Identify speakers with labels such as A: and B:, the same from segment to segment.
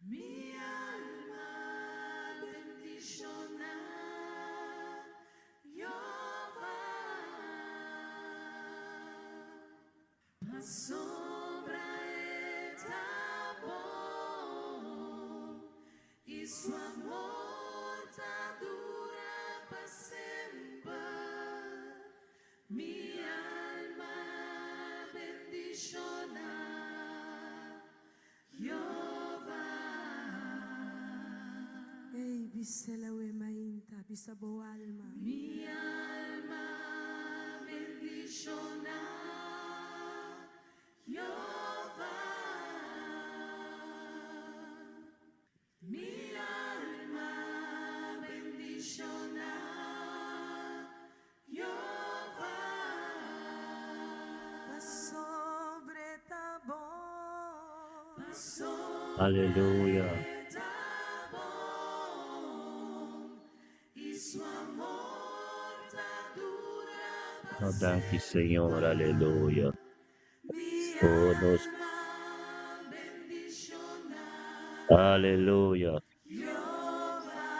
A: Mi alma bendishoná Jehová. Pasobra e ta bon i su amor ta dura pa semper. Mi alma bendishoná Jehová.
B: Ei, bis'é awe mainta, bisa bo alma.
A: Mi alma bendishoná Jehová. Mi alma bendishoná Jehová.
B: Pasobra e ta bon.
C: Aleluya.
A: Ta bon i su amor ta dura pa
C: Oh, danki, Señor. Aleluya.
A: Mi
C: Oh, nos.
A: alma bendishoná
C: Aleluya.
A: Jehová.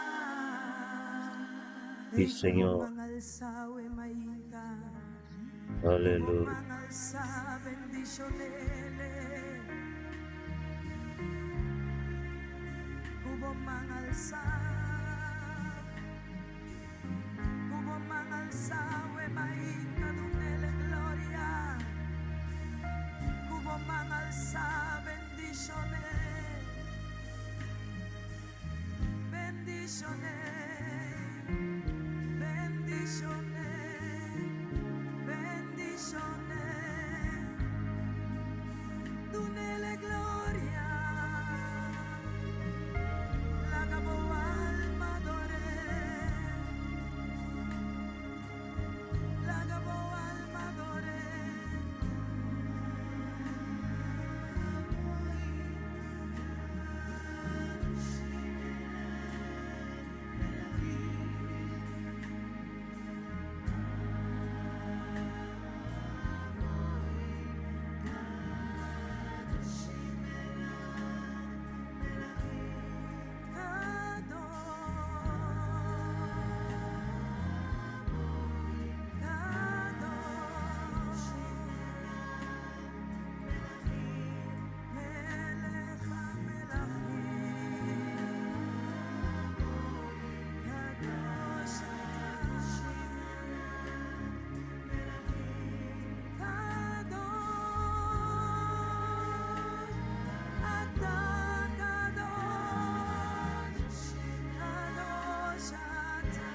C: Si,
B: Ei,
C: Señor.
B: ku bo man alsá awe mainta.
C: Aleluya.
B: Ku bo man alsá, bendishon'é. Ku bo man alsá. Ku bo man alsá awe mainta, dun'é gloria. Ku bo man alsá, bendishon'é. Bendishon'é. Bendishon'é. Bendishon'é. Dun'é gloria. Laga bo alma ador'é. Laga bo alma ador'é. Kadosh. Kadosh. Melech hamelachim. Kadosh ata. Kadosh ata kadosh. Kadosh ata.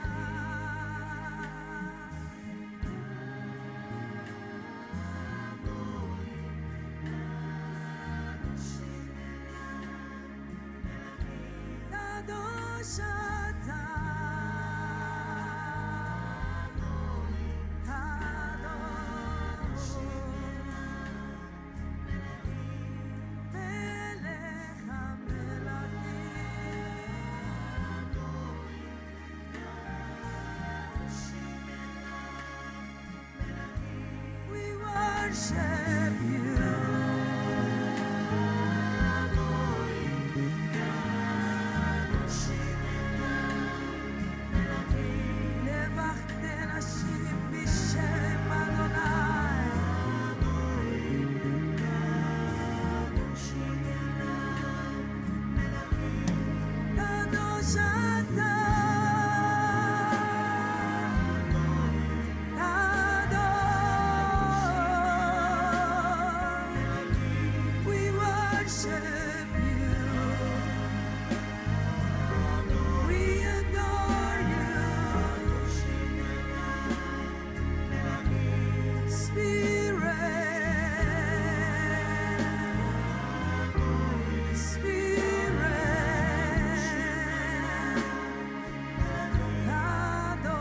B: Kadosh ata. Kadosh. Melech hamelachim. We worship you. Nevachten Hashem b'shem Adonai. Kadosh ata. Kadosh. We worship you. We adore you. Spirit. Spirit. Kadosh.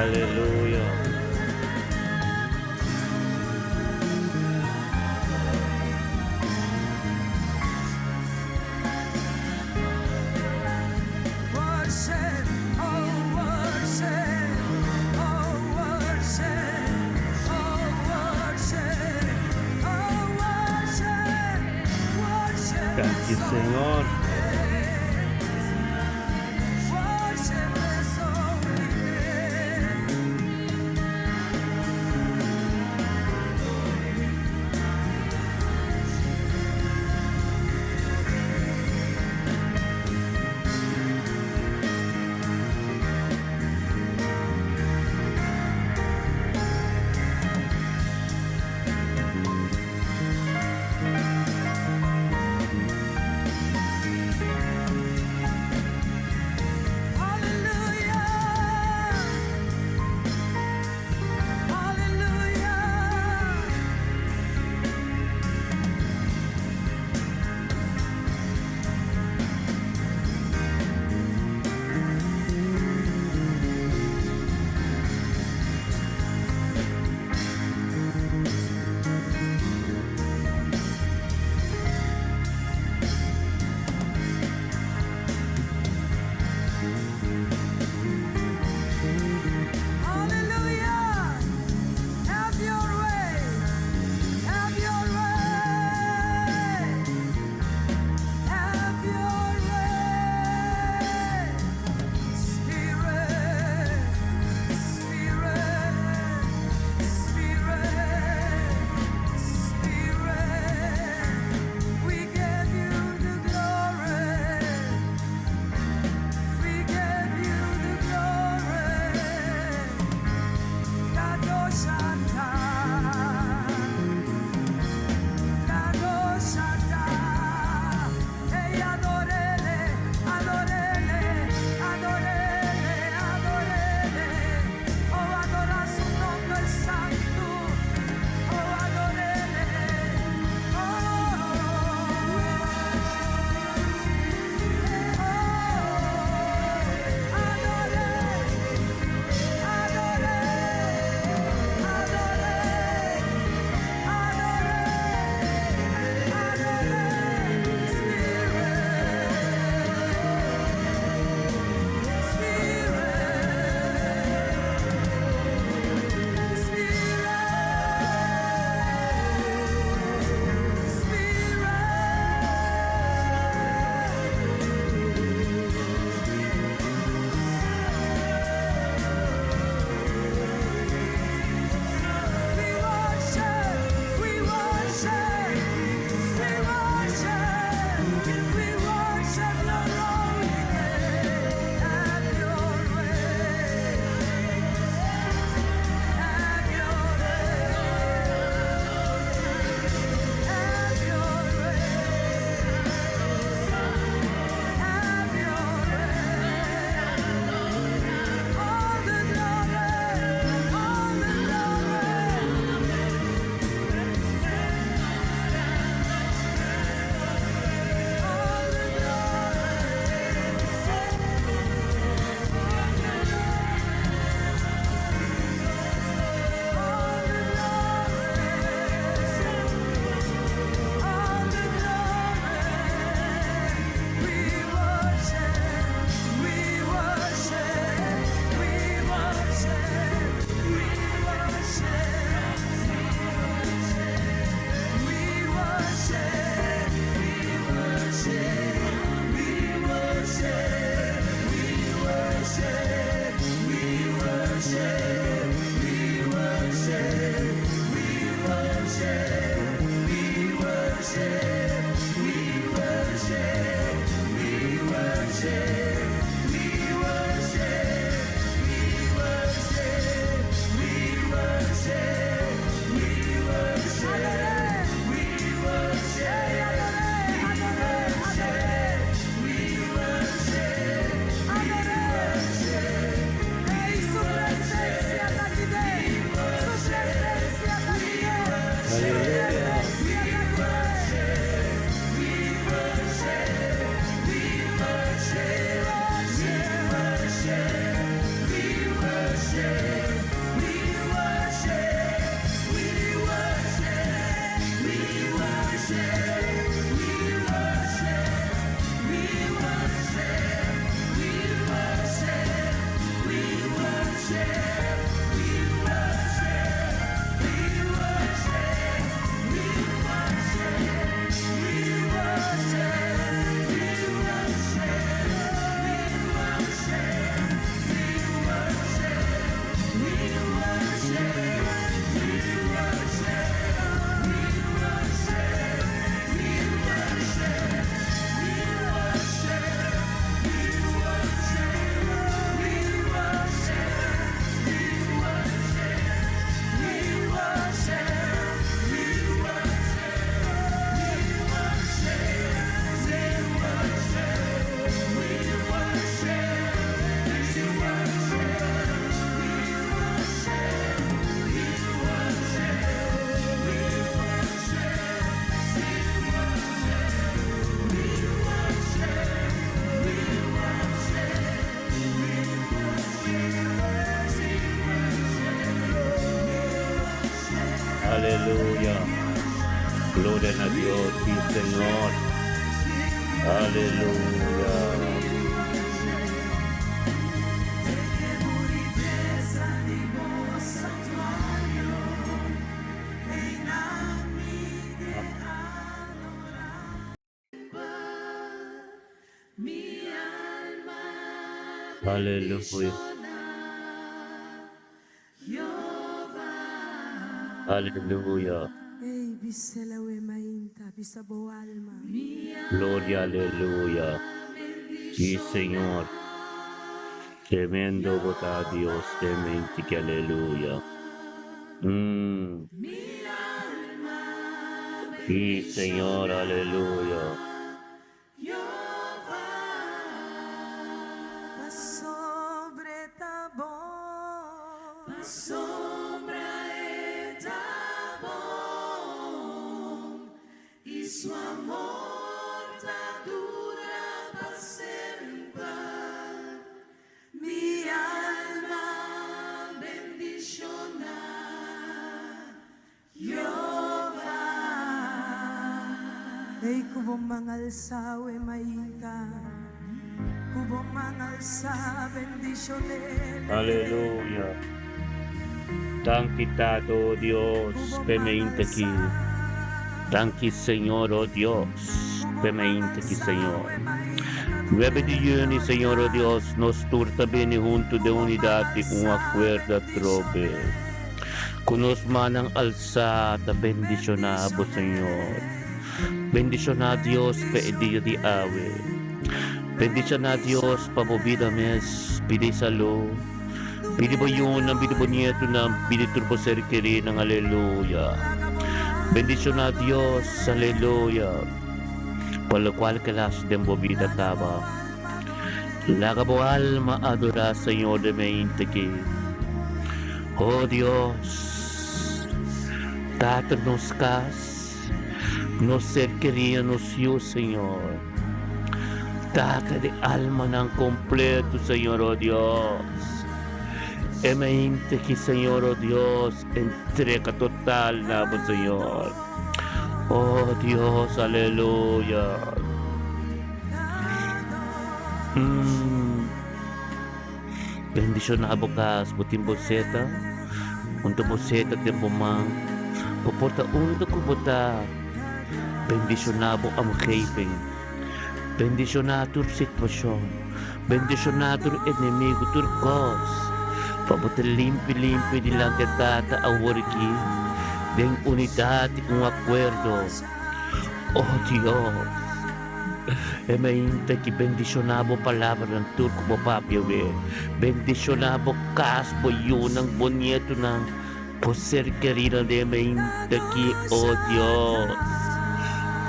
C: Aleluya.
A: Worship, oh worship, oh worship, oh worship, oh worship, worship
C: Danki,
A: His
C: Señor.
A: Worship His holy name.
C: Dios, sí Señor. Aleluya. Aleluya. Aleluya. Gloria, aleluya. Sí, Señor. Tremendo bo ta Dios, tremendo que aleluya. Sí, Señor, aleluya.
B: Ey ku bo man alsa we mainta, ku bo man alsa bendishon'é.
C: Aleluya. Danki Tata, oh Dios, p'e mente aki. Danki Señor, oh Dios, p'e mente aki, Señor. 9 di juni, Señor, oh Dios, nos tur ta bini huntu den unidad di un acuerdo atrobe. Ku nos mannan alsá ta bendishoná bo, Señor. Bendishoná Dios pa e dia di awe. Bendishoná Dios pa bo bida mes. Pidi salú. Pidi bo yunan, pidi bo nietunan, pidi tur bo ser kerinan. Aleluya. Bendishoná Dios. Aleluya. Pa lokual ke el hasi den bo bida kaba. Laga bo alma adorá Señor den mente aki. Oh Dios, Tata nos kas, nos ser keria, nos yu, Señor. Tata di almanan kompleto, Señor, oh Dios. E mente aki, Señor, oh Dios, entrega total na bo, Señor. Oh Dios, aleluya. Mm. Bendiciona bo cas, bo tin bo seta, unta bo seta den bo man, bo por ta unda cu bo ta. Bendiciona bo omgeving. Bendiciona tur situacion. Bendiciona tur enemigo, tur cos. Pa bo ta limpi limpi dilanti Tata awor aki, den unidad y un acuerdo. Oh Dios, e mainta ki bendiciona bo palabranan tur cu bo papia we. Bendiciona bo cas, bo yunan, bo nietonan, bo ser kerinan den e mainta ki, oh Dios.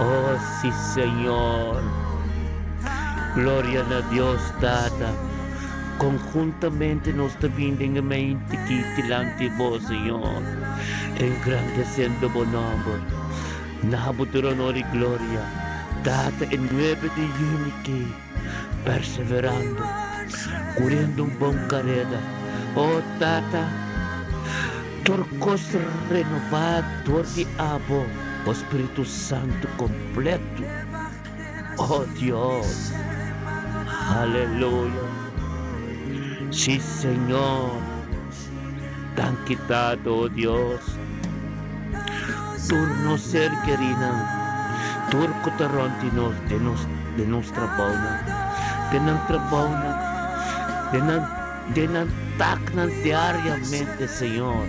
C: Oh si Señor. Gloria na Dios Tata. Conjuntamente nos ta bin den e mente ki dilanti bo, Señor, engrandeciendo bo nomber. Na bo tur honor y gloria, Tata, e nuebe di juni ki, perseverando, curiendo un bon careda. Oh, Tata, tur cos renobá dor di abo, bo Spiritu Santo completo. Oh Dios! Aleluya! Sí, Señor! Danki Tata, oh Dios! Tur nos ser kerinan, tur ku ta rònt di nos, den nos, den nos trabounan, den nan trabounan, den nan, den nan taknan diariamente, Señor.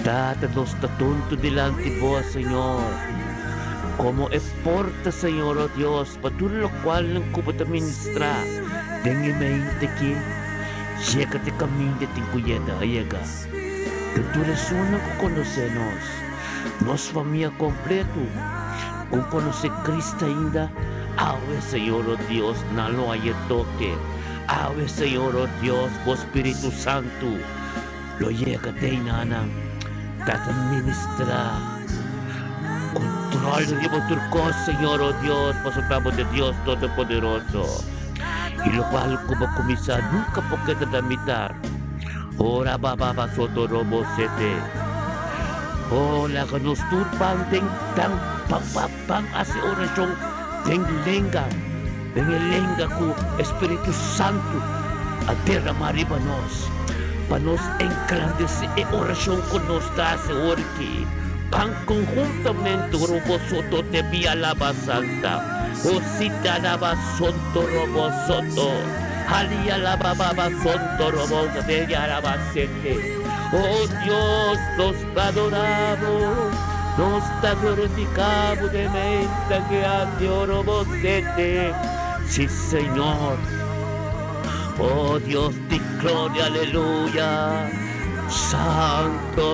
C: Tata, nos ta tonto dilanti Bo, Señor, como e porta, Señor, oh Dios, pa tur locualnan cu Bo ta ministrá den e mente aki, yega te caminda tin cu yega, a yega. Den tur esunnan cu conoce nos, nos famia completo, cu conoce Cristo ainda, awe, Señor, oh Dios, nan lo haya toke. Awe, Señor, oh Dios, Bo Spiritu Santo, Lo yega te nanan ta ta ministra. Control riba tur cos, Señor, oh Dios, pasobra bo ta Dios Todopoderoso. Y locual cu bo cuminsa nunca por keda na mitar. Oh, rabababa soto robo sete. Oh, laga nos tur ban den tan. Ban ban ban hasi orashon den lenga, den e lenga ku e Spiritu Santu a derama riba nos, pa nos engrandesé e orashon ku nos ta hasi ora aki. Ban konhuntamente robo soto te bia laba santa, o sita laba sonto robo soto, halia laba baba sonto robo te laba sete. Oh Dios, nos ta adora bo, nos ta glorifica bo den menta que ante oro bo sete. Sí, Señor. Oh Dios di gloria, aleluya. Santo.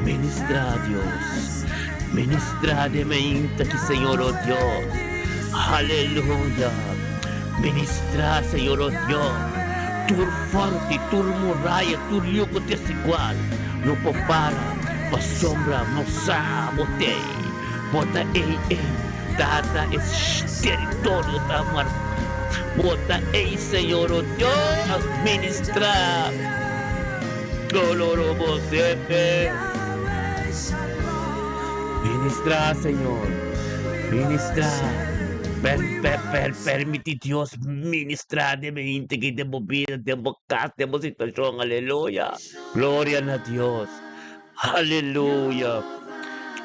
C: Ministra, Dios. Ministra den menta ki, Señor, oh Dios. Aleluya. Ministra, Señor, oh Dios. Tur forti, tur muraya, tur yugo desigual no por para pasobra no sa bo t'ei. Bo ta ei ei, Tata, e teritorio ta mar. Bo ta ei, Señor, oh Dios, ministra. Dolorobosete. Ministra, Señor, ministra. Per, per, per, permiti Dios ministra den bo hende aki, den bo bida, den bo kas, den bo situashon. Aleluya. Gloria na Dios. Aleluya.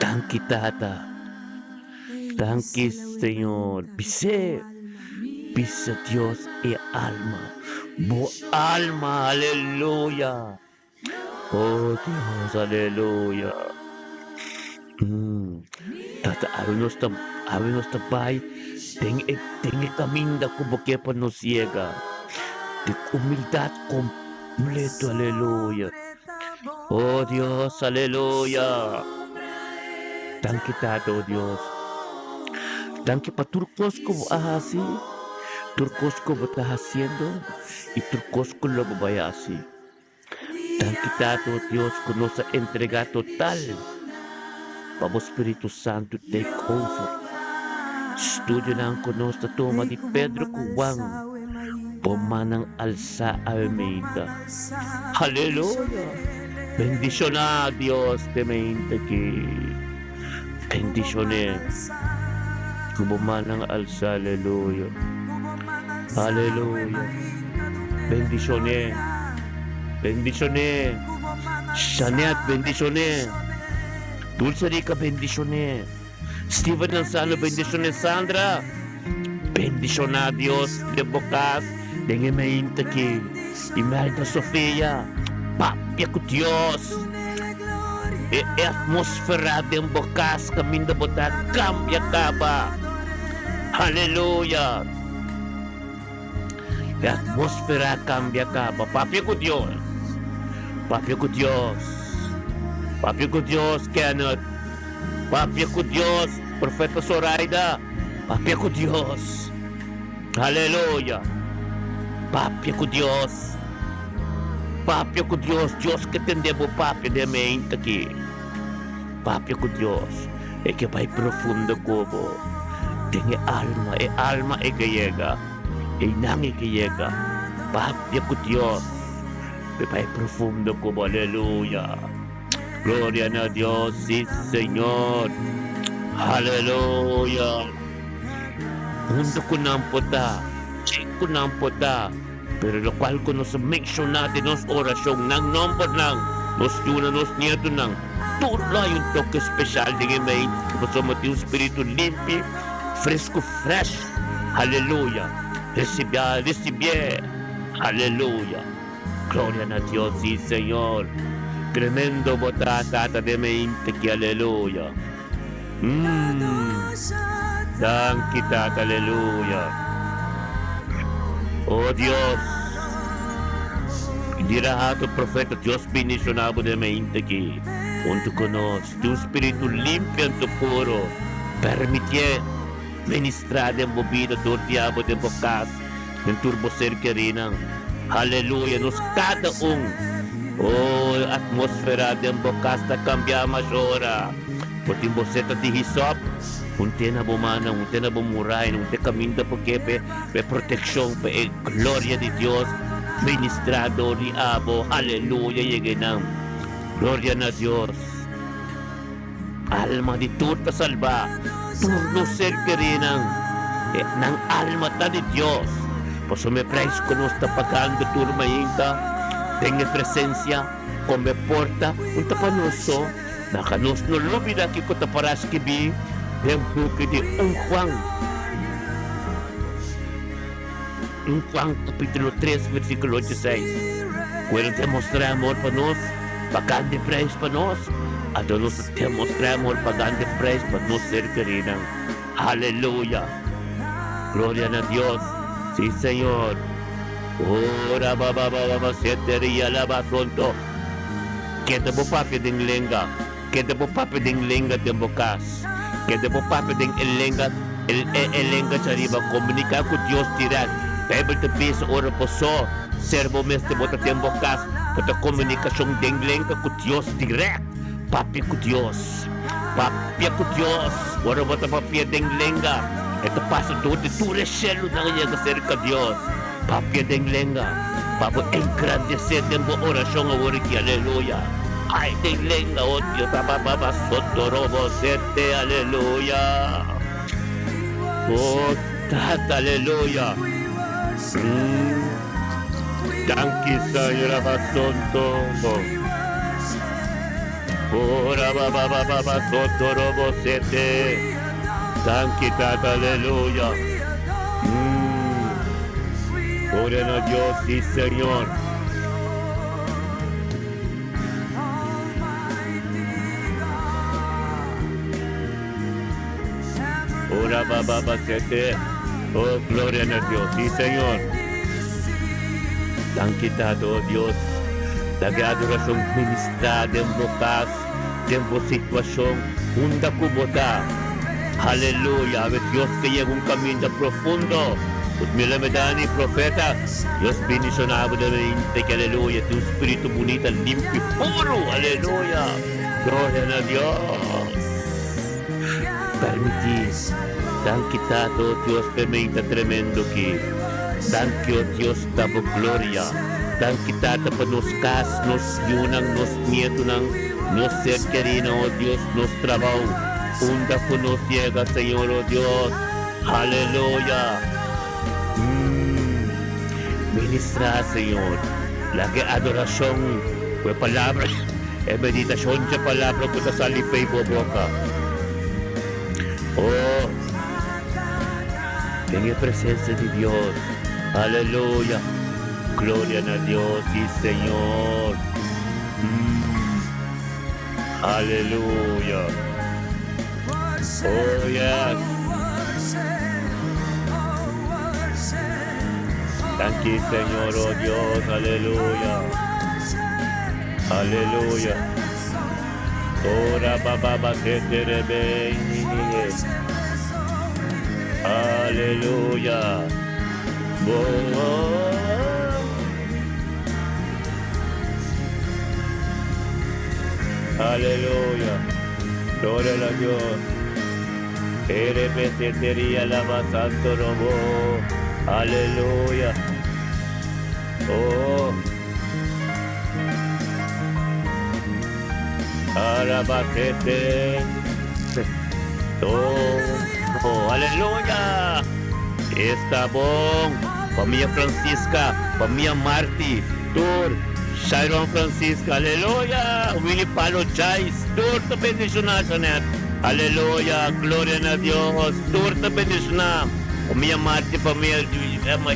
C: Danki, Tata. Danki, Señor. Bis'é, bisa Dios e alma, bo alma. Aleluya. Oh Dios, aleluya. Tata, awe nos ta, awe nos ta bai den e, den e kaminda ku bo ke pa nos yega. Di humildat kompleto, aleluya. Oh Dios, aleluya. Danki Tata, oh Dios. Danki pa tur kos ku bo a hasi, tur kos ku bo ta hasiendo i tur kos ku lo bo bai hasi. Danki Tata o Dios ku nos a entrega total pa bo Spiritu Santu take over. Studionan ku nos ta tuma di Pedro ku Juan, bo mannan alsa awe meinta. Aleluya! Bendishoná Dios te meinta aki. Bendishon'é ku bo mannan alsa. Aleluya! Aleluya! Bendishon'é! Bendishon'é! Shanet, bendishon'é! Dulce Rica, bendishon'é! Steven Anzano, bendishon'é! Sandra, bendishoná Dios den bo kas den e meinta aki. Imelda Sofia, papia ku Dios! E atmosfera den bo kas kaminda bo ta kambia kaba. Aleluya! E atmosfera a kambia kaba. Papia ku Dios. Papia ku Dios. Papia ku Dios, Kenneth. Papia ku Dios, Profeta Soraida. Papia ku Dios. Aleluya! Papia ku Dios. Papia ku Dios. Dios ke tende bo papia den mente aki. Papia ku Dios. E ke bai profundo ku bo. Den e alma, e alma e ke yega. Einan e ke yega. Papia ku Dios. E bai profundo ku bo. Aleluya! Gloria na Dios, si Señor. Aleluya! Hunto ku nan por ta, ken ku nan por ta, pero lokual ku nos a menshoná den nos orashon, nan nòmbernan, nos yunan, nos nietonan, tur lo hay un toke speshal den e mente, pasobra tin un spiritu limpi, fresku, fresh. Aleluya! Risibiá, risibié! Aleluya! Gloria na Dios, sí Señor! Tremendo bo ta, Tata den mente ki, aleluya! Umm. Danki Tata aleluya. Oh Dios. Di rato profeta Dios bendiciona bo den mente aki. Hunto cu nos. Di un spiritu limpio anto puro. Permitie ministra den bo bida door di abo den bo cas. Den tur bo ser kerinan. Aleluya. Nos cada un. Oh atmosfera den bo cas ta cambia mas ora. Bo tin bo seta di hisop, un te na bo mannan, un te na bo murainan, un te caminda pa ke p'e p'e proteccion, pa e gloria di Dios ministra dor di abo. Aleluya! Yega einan. Gloria na Dios. Alma di tur ta salbá, tur nos ser kerínan, e nan alma ta di Dios. Pasobra e prijs ku nos ta pagando tur mainta den e presensia kom e porta un ta pa nos so, laga nos no lubida kiko ta pará skibí den buki di un Juan, un Juan kapítulo tres versíkulo ocho seis, ku el a demostrá amor pa nos pagando e prijs pa nos, anto nos ta demostrá amor pagando e prijs pa nos ser kerínan. Aleluya! Gloria na Dios! Sí, Señor! Ora ba ba ba ba ba seteria la ba sonto. Keda bo papia den lenga. Keda bo papia den lenga den bo kas. Keda bo papia den e lenga e e lenga djariba. Komuniká ku Dios dirèkt. Beibel ta bisa ora bo so ser bo mes den bo ta den bo kas, bo ta komunikashon den lenga ku Dios dirèkt. Papia ku Dios. Papia ku Dios. Ora bo ta papia den lenga, e ta pasa dor di tur e shelunan yega serka Dios. Papia den lenga pa bo engrandesé den bo orashon awor aki. Aleluya! Ai den lenga, oh Dios, abababa sotorobo sete, aleluya! Oh Tata, aleluya! Mm. Danki Señor abasonto. Ora babababa sotorobo sete. Danki Tata, aleluya. Gloria na Dios, sí Señor. Ora bababa sete. Oh, gloria na Dios, sí Señor. Danki Tata, oh Dios. Laga e adoracion ministra den bo cas, den bo situacion, unda cu bo ta. Aleluya! Awe Dios ke yega un caminda profundo. Pues mi leme Dani, profeta, Dios bendiciona bo den mente ki aleluya, tin un spiritu bunita, limpi, puro, aleluya! Gloria na Dios! Permiti, danki Tata, oh Dios, p'e meinta tremendo ki. Danki, oh Dios, ta bo gloria. Danki Tata pa nos kas, nos yunan, nos nietunan, nos ser kerinan, oh Dios, nos trabou, unda ku nos yega, Señor, oh Dios. Aleluya! Mm. Ministrá, Señor. Laga e adorashon ku e palabra, e meditashon dje palabra ku ta sali p'ei bo boka. Oh, den e presensia di Dios. Aleluya! Gloria na Dios, sí Señor. Mm. Aleluya. Oh yes. Danki Señor, oh Dios, aleluya. Aleluya. Ora baba ba se terebe ni. Aleluya. Bo. Aleluya. Gloria a Dios. RPC alaba santo robo. Aleluya. Oh. Alabacete. Oh, aleluya. Esta bon. Famia Francisca, famia Marti, tur, Sharon Francisca, aleluya. Willy Palo Chais, tur ta bendiciona, Janet. Aleluya, gloria na Dios, tur ta bendiciona. Famia Marti, famia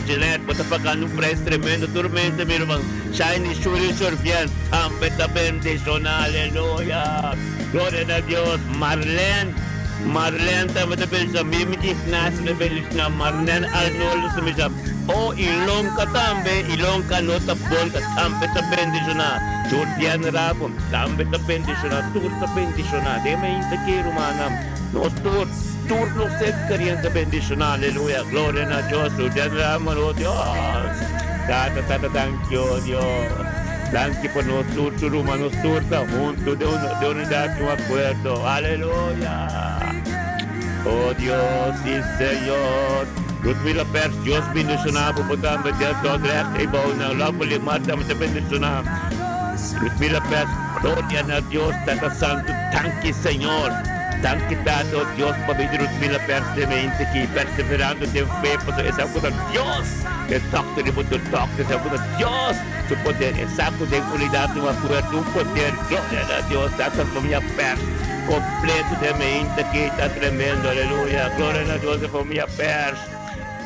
C: Janet, bo ta pagando un prijs tremendo, tur mente, mi ruman. Shiny, Shuri, Shurvien, tambe ta bendiciona, aleluya. Gloria na Dios. Marlene, Marlene tambe ta bendiciona. Mimi Ignacio ta bendiciona. Marlene Arnoldo ta bendiciona. Oh, Ilonka tambe, Ilonka no ta bonta, tambe ta bendiciona. Jurdian Rabo tambe ta bendiciona. Tur ta bendiciona. Den mainta aki, rumannan, nos tur, tur nos ser keriente ta bendiciona. Aleluya. Gloria na Dios. Jurdian Rabo, oh Dios. Tata, tata, danki, oh Dios. Danki pa nos tur, tur ruman, nos tur ta huntu den un, den unidad y un acuerdo. Aleluya. Oh Dios, sí Señor. Ludmila Pers, Dios bendiciona bo, bo tambe den Dordrecht, e bou nan. Lovely Marta, mi ta bendiciona. Ludmila Pers, Gloria na Dios Tata Santu, danki Señor. Danki Tata o Dios pa bida Ludmila Pers den mente aki, perseverando den fe pasobra e sa ku ta Dios e dokter di bo tur dokter, e sa ku ta Dios su poder, e sa ku den unidat no a fuerte un poder. Gloria na Dios Tata famia Pers completo den mente aki ta tremendo, aleluya. Gloria na Dios e famia Pers,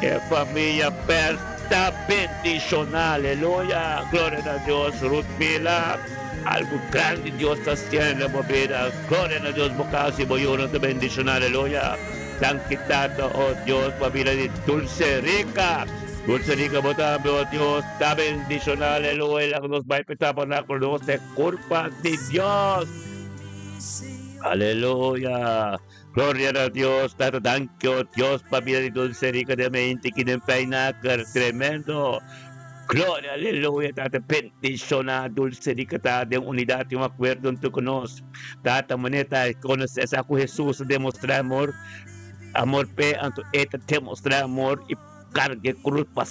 C: e famia Pers. Ta bendiciona, aleluya, gloria na Dios, Ruth Mila, algo grandi Dios ta haciendo den bo bida, gloria na Dios, bo casa y bo yunan ta bendiciona, aleluya, danki Tata, oh Dios, pa bida di Dulce Rica, Dulce Rica bo tambe, oh Dios, ta bendiciona, aleluya, laga nos bay pa e tabernaculo, nos ta e curpa di Dios, aleluya. Gloria na Dios, Tata danki o Dios pa bida di Dulce Rica den mente ki den Pijnaker, tremendo. Gloria, aleluya, Tata bendiciona Dulce Rica ta den unidad y un acuerdo hunto cu nos. Tata manera ta conoce esa cu Jesus a demostra amor, amor p'e, anto e ta demostra amor y carga e cruz pa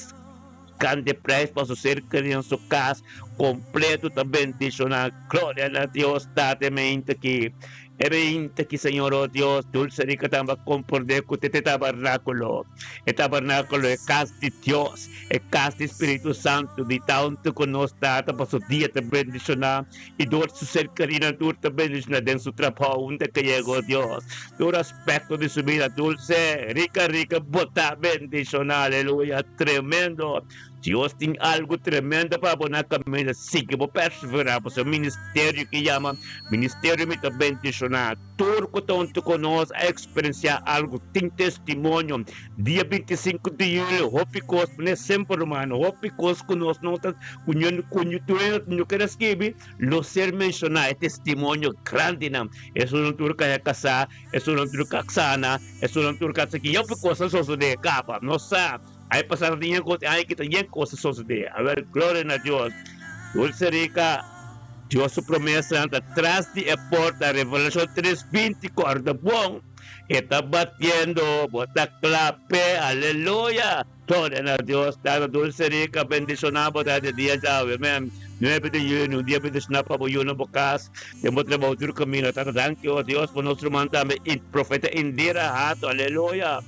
C: Cante prijs pa su ser keri en su cas completo ta bendiciona. Gloria na Dios Tata e mente aki. E mente aki Señor oh Dios dulce rica tamba comprende cu te te tabernaculo. E tabernaculo e cas di Dios e cas di Spiritu Santo di ta hunto cu nos Tata pa su dia ta bendiciona y door su ser keri nan tur ta bendiciona den su trabao unda ke yega oh Dios. Tur aspecto di su bida dulce, rica rica bo ta bendiciona aleluya tremendo Dios tin algo tremendo pa bo na caminda sigui bo persevera pasobra ministerio ki yama ministerio mi ta bendiciona tur cu ta hunto cu nos a experiencia algo tin testimonio dia 25 di julio hopi cos pone semper rumano hopi cos cu nos no ta cu no kere skibi Lo ser menshoná e testimonio grandinan, esunnan tur ka ya kasá, esunnan tur ka sana, esunnan tur ka esaki. Hopi kos a sosodé kaba. Nos sa, aña pasá ta tin yen kos, e aña aki ta yen kos a sosodé. Awel, gloria na Dios. Dulce Rica, Dios su promesanan ta tras di e porta. Revelashon tres binti, kòrda bon, e ta batiendo, bo ta kla p'e. Aleluya! Gloria na Dios Tata Dulce Rica bendiciona bo ta di dia djawe amen nuebe di juni un dia bendiciona pa bo yu na bo cas den bo trabao tur camino Tata danki oh Dios pa nos ruman tambe Profeta Indira Hato aleluya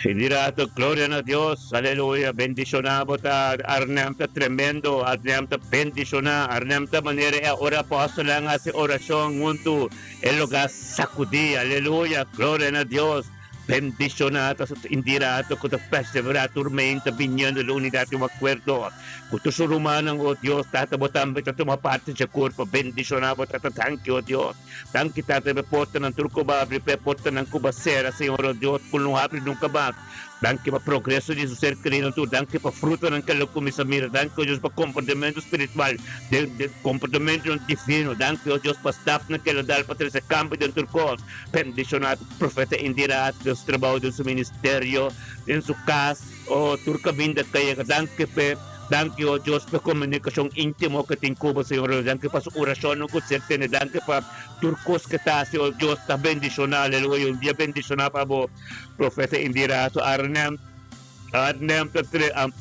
C: Indira Hato gloria na Dios aleluya bendiciona bo ta Arnhem ta tremendo Arnhem ta bendiciona Arnhem ta manera e ora apostelnan haci oracion hunto e lugar sacudi aleluya gloria na Dios. Bendishoná ta su indirato ku ta perseverá tur meinta biniendo den unidat i un akuerdo ku tur su rumannan. O Dios, Tata, bo tambe ta tuma parti dje kurpo. Bendishoná bo, Tata. Danki, o Dios. Danki, Tata, pa e portanan tur ku bo a abri, pa e portanan ku bo a sera, Señor, o Dios, ku no habri nunka mas. Danki pa progreso di su ser kerido tur. Danki pa frutanan ku el a kuminsá mira. Danki, o Dios, pa komportamentu spiritual den komportamentunan divino. Danki, o Dios, pa stapnan ku el a dal pa trese kambio den tur kos. Bendishoná Profeta Indira den su trabou, den su ministerio, den su kas, oh, tur kaminda ta yega. Danki p'e, danki, oh Dios, p'e komunikashon íntimo ke tin ku bo, Señor. Danki pa su orashonnan ku ser tene. Danki pa tur kos ke ta hasi, oh Dios, ta bendishoná. Aleluya. Un dia bendishoná pa bo, Profeta Indira. So Arnhem, Arnhem ta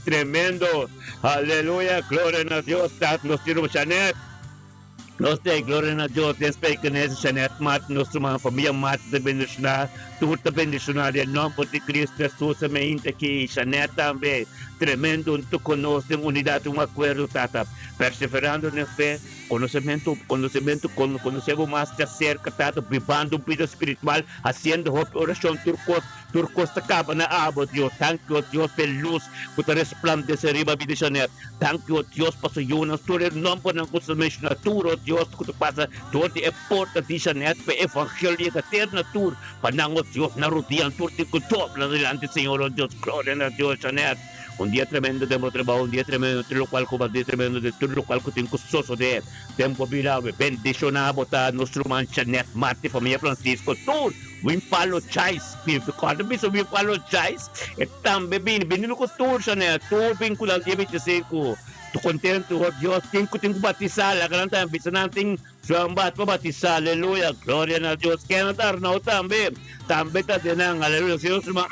C: tremendo. Aleluya. Gloria na Dios. Ta nos tin Janet. Nos ta e gloria na Dios den Spijkenisse, Jeanette Martin, nos ruman, familia Martin ta bendiciona, tur ta bendiciona den nomber di Cristo Jesus, amen, inta aki, Jeanette tambe, tremendo hunto cu nos den unidad un acuerdo, Tata, perseverando den fe, conocemento, conocemento, conoce bo mas de acerca, Tata, bibando un bida spiritual, haciendo hopi oracion, tur cos, tur cos ta caba na abo, Dios, danki, oh Dios, p'e luz cu ta resplandece riba bida Jeanette. Danki, o Dios, pa su yunan, tur e nombernan ku ta menshoná, tur, o Dios, ku ta pasa dor di e porta di Janet pa e evangelio yega ter na tur, pa nan, o Dios, nan rudianan tur tin ku dobla dilanti Señor, o Dios. Gloria na Dios, Janet. Un dia tremendo den bo trabou, un dia tremendo tur lokual ku bo a dia tremendo den tur lokual ku tin ku sosodé den bo bida awe. Bendishoná bo ta nos ruman Janet Marti, famia Francisco, tur. Win Palo Chais, mi kòrda bisa Win Palo Chais, e tambe bini, bini ku tur Chanel, tur bin ku nan dia 25, tur kontentu, ho Dios, tin ku tin ku batisá, laga nan tambe bisa nan tin zwembad pa batisá, aleluya, gloria na Dios, Kenneth Arnaud tambe, tambe ta den nan, aleluya, si nos ruman.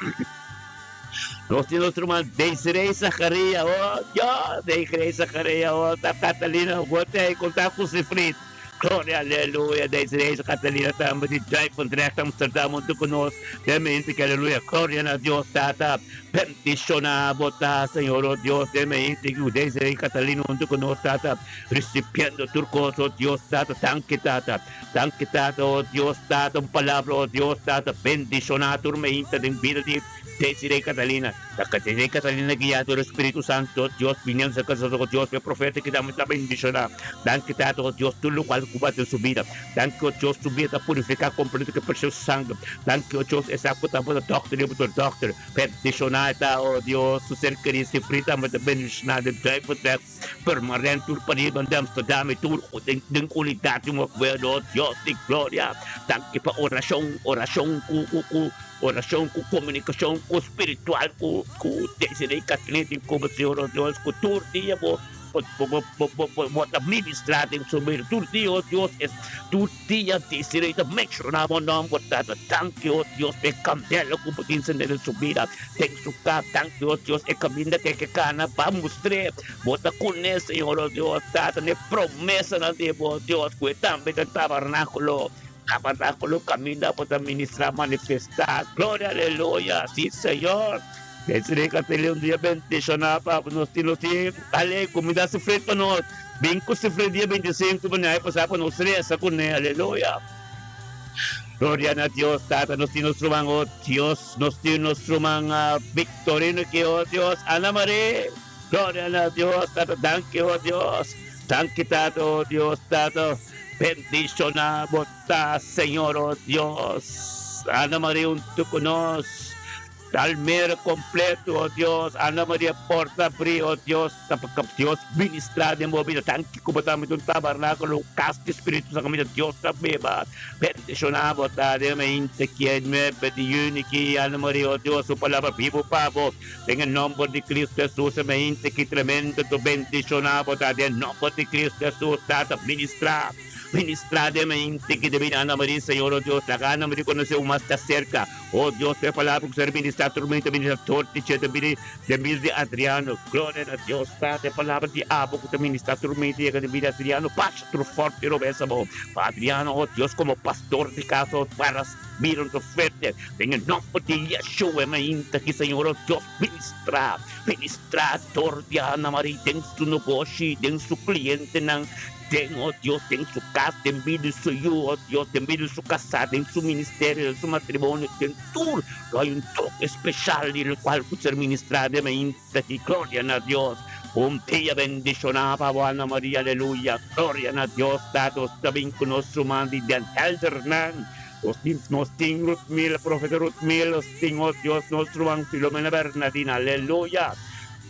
C: Nos tin nos ruman Desiree Zacharia, oh Dios, Desiree Zacharia, oh ta Catalina, bo ta ei konta ku Sifrit. Gloria, aleluya, Desiree Catalina tambe di Duivendrecht, Amsterdam huntu ku nos den mente ki aleluya, gloria na Dios Tata, bendiciona bo ta Señor, oh Dios, den mente ku Desiree Catalina huntu ku nos Tata, recibiendo tur kos, oh Dios Tata, danki Tata, danki Tata, oh Dios Tata, un palabra, oh Dios Tata, bendiciona tur mente den bida di Desiree Catalina, ta Desiree Catalina guiá dor e Spiritu Santo, Dios biniendo cerca di nosotros, Dios e profeta ki tambe ta bendiciona. Danki Tata, oh Dios, tur locual cu bo a den su bida. Danki, oh Dios, su bida ta purifica completo cu e precioso sangre. Danki, oh Dios, esa cu tabata doctor y bo ta doctor. Bendiciona ta, oh Dios, su ser querido Sifri tambe ta bendiciona den Duivenberg. Purmerend tur pariba den Amsterdam y tur den unidad di un acuerdo, oh Dios di gloria. Danki pa oracion, oracion cu, cu, cu, oracion cu comunicacion cu spiritual cu, cu Desiree Kathleen tin cu Señor, oh Dios, cu tur dia bo, bo, bo, bo, bo, bo, bo ta ministra den su bida. Tur dia, oh Dios, es tur dia Desiree ta menciona bo nomber, Tata. Danki, oh Dios, pa e candela cu bo tin encende den su bida. Den su cas, danki, oh Dios, e caminda cu e ke cana, ba mustr'é. Bo ta kuné, Señor, oh Dios, Tata, n'e promesanan di bo, Dios, ku e tambe ta tabernákulo, tabernákulo kaminda bo ta ministrá, manifestá. Gloria, aleluya! Sí, Señor. Desiree Castelli, un dia bendishoná pa bo. Nos tin, nos tin, ale, kumindá sufrit pa nos. Bin ku sufrit dia 25, pa ña pasá pa nos resa kuné. Aleluya! Gloria na Dios Tata, nos tin nos ruman, oh Dios, nos tin nos ruman Victorino aki, oh Dios, Ana Marie, gloria na Dios Tata, danki, oh Dios, danki Tata, oh Dios Tata, bendiciona bo ta Señor, oh Dios, Ana Marie hunto cu nos. Almera completo, oh Dios, Ana Maria porta abri, oh Dios, ta pa Dios ministra den bo bida, tanki cu bo ta mete un tabernaculo, un cas di Spiritu Santo caminda Dios ta biba, bendiciona bo ta den mainta ki e nuebe di juni ki, Ana Maria, oh Dios, su palabra bibo pa bo, den e nomber di Cristo Jesus, e mainta ki tremendo tu bendiciona bo ta den nomber di Cristo Jesus, Tata, ministra. Ministrá den mente ki debe Ana Maria, Señor, oh Dios, laga Ana Maria konosé bo mas ta serka. Oh Dios, e palabra ku ser ministrá tur mente ministrá tur di dje den bida den bida di Adriano. Gloria na Dios, Tata, e palabra di abo ku ta ministrá tur mente yega den bida di Adriano, basha tur forte robesa bo pa Adriano, oh Dios, komo pastor di kas, oh, para bira un fuerte den e nomber di Yeshua e mainta ki, Señor, oh Dios, ministrá, ministrá dor di Ana Maria den su nogoshi, den su klientenan. Den, oh Dios, den su cas, den bida di su yu, oh Dios, den bida di su casá, den su ministerio, den su matrimonio, den tur lo hay un toque special di locual cu ser ministrá den mainta di gloria na Dios. Un dia bendicioná pa bo, Ana Maria, aleluya, gloria na Dios, Tata, nos ta bin cu nos ruman di Den Heldernan, nos tin, nos tin Ruthmila, Profeta Ruthmila, nos tin, oh Dios, nos ruman Filomena Bernadina, aleluya.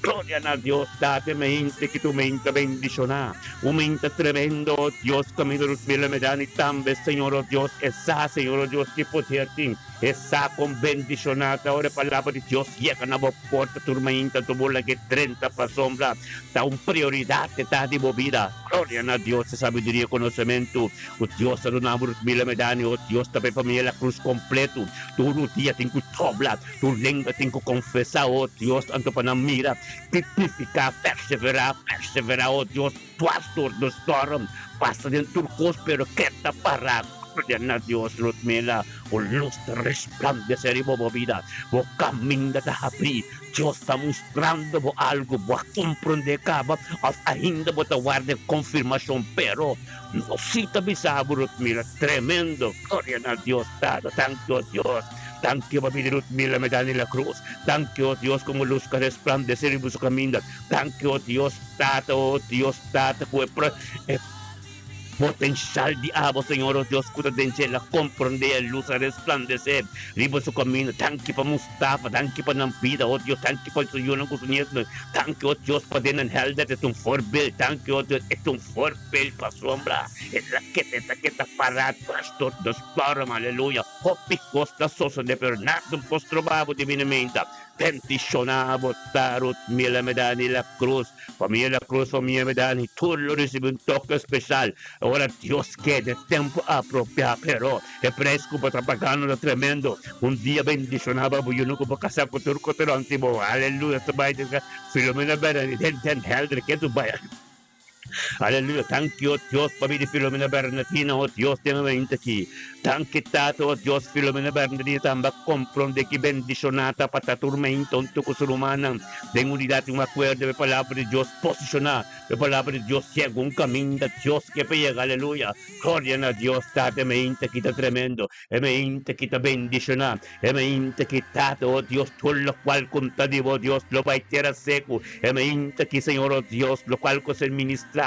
C: Gloria na Dios Tata mente ki tu mente bendiciona un mente tremendo oh Dios caminda nos mira me dani tambe Señor oh Dios e sa Señor oh Dios ki poder tin e sa con bendiciona ta ora e palabra di Dios yega na bo porta tur mainta tu bo lag'e drenta pasobra ta un prioridad e ta di bo bida Gloria na Dios e sabiduria e conocemento cu Dios a duna bo nos mira me dani oh Dios ta pa e familia la cruz completo tur dia tin cu dobla. Tur lenga tin ku konfesá, o Dios, anto pa nan mira, signifiká perseverá, perseverá, o Dios, dwars dor di storm, pasa den tur kos, pero keda pará. Gloria na Dios, Ludmila, bo lus ta resplandesé riba bo bida, bo kaminda ta habrí, Dios ta mustrando bo algu, bo a komprondé kaba òf ainda bo ta warda e konfirmashon, pero nos sí ta bisa bo, Ludmila, tremendo, gloria na Dios, Tata, tanki, o Dios. Danki pa bida Ruth Miller Medani La Cruz. Danki, oh Dios, como luz ka resplandece riba su caminda. Danki, oh Dios Tata, oh Dios Tata, cu e e potencial di abo, Señor, oh Dios, cu ta den dje la comprende e luz a resplandece riba su caminda. Danki pa Mustafa, danki pa nan bida, oh Dios, danki pa su yunan cu su nietonan. Danki, oh Dios, pa den Helder, e ta un voorbeeld. Danki, oh Dios, e ta un voorbeeld pasobra e ta keda, e ta keda para dwars door de storm, aleluya. Hopi kos ta sosodé, pero nada no por stroba bo divinamente. Bendishoná bo ta Ruthmila Medani La Cruz, famia La Cruz, famia Medani, tur lo ricibi un toke special ora Dios ke den tempo apropiá. Pero e prijs ku bo ta pagando ta tremendo. Un dia bendishoná pa bo yunan ku bo kasá ku tur koteron di bo. Aleluya! Ta bai den Filomena Bernadine den Den Helder ke tu bai. Aleluya! Danki, o Dios, pa bida di Filomena Bernadina, o Dios, den e momento aki. Danki, Tata, o Dios, Filomena Bernadina tambe a komprondé ki bendishoná ta pa ta tur meinta huntu ku su rumannan den unidat i un akuerdo pa e Palabra di Dios posishoná, pa e Palabra di Dios yega un kaminda Dios ke pa yega. Aleluya! Gloria na Dios, Tata, e meinta aki ta tremendo, e meinta aki ta bendishoná, e meinta aki, Tata, o Dios, tur lokual ku ta di bo, Dios, lo bai tera seku. E mainta ki, Señor, o Dios, locual cu a ser ministrá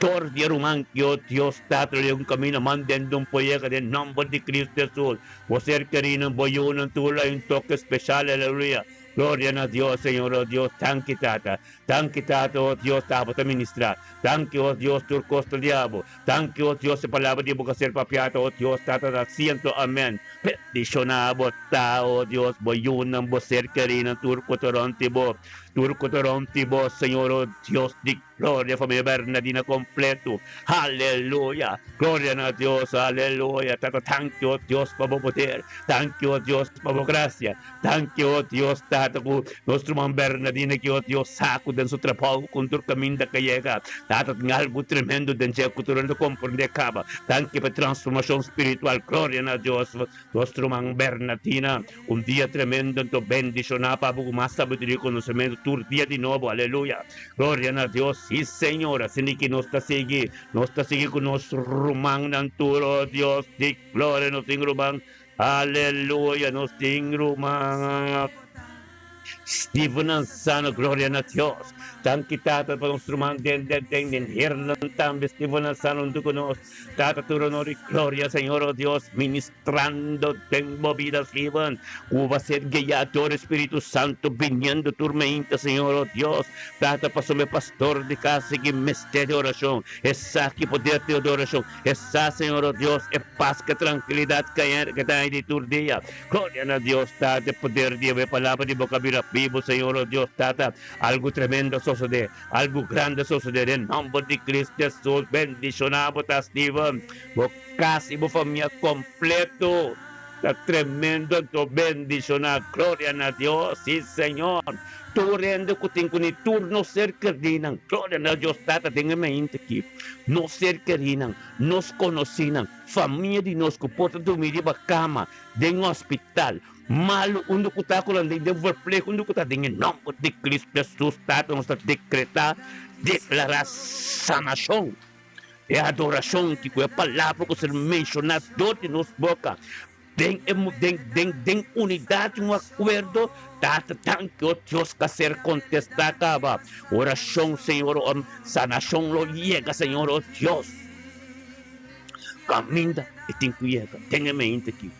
C: tor di e ruman ki, o Dios, Tata, lo yega un camino mandendo un poyega den nomber di Cristo Jesus. Bo ser kerinan, bo yunan tur lo hay un toke special, aleluya. Gloria na Dios, Señor, o Dios, danki, Tata. Danki, Tata, o Dios, ta Bo ta ministrá. Danki, o Dios, tur cos ta di Abo. Danki, o Dios, e palabra di Bo cu a ser papiá ta, o Dios, Tata, ta siento, amen. Bendishoná Bo ta, o Dios, Bo yunan, Bo ser kerinan, tur cu ta rond di Bo. Tur cu ta rond di bo, Señor, o Dios di gloria, familia Bernadina completo. Aleluya! Gloria na Dios, aleluya! Tata, tanki, o Dios, pa bo poder. Tanki, o Dios, pa bo gracia. Tanki, o Dios, Tata, cu nos ruman Bernadina aki, o Dios, sa cu den su trabao, cu tur caminda ca yega, Tata, tin algo tremendo den dje cu tur no ta comprende caba. Tanki pa e transformacion spiritual. Gloria na Dios. Nos ruman Bernadina, un dia tremendo anto bendishoná pa bo ku mas sabiduria i konosementu tur dia di nobo. Aleluya! Gloria na Dios! Sí, Señor! Asina ki nos ta sigui, nos ta sigui ku nos rumannan tur. Oh Dios di gloria, nos tin ruman. Aleluya! Nos tin ruman. Steven Ansano, gloria na Dios. Danki Tata pa nos ruman den den den den Heerlen tambe Steven Ansano huntu ku nos. Tata tur honor i gloria Señor o Dios ministrando den bo bida Steven. Ku bo a ser guiá dor e Spiritu Santo biniendo tur meinta Señor o Dios. Tata pasobra e pastor di kas sigui mester di orashon. Esaki poder di orashon. Esa Señor o Dios e pas ku e trankilidat ke ta di tur dia. Gloria na Dios Tata, e poder di e palabra di bo ka bira bibu, Señor, o Dios Tata. Algu tremendo a sosode, algu grandi a sosode den nomber di Cristo Jesus. Bendiciona bo ta, Steven, bo cas y bo famia completo. Ta tremendo anto bendiciona. Gloria na Dios, si Señor. Tur hende cu tin cuni tur nos ser kerinan. Gloria na Dios Tata den e mente aki. Nos ser kerinan, nos conocinan. Famia di nos ku por ta durmi riba kama den hospital, malu unda ku ta ku nan den den verpleeg unda ku ta, den e nomber di Cristo Jesus Tata nos ta dekretá, deklará sanashon. E adorashon ki ku e palabra ku ser menshoná dor di nos boka den e den den den unidat i un akuerdo, Tata danki o Dios ka ser kontestá kaba. Orashon Señor o sanashon lo yega Señor o Dios. Kaminda e tin ku yega den e mente aki.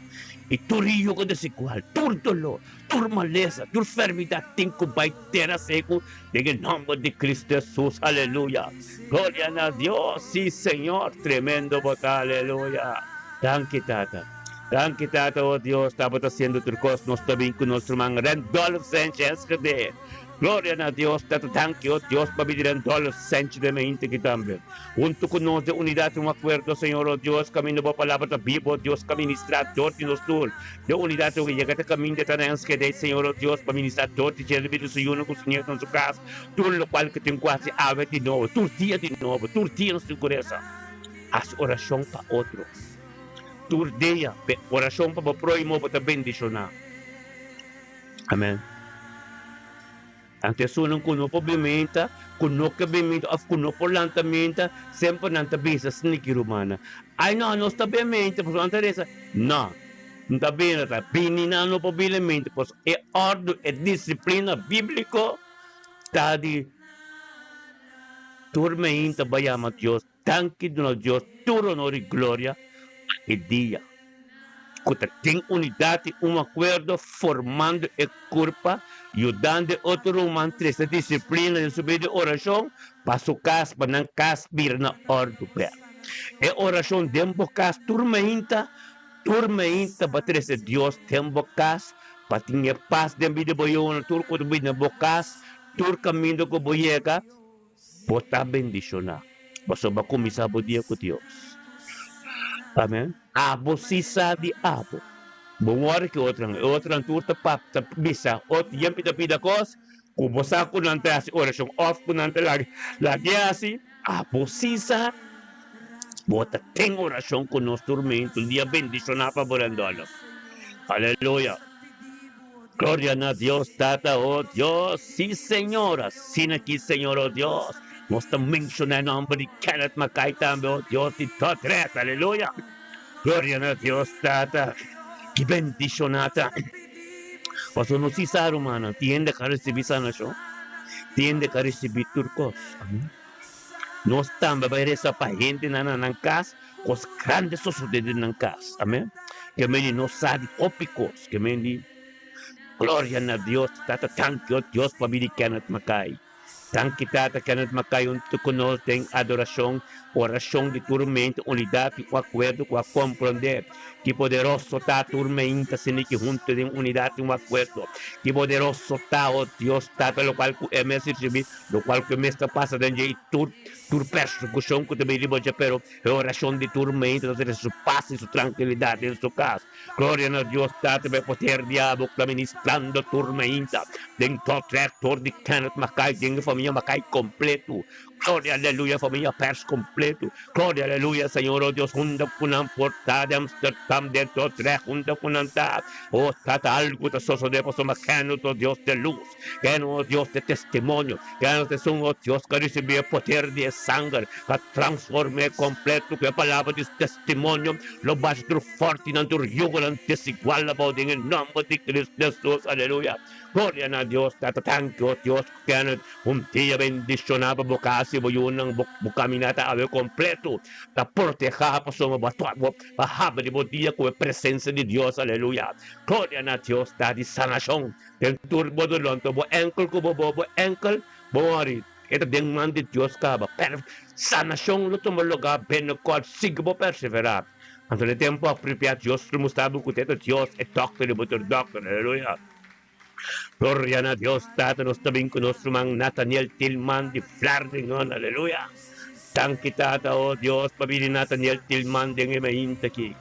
C: I tur yugo desigual, tur doló, tur malesa, tur fermidat tin ku bai tera seku den e nòmber di Kristu Hesus. Aleluya! Gloria na Dios! Sí, Señor! Tremendo bo ta! Aleluya! Danki, Tata. Danki, Tata, o Dios, tabata hasiendo tur kos. Nos ta bin ku nos ruman Randolph Sanchez Gede. Gloria na Dios, Tata, danki, o Dios, pa bini Randolph Sanchez den mente aki tambe. Huntu ku nos den unidat un akuerdo, Señor, o Dios, kaminda Bo Palabra ta bibu, o Dios, ka ministrá dor di nos tur. Den unidat un yega ta kaminda ta na Enschede, Señor, o Dios, pa ministrá dor di dje riba di su yunan ku su nietunan su kas, tur lokual ku tin ku hasi awe di nobo, tur dia di nobo, tur dia nos tin ku resa. Hasi orashon pa otro. Tur dia, orashon pa bo próhimo bo ta bendishoná. Amen. Anto esunnan ku no por bimenta, ku no ke bimenta òf ku no por lanta menta, semper nan ta bisa sniki rumannan, Ai no, nos ta bimenta pasobra nan ta resa. No, N ta bira ta bini nan no por bini menta pasobra e òrdu, e disiplina bíbliko ta di tur meinta bai yama Dios danki, duna Dios tur honor i gloria pa e dia. Ku ta den unidat i un akuerdo formando e kurpa, yudando e otro ruman trese disiplina den su bida di orashon pa su kas, pa nan kas bira na òrdu bèk. E orashon den bo kas tur mainta, tur mainta bo a trese Dios den bo kas. Pa tin e pas den bida bo yunan tur ku ta bini na bo kas, tur kaminda ku bo yega, bo ta bendishoná. Pasobra bo a kuminsá bo dia ku Dios. Amen. Abo si sa di abo. Bo wòrdu ki otronan. E otronan tur ta pap ta bisa otro yempi ta pida kos ku bo sa ku nan ta hasi orashon òf ku nan ta laga laga hasi. Abo si sa. Bo ta ten orashon ku nos tur mento un dia bendishoná pa bo Rendolo. Aleluya. Gloria na Dios Tata oh Dios. Si Señor asina aki Señor oh Dios. Nos ta menshoná e nòmber di Kenneth Mackay tambe oh Dios di Dordrecht. Aleluya. Gloria na Dios Tata. Ki bendishoná ta. Pasobra nos si sa rumannan tin hende ka risibí sanashon, tin hende ka risibí tur kos. Amen. Nos tambe bai resa pa hendenan na nan kas, kos grandi sosodé den nan kas. Amen. Ke men di nos sa di hopi kos. Ke men di, Gloria na Dios, Tata, danki o Dios pa bini Kenneth Mackay. Danki Tata Kenneth Mackay huntu ku nos den adorashon, orashon di tur mente, unidat i un akuerdo ku a komprondé ki poderoso ta tur meinta siniki huntu den unidat i un akuerdo. Ki poderoso ta, o Dios Tata, lokual ku e mes risibí Lokual ku e mes ta pasa den dje i tur tur persekushon ku ta bini riba dje, pero e orashon di tur mente ta trese su pas i su trankilidat den su kas. Gloria na Dios Tata pa e poder di abo ku ta ministrando tur meinta den Dordrecht dor di Kenneth Mackay den e famia Mackay kompletu. Gloria aleluya famia Pers kompletu. Gloria aleluya Señor o Dios unda ku nan por ta den Amsterdam den Dordrecht unda ku nan ta o Tata algu ta sosode pasobra Kenneth o Dios de lus. Ken o Dios de testimonio, ken esun o Dios ku a risibí e poder di e sanger pa transform'é kompleto ku e palabra di su testimonio lo basha tur fòrtinan, tur yugonan desigual abou den e nòmber di Cristo Jesus. Aleluya! Gloria na Dios Tata. Tanki o Dios ku Kenneth un dia bendishoná pa bo kas i bo yunan, bo bo kaminata awe kompleto ta protehá pasobra bo a tua bo a habri bo dia ku e presensia di Dios. Aleluya! Gloria na Dios ta di sanashon. Den tur bo dolor, anto bo enkel ku bo bo bo enkel, bo mori. E ta den man di Dios kaba. Per sanashon lo tuma lugá binnenkort si ku bo perseverá. Anto den tempu apropiá Dios lo mustra bo ku te ta Dios, e dòkter di bo tur dòkter. Aleluya! Gloria na Dios Tata, nos ta bin ku nos ruman Nathaniel Tilman di Vlaardingen. Aleluya! Danki Tata, o Dios, pa bini Nathaniel Tilman den e mainta aki.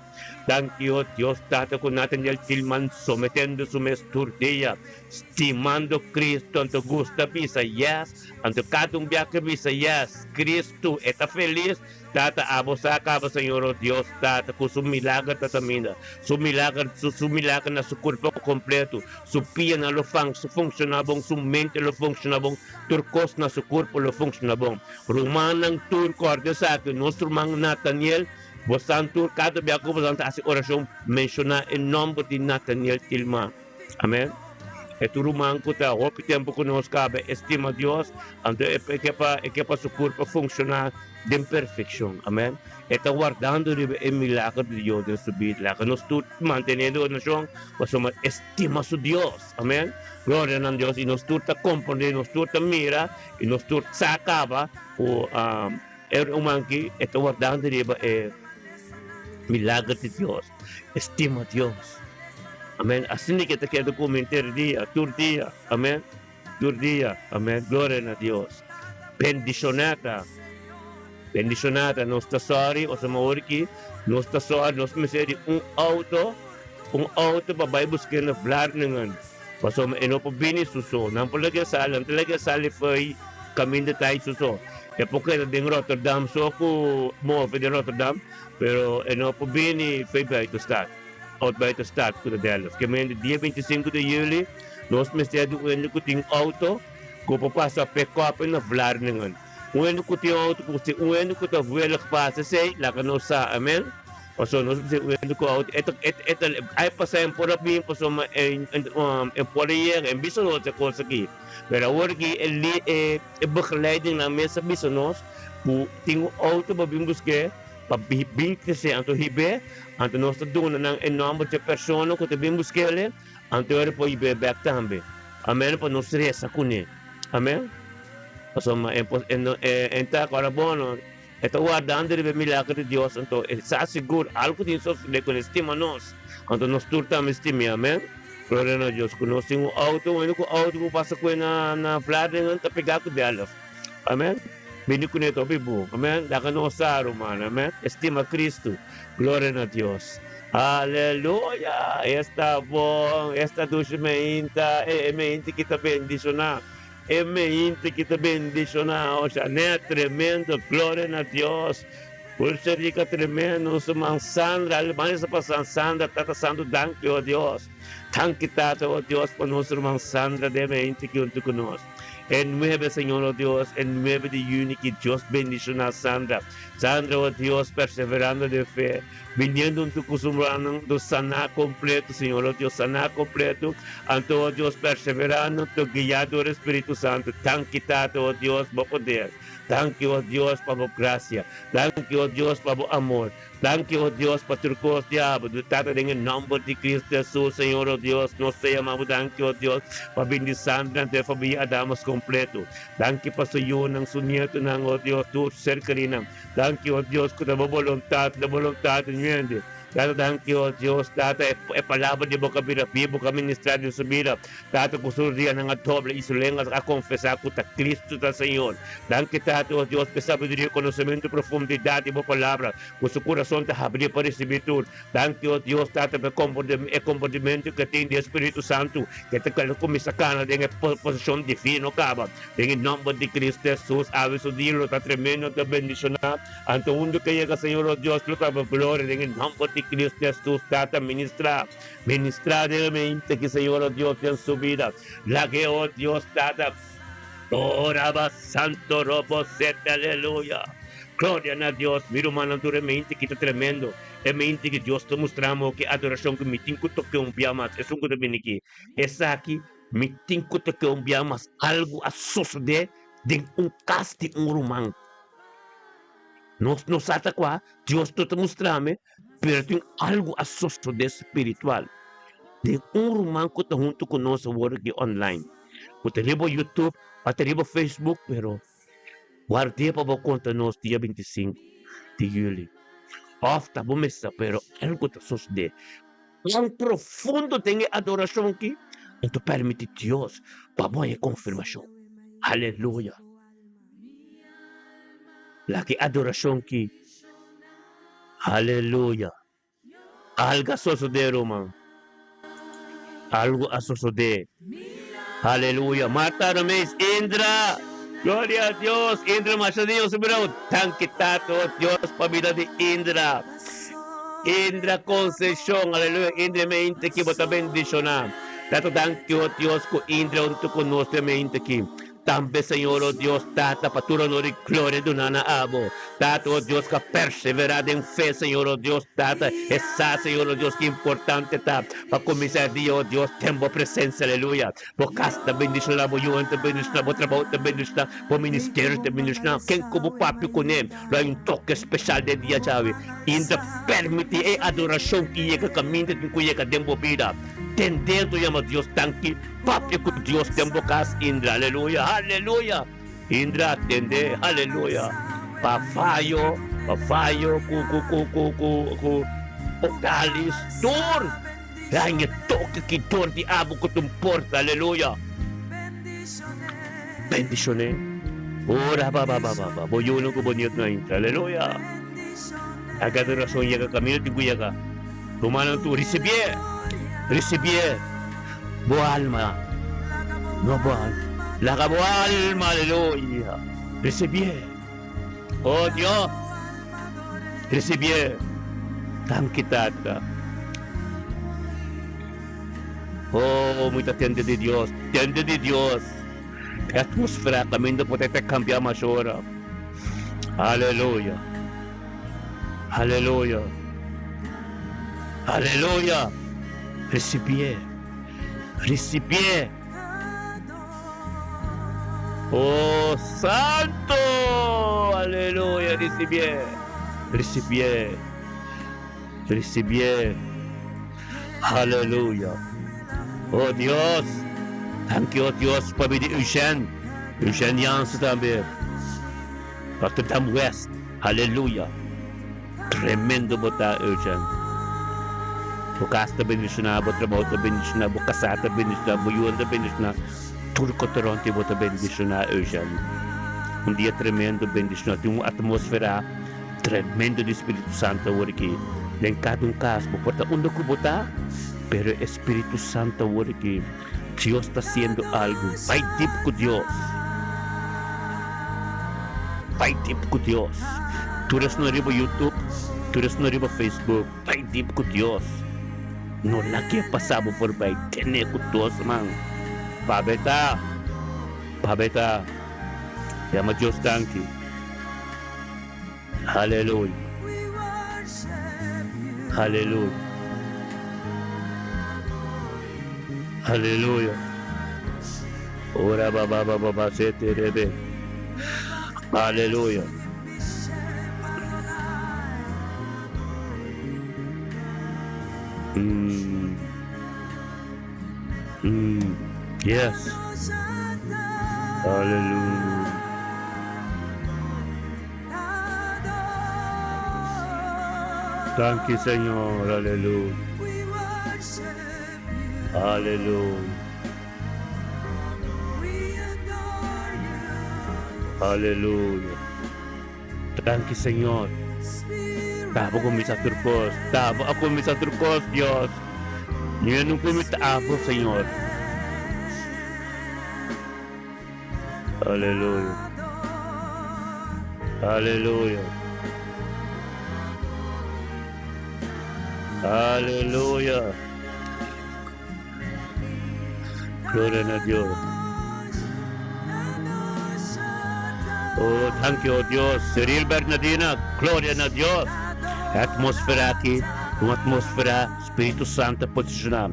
C: Danki, o Dios Tata, ku Nathaniel Tilman sometendo su mes tur dia, stimando Cristo, anto gusta bisa yes, anto kada un bia ke bisa yes, Cristo, e ta felis. Tata, abo sa kaba, Señor, o Dios Tata, ku su milager ta taminda, su milager, su, su milager na su kurpo kompleto, su pianan lo fan, su funshoná bon, su mente lo funshoná bon, tur kos na su kurpo lo funshoná bon. Rumannan tur, kòrda esaki, nos ruman Nathaniel, Bosan tur kada bia ku bosan ta hasi orashon menshoná e nòmber di Nathaniel Tilman. Amen. E tur ruman ku ta hopi tempu ku nos kaba e stima Dios, anto e ke pa e ke pa su kurpa funshoná den perfekshon. Amen. E ta wardando riba e milager di Dios den su bida. Laga nos tur mantené den orashon pasobra e stima su Dios. Amen. Gloria na Dios. I nos tur ta komprondé, nos tur ta mira i nos tur sa kaba ku E ruman aki e ta wardando riba e milager di Dios. E stima Dios. Amen. Asina ke ta keda ku mi henter dia, tur dia. Amen. Tur dia. Amen. Gloria na Dios. Bendishoná ta. Bendishoná ta. Nos ta sorry, osama ora ki nos ta sorry, nos mester di un auto, un auto pa bai busk'é na Vlaardingen. Pasobra e no por bini su so. Nan por laga e sali, nan ta laga e sali fo'i kaminda ta su so. E por keda den Rotterdam so ku move den Rotterdam, pero e no por bini fo'i buitenstad, out buitenstad ku ta Delft. Ke mende dia 25 di juli nos mester di un hende ku tin auto ku por pasa pick up na Vlaardingen. Un hende ku tin auto ku si un hende ku ta welig pasa esei, laga nos sa. Amen. Pasobra nos mester wende ku auto e ta e ta ai pasa en por a bin pasobra en en por a yega en bisa nos e kos aki pero awor aki e li e e begeleidingnan mes a bisa nos ku tin un auto pa bin busk'é pa bin trese anto hib'é anto nos ta duna nan e nòmber dje persona ku ta bin busk'el anto e por hib'é bèk tambe amen pa nos resa kuné amen pasobra en por en ta kòrda bono. E ta wardando riba e milager di Dios, anto e sa sigur algu tin sosodé ku el stima nos, anto nos tur tambe stim'é. Amèn. Gloria na Dios ku nos tin un auto, un úniko auto ku pasa ku e na na Vlaardingen ta pegá ku Delft. Amen. Bini kuné ta hopi bon. Amen. Laga nos sa, ruman. Amen. Estima Kristu. Gloria na Dios. Aleluya! Esta bon, esta dushi meinta, e meinta ki ta bendishoná. E meinta ki ta bendishoná. O Janet, tremendo. Gloria na Dios. Pulse rica tremendo nos ruman Sandra Alemania sa pasa Sandra tata santo danki oh Dios danki tata oh Dios pa nos ruman Sandra den mente ki hunto ku nos e nuebe Señor oh Dios e nuebe di juni ki Dios bendiciona Sandra Sandra oh Dios perseverando den fe biniendo hunto ku su rumannan do sana completo Señor oh Dios sana completo anto oh Dios perseverando anto guia dor Espiritu Santo danki tata oh Dios bo poder. Danki, o Dios, pa bo gracia. Danki, o Dios, pa bo amor. Danki, o Dios, pa tur cos di abo. Du Tata, den e nomber di Cristo Jesus, Señor, o Dios, nos ta yama bo danki, o Dios, pa bindi Sandra anto e familia Adamus completo. Danki pa su yunan, su nietonan, o Dios, tur ser kerinan. Danki, o Dios, cu ta bo boluntad, ta boluntad di ñuende. Tata, danki, o Dios, Tata, e palabra di bo ka bira bibu, ka ministra den su bida. Tata, ku su rianan a dobla i su lengas a konfesá ku ta Kristu ta Señor. Danki, Tata, o Dios, p'e sabiduria, konosementu i profundidat di bo Palabra, ku su kurason ta habrí pa risibí tur. Danki, o Dios, Tata, p'e e komportamentu ku e tin di e Spiritu Santu, ku e ta kuminsá kana den e posishon divino kaba. Den e nòmber di Kristu Hesus, awe su dia lo ta tremendo, ta bendishoná. Anto hundu ke yega Señor o Dios lo ta bo gloria den e nomber di Cristo Jesus Tata ministra ministra den e mente ki Señor o Dios den su bida lage o Dios Tata ora ba santo robo sete aleluya gloria na Dios mi rumannan tur e mente ki ta tremendo e mente ki Dios ta mustra mo ki adoracion ku mi tin ku toke un bia mas esun ku ta bini ki esaki mi tin ku toke un bia mas algu a sosode den un kas di un ruman. Nos no sa ta kua Dios no ta mustra mi, pero tin algu a sosodé spiritual den un ruman ku ta huntu ku nos awor aki online, ku ta riba YouTube o ta riba Facebook, pero ward'é pa bo konta nos dia 25 di juli. Òf ta bo mester, pero algu ta sosodé. Cuán profundo den e adoracion aki bo ta permiti Dios pa bo haña confirmacion. Aleluya! Laga e adoracion aki, aleluya, algo a sosode, ruman. Algo a sosode. Aleluya! Marta Romeis, Indra! Gloria a Dios! Indra masha Dios bro. Danki Tato Dios pa bida di Indra. Indra Concepcion, aleluya. Indra me inta ki bo ta bendiciona. Tato danki o Dios ku Indra hunto ku nos den me inta ki. Tambe Señor o Dios Tata pa tur honor y gloria duna na abo. Tata o Dios ka persevera den fe Señor o Dios Tata e sa Señor o Dios ki importante ta pa cuminsa e dia o Dios den bo presencia aleluya. Bo cas ta bendiciona bo yunan ta bendiciona bo trabao ta bendiciona bo ministerio ta bendiciona ken cu bo papia cune lo hay un toke special den dia djawe y ta permiti e adoracion ki yega caminda tin cu yega den bo bida den dentro yama Dios danki. Papia ku Dios den bo kas, Indra, aleluya, aleluya. Indra, tende, aleluya. Pa fayo, pa fayo ku ku ku ku ku ku Odalis tur daña toke ki dor di abo ku ta importa, aleluya. Bendishoné. Ora ba ba ba ba ba, bo yunan ku bo nietnan Indra, aleluya. Laga adoracion yega kaminda tin ku yega. Rumannan tur, risibié, risibié. Bo alma, no bo alma. Laga bo alma, aleluya, risibié. Oh Dios, risibié. Danki Tata. Oh, mi ta tende di Dios, tende di Dios. E atmosfera kaminda por ta kambia mas ora. Aleluya. Aleluya. Aleluya. Risibié. Risibié. Oh, santo. Aleluya. Risibié. Risibié. Risibié. Aleluya. Oh Dios. Danki, oh Dios, pa bidi Eugène. Eugène Jansen tambe. Rotterdam West. Aleluya. Tremendo bo ta, Eugène. Bo kas ta bendishoná, bo trabou ta bendishoná, bo kasá ta bendishoná, bo yunan ta bendishoná, tur ku ta rònt di bo ta bendishoná, Eugène. Un dia tremendo bendishoná. Tin un atmósfera tremendo di Spiritu Santu awor aki den kada un kas. Bo por ta unda ku bo ta, pero e Spiritu Santu awor aki, Dios ta hasiendo algu. Bai dip ku Dios. Bai dip ku Dios. Tur esnan riba YouTube, tur esnan riba Facebook. Bai dip ku Dios. No lag'é pasa bo forbij. Ten'é ku dos man. Pabia ta. Pabia ta. Yama Dios danki. Haleluya. Haleluya. Haleluya. Ora ba ba ba ba ba sete rebe. Haleluya. Mm. Mm. Yes. Hallelujah. Thank you, Señor. Aleluya. Aleluya. Aleluya. Danki Señor. Tabo kuminsá tur kos. Tabo a kuminsá tur kos, Dios. Mi no kuminsá abo, Señor. Aleluya. Aleluya. Aleluya. Gloria na Dios. Oh, thank you, oh Dios. Cyril Bernardina, gloria na Dios. Atmósfera aki, un atmósfera Spiritu Santo a posishoná.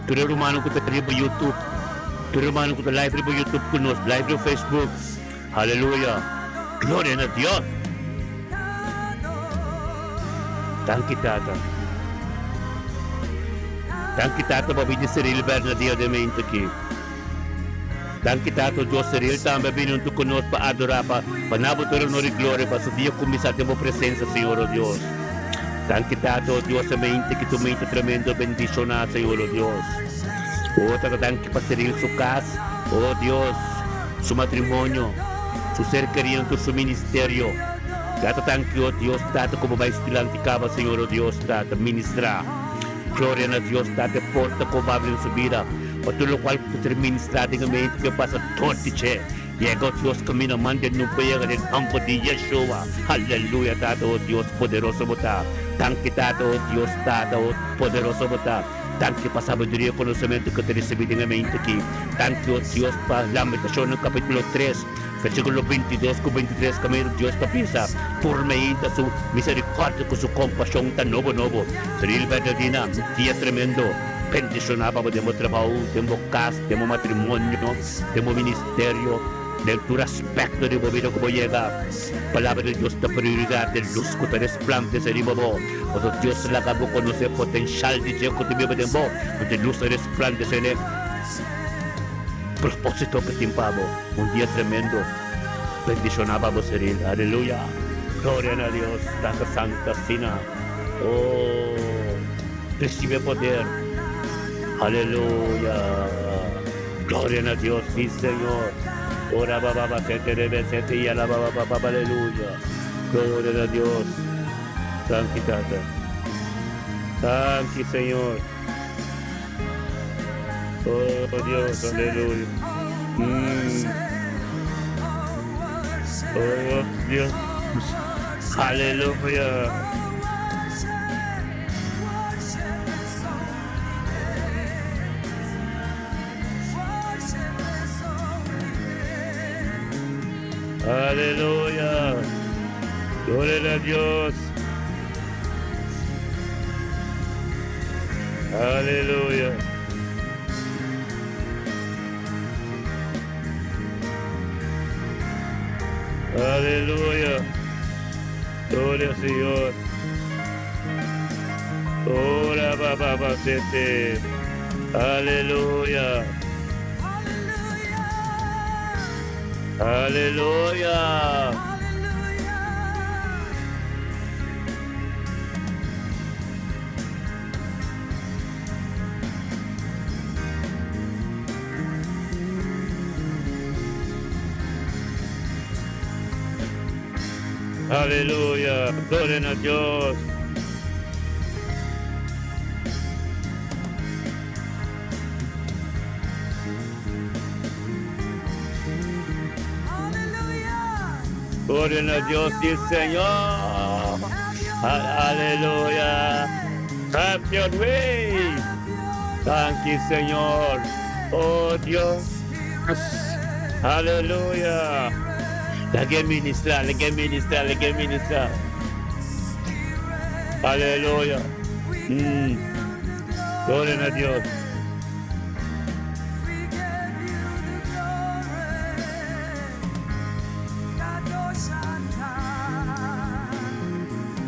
C: Tur e rumannan ku ta riba YouTube, tur e rumannan ku ta live riba YouTube ku nos, live riba Facebook. Aleluya. Gloria na Dios. Danki Tata. Danki Tata pa bini Cyril Bernadino den mente aki. Danki Tata Dios Cyril tambe a bini hunto ku nos pa adora pa pa na bo tur honor i gloria pa su dia kuminsá den bo presensia Señor o Dios. Danki Tata o Dios e mente ki tu mente tremendo bendishoná Señor o Dios. O Tata danki pa Cyril su kas o Dios. Su matrimonio, su ser kerido tur su ministerio. Ya ta tanki o Dios Tata ku bo bai su dilanti kaba Señor o Dios Tata ministra. Gloria na Dios Tata e porta ku bo abri den su bida pa tur lokual ku ser ministra den e mente ku e pasa dor di dje. Yega o Dios kaminda manda e nubia yega den nomber di Yeshua. Aleluya Tata o Dios poderoso bo ta. Danki Tata o Dios Tata o poderoso bo ta. Danki pa sabiduria i konosementu ku ta risibí den e mente aki. Danki, o Dios, pa Lamentacionnan kapítulo tres, versíkulo 22 ku 23 kaminda Dios ta bisa, Tur meinta su miserikòrdia ku su kompashon ta nobo nobo. Cyril Bernardina, un dia tremendo. Bendishoná pa bo den bo trabou, den bo kas, den bo matrimonio, den bo ministerio, den tur aspekto di bo bida ku bo yega. Palabra di Dios ta prioridat, e lus ku ta resplandesé riba bo. Pasobra Dios laga bo konosé e potenshal di dje ku ta biba den bo, anto e lus ta resplandesé n'e propósito ku tin pa bo. Un dia tremendo. Bendishoná pa bo, Cyril. Aleluya! Gloria na Dios, Tata Santu asina. Oh, risibi e poder. Aleluya! Gloria na Dios, sí Señor. Ora ba ba ba sete rebe sete yala ba ba ba ba aleluya. Gloria na Dios. Danki Tata. Danki Señor. Oh Dios, aleluya. Mm. Oh Dios. Aleluya. Aleluya. Gloria a Dios. Aleluya. Aleluya. Gloria al Señor. Ora ba ba ba sete. Aleluya. Aleluya. Aleluya. Gloria na Dios. Gloria na Dios, sí Señor. Aleluya. Have your way. Thank you, Señor. Oh Dios. Aleluya. Lag'é ministrá, lag'é ministrá, lag'é ministrá. Aleluya. Mm. Gloria na Dios.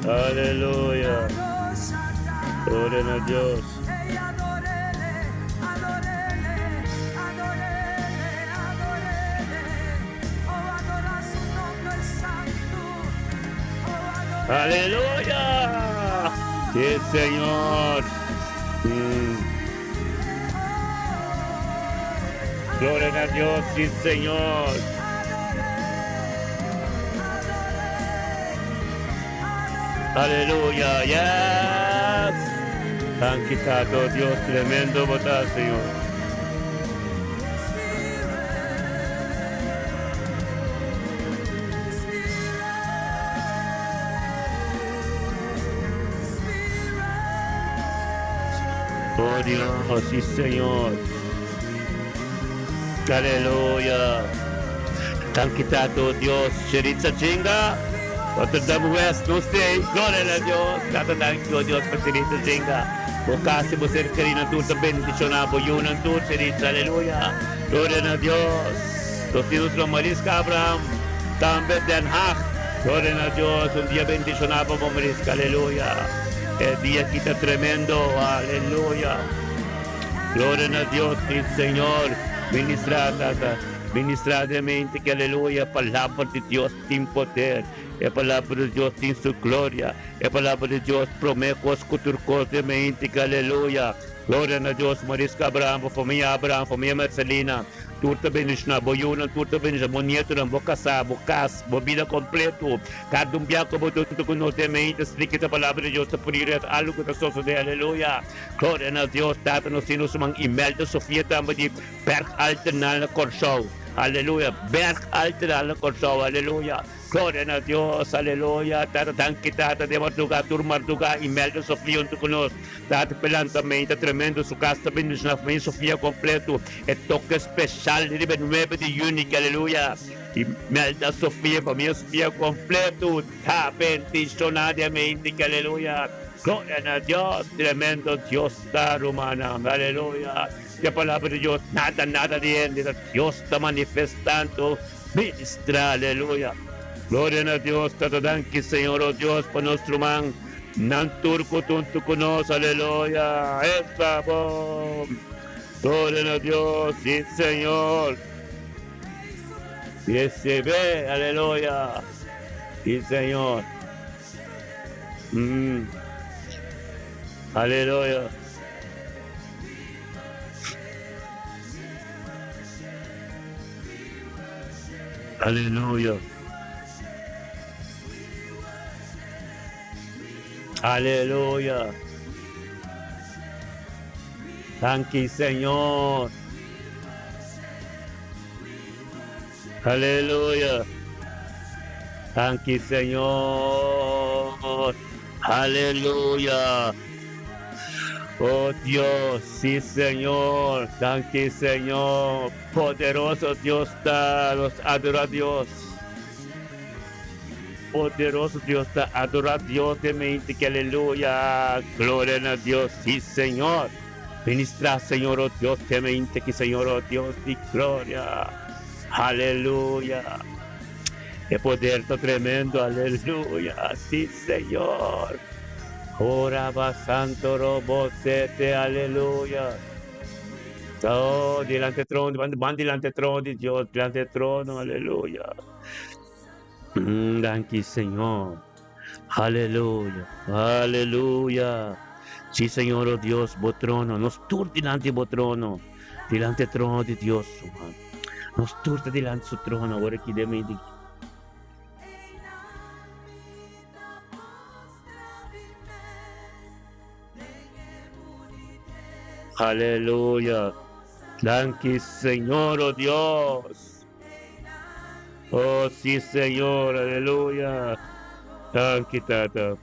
C: Aleluya. Gloria na Dios. Aleluya. Sí, Señor. Mm. Gloria a Dios, sí, Señor. Aleluya. Yes. Danki Tato, Dios tremendo bo ta, Señor. Oh Dios, sí Señor. Aleluya. Danki Tato, Dios. Sheritza Chinga. Rotterdam West, no stay. Gloria a Dios. Tata, danki, oh Dios, pa Sheritza Chinga. Bo casa, bo ser querido, tur ta bendicioná, bo yunan tur, Sheritza. Aleluya. Gloria na Dios. Nos tin nuestro Mariska Abraham, tambe Den Haag. Gloria na Dios. Un dia bendicioná pa bo, Mariska. Aleluya. E dia aki ta tremendo. Aleluya. Gloria na Dios, sí Señor. Ministra, Tata. Ministra den mente que aleluya. Palabra di Dios tin poder. E palabra di Dios tin su gloria. E palabra di Dios prome cos cu tur cos den mente que aleluya. Gloria na Dios. Mariska Abraham, bo famia Abraham, famia Mercelina. Tur ta bendiciona. Bo yunan tur ta bendiciona. Bo nietonan, bo casa, bo cas, bo bida completo. Cada un bia cu bo dunto cu nos den mente, splica ta palabra di Dios ta puri ret algo cu ta sosode. Aleluya. Gloria na Dios Tata nos tin nos man Imelda Sofia tambe di Berg Altenal na Kòrsou aleluya Berg Altenal na Kòrsou aleluya Gloria na Dios aleluya Tata danki Tata den marduga tur marduga Imelda Sofia huntu ku nos Tata pelantamente tremendo su kas ta bendiciona famia Sofia kompleto e toke special riba e nuebe di juni ki aleluya Imelda Sofia famia Sofia kompleto ta bendiciona di amente ki aleluya. Gloria na Dios, tremendo Dios ta rumannan, aleluya. Di e palabra di Dios nada nada di hende ta Dios ta manifestando ministra, aleluya. Gloria na Dios, tata danki Señor oh Dios pa nos ruman nan tur cu tuntu cu nos, aleluya. Esta bon. Gloria na Dios, si Señor. Recibe, aleluya. Si Señor. Mm. Aleluya. Aleluya. Aleluya. Danki, Señor. Aleluya. Danki Señor. Aleluya. Oh Dios, sí Señor. Danki Señor. Poderoso Dios ta. Nos adora Dios. Poderoso Dios ta. Adora Dios den mente que aleluya. Gloria na Dios. Sí Señor. Ministra Señor oh Dios den mente que Señor oh Dios di gloria. Aleluya. E poder ta tremendo, aleluya. Sí, Señor. Ora ba santo robo sete, aleluya. Oh, delante trono, van, van delante trono di Dios, delante trono, aleluya. Mm, danki, Señor. Aleluya, aleluya. Sí, Señor, oh Dios, bo trono, nos tur delante bo trono, delante trono di Dios, man. Nos tur ta delante su trono, awor aki den medio. Aleluya. Danki Señor, oh Dios. Oh sí, Señor, aleluya. Danki Tata.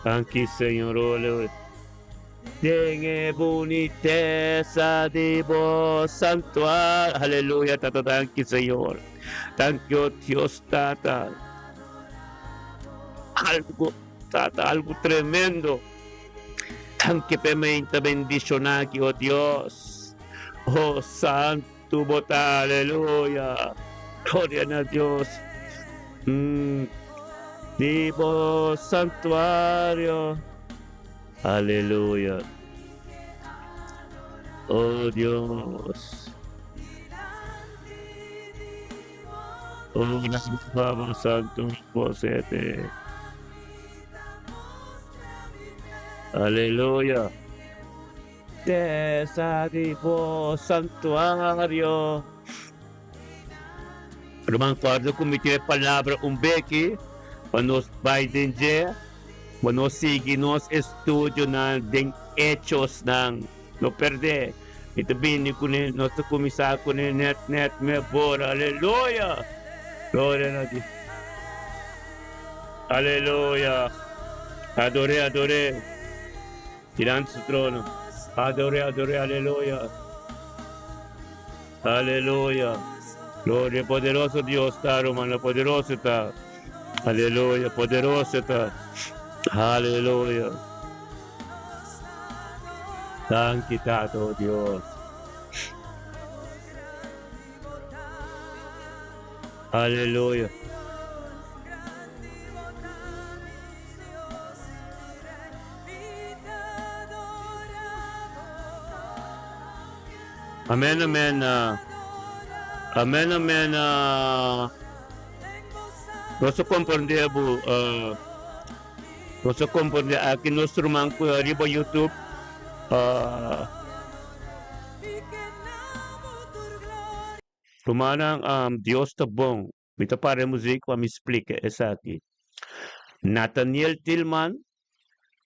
C: Danki Señor, oh, aleluya. Den e bunitesa di bo santuario. Aleluya, Tata, danki Señor. Danki, oh Dios, Tata. Algo, Tata, algo tremendo. Danki p'e meinta bendiciona aki, oh Dios. Oh, santo bo ta, aleluya. Gloria na Dios. Di bo santuario. Aleluya. Oh Dios. Oh, Baba Santo, posete. Aleluya. Tesa di bo santuario. Ruman, kòrda ku mi tin e palabra un beki pa nos bai den dje, pa nos sigui nos estudionan den Echosnan. No pèrdè. Mi ta bini kuné, nos ta kuminsá kuné nèt nèt mehor. Aleluya! Gloria na Dios. Aleluya! Ador'é, ador'é. Dilanti su trono. Ador'é, ador'é. Aleluya! Aleluya! Gloria, poderoso Dios ta, rumannan, poderoso ta. Aleluya, poderoso ta. Aleluya. Danki Tata, oh Dios. Aleluya. Amen amen amen amen nos a comprende bo nos a comprende aki nos ruman cu riba youtube rumannan Dios ta bon mi ta para e muziek pa mi splica esaki Nathaniel Tilman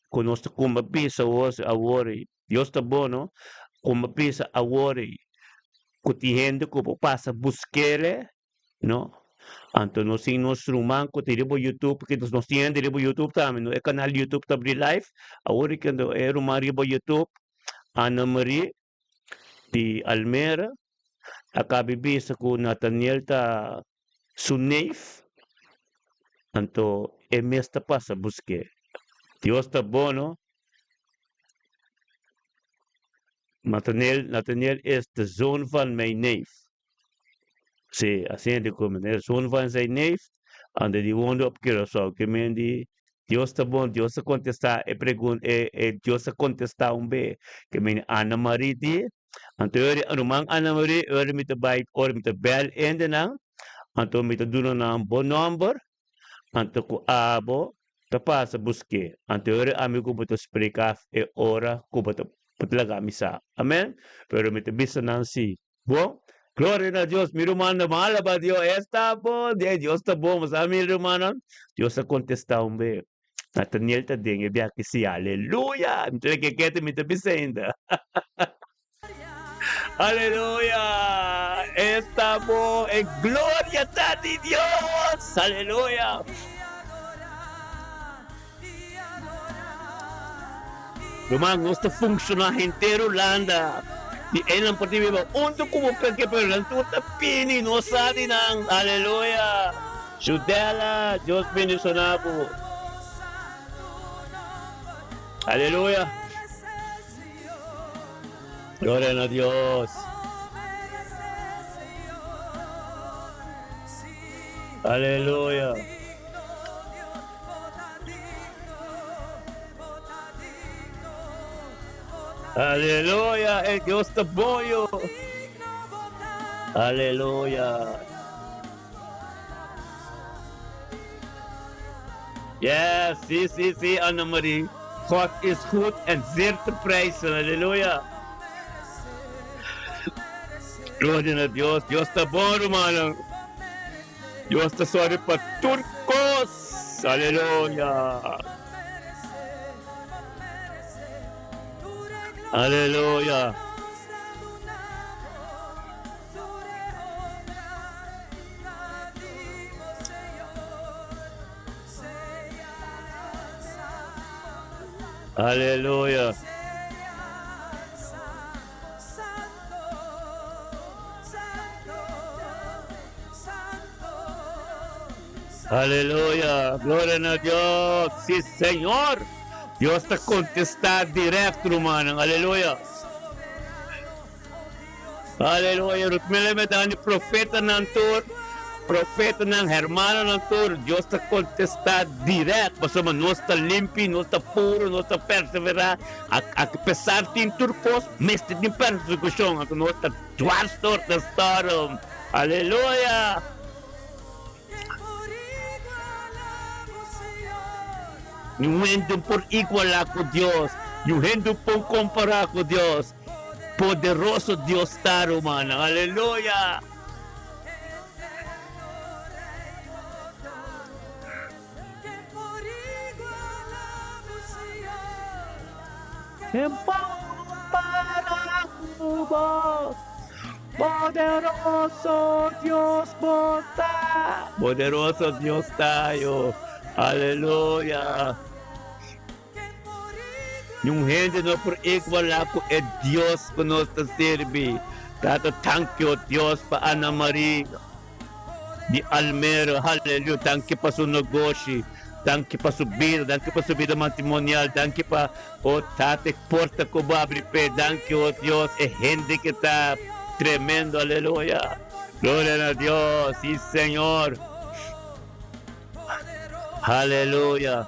C: ku nos ta kumba bisa awor ei, Dios ta bon no, kumba bisa awor ei ku tin hende ku por pasa busk'el no, anto nos tin nos ruman ku tin riba youtube, paske nos tin hende riba youtube tambe no, e kanal di youtube ta abri live, awor ei kende e ruman riba youtube Ana Marie di Almere a kabi bisa ku Nathaniel ta su neef, anto e mes ta pasa busk'é. Dios ta bon, no? Nathaniel, Nathaniel is de zoon van mijn neef. Sí, asina di ku mi. Zoon van zijn neef, anto di woonde op Curaçao. Ke men di Dios ta bon, Dios a kontestá e pregun e e Dios a kontestá un be. Ke men Ana Marie di, anto ora ruman Ana Marie, ora mi ta bai, ora mi ta bèl hendenan, Anto mi ta duna nan bo nòmber, anto ku abo ta pasa busk'é. Anto e ora ami ku bo ta spreká e ora ku bo ta laga mi sa. Amèn. Pero mi ta bisa nan si. Bon, gloria na Dios. Mi rumannan, bo alabá Dios. E sta bon. Di Dios ta bon. Bo sa mi rumannan? Dios a kontestá un be. Nataniel ta den e biaha si. Aleluya! Mi ta ke kete mi ta bisa ainda. Aleluya! Esta bo e gloria ta di Dios! Aleluya! Ruman, nos ta funciona henter Hulanda. Di einan por tin biba unto cu bo peke, pero nan tur ta bini, nos sa di nan. Aleluya! Judela, Dios bendiciona bo. Aleluya! Gloria na Dios. Aleluya. Aleluya. E Dios ta bon yo. Aleluya. Yes, sí, sí, sí, Anna Marie. God is goed en zeer te prijzen. Aleluya. Gloria na Dios. Dios ta bon, hermano. Dios ta sòru pa tur kos. Aleluya. Aleluya. Aleluya. Aleluya. Gloria na Dios. Sí, Señor. Dios ta contesta direct, rumannan. Aleluya. Aleluya. Rutmele me dani profetanan tur, profetanan, hermanonan tur, Dios ta contesta direct, pasobra nos ta limpi, nos ta puro, nos ta persevera, a a pesar tin tur cos, mester tin persecucion, anto nos ta dwars door de storm. Aleluya. Niun hende por iguala cu Dios, niun hende por compara cu Dios. Poderoso Dios ta, rumannan. Aleluya! Ken por compara cu bo? Poderoso Dios bo ta. Poderoso Dios ta, yo. Aleluya! Niun hende no por igualá ku e Dios ku nos ta sirbi. Tata, tanki, o Dios, pa Ana Marie di Almero. Haleluya. Danki pa su negoshi. Danki pa su bida. Danki pa su bida matrimonial. Danki pa, o Tata, e porta ku bo abri p'e. Danki, o Dios, e hende ke ta tremendo. Aleluya. Gloria na Dios. Si, Señor. Haleluya.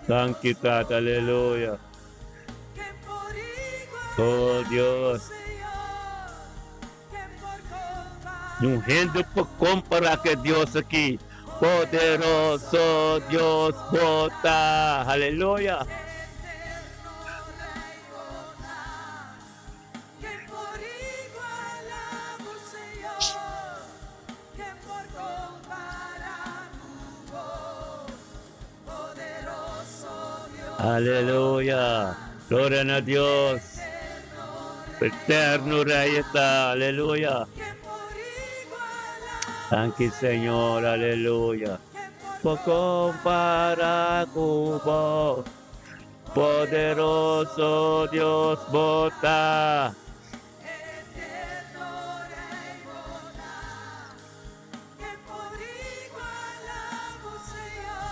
C: Danki Tata, aleluya. Oh Dios. Niun hende por compara cu e Dios aki. Poderoso Dios bo ta. Aleluya. Aleluya! Gloria na Dios! Eterno Rey ta. Aleluya! Danki Señor. Aleluya. Por compara cu bo. Poderoso Dios bo ta.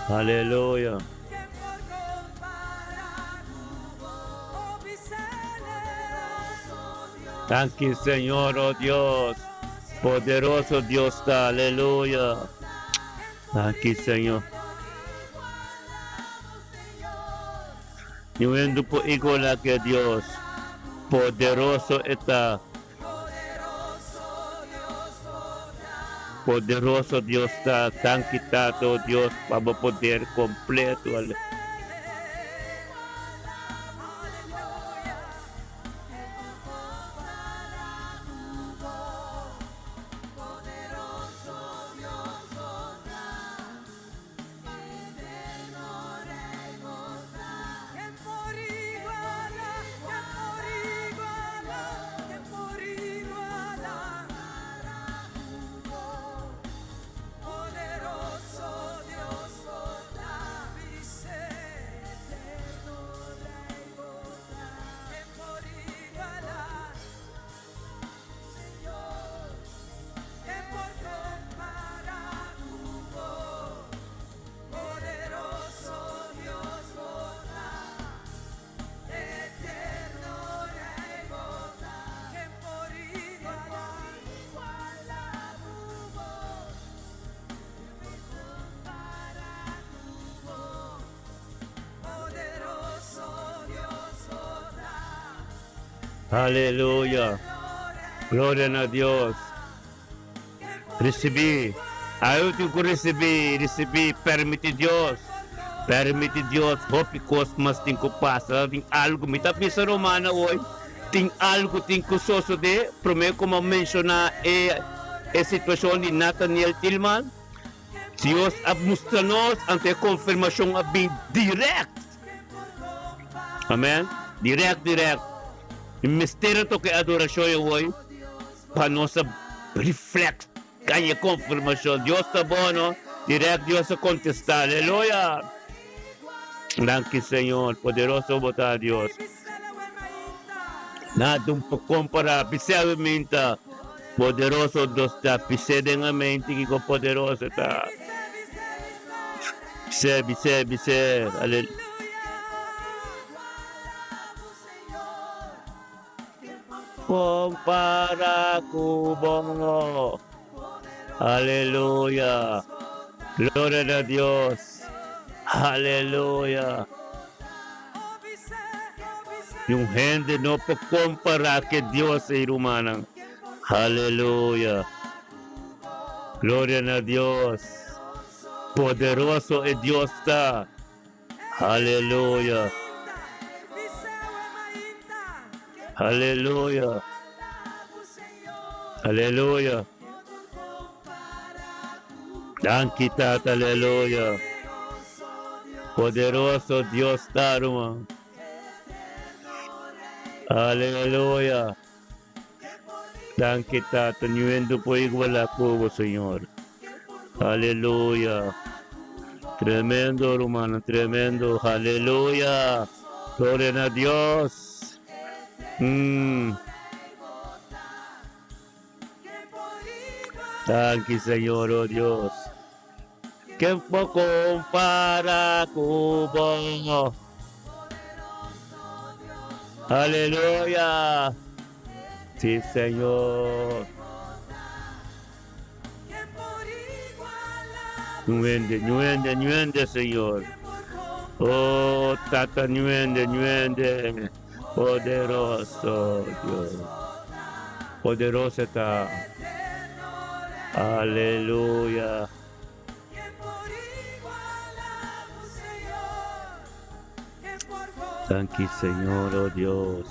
C: Aleluya. Danki Señor, oh Dios. Poderoso Dios ta. Aleluya. Danki Señor. Niun hende por iguala ku e Dios. Poderoso e ta. Poderoso Dios ta. Danki Tata, oh Dios, pa bo poder completo. Aleluya! Gloria na Dios! Ricibi, ayo tin cu ricibi, ricibi, permiti Dios, permiti Dios, hopi cos mas tin cu pasa, tin algo, mi ta bisa romana hoy. Tin algu tin ku sosodé promé ku mi a menshoná e e situashon di Nathaniel Tillman? Dios a mustra nos, anto e konfirmashon a bin dirèkt. Amèn. Dirèkt, dirèkt. Mi mester a toka e adorashon awor pa nos a reflèkt Gaña e konfirmashon. Dios ta bono. Dirèkt Dios a kontestá. Aleluya! Danki Señor. Poderoso bo ta, Dios. Nada un por kompará. Bis'é mi minta. Poderoso Dios ta. Bis'é den a mente kiko poderoso ta. Bis'é, bis'é, bis'é. Aleluya. Compara cu bo. Aleluya. Gloria na Dios. Aleluya. Niun hende no por compara cu Dios, ey rumannan. Aleluya. Gloria na Dios. Poderoso e Dios ta. Aleluya. Aleluya. Aleluya. Danki Tata, aleluya. Poderoso Dios ta, ruman. Aleluya. Danki Tata, niun por iguala cu bo, Señor. Aleluya. Tremendo, hermano, tremendo. Aleluya. Gloria na Dios. Danki, Señor, oh Dios. Ken por compara cu bo? Aleluya. Sí, Señor. Nuende, nuende, nuende, Señor. Oh, Tata, nuende, nuende. Poderoso Dios. Poderoso ta. Aleluya. Danki Señor, oh Dios.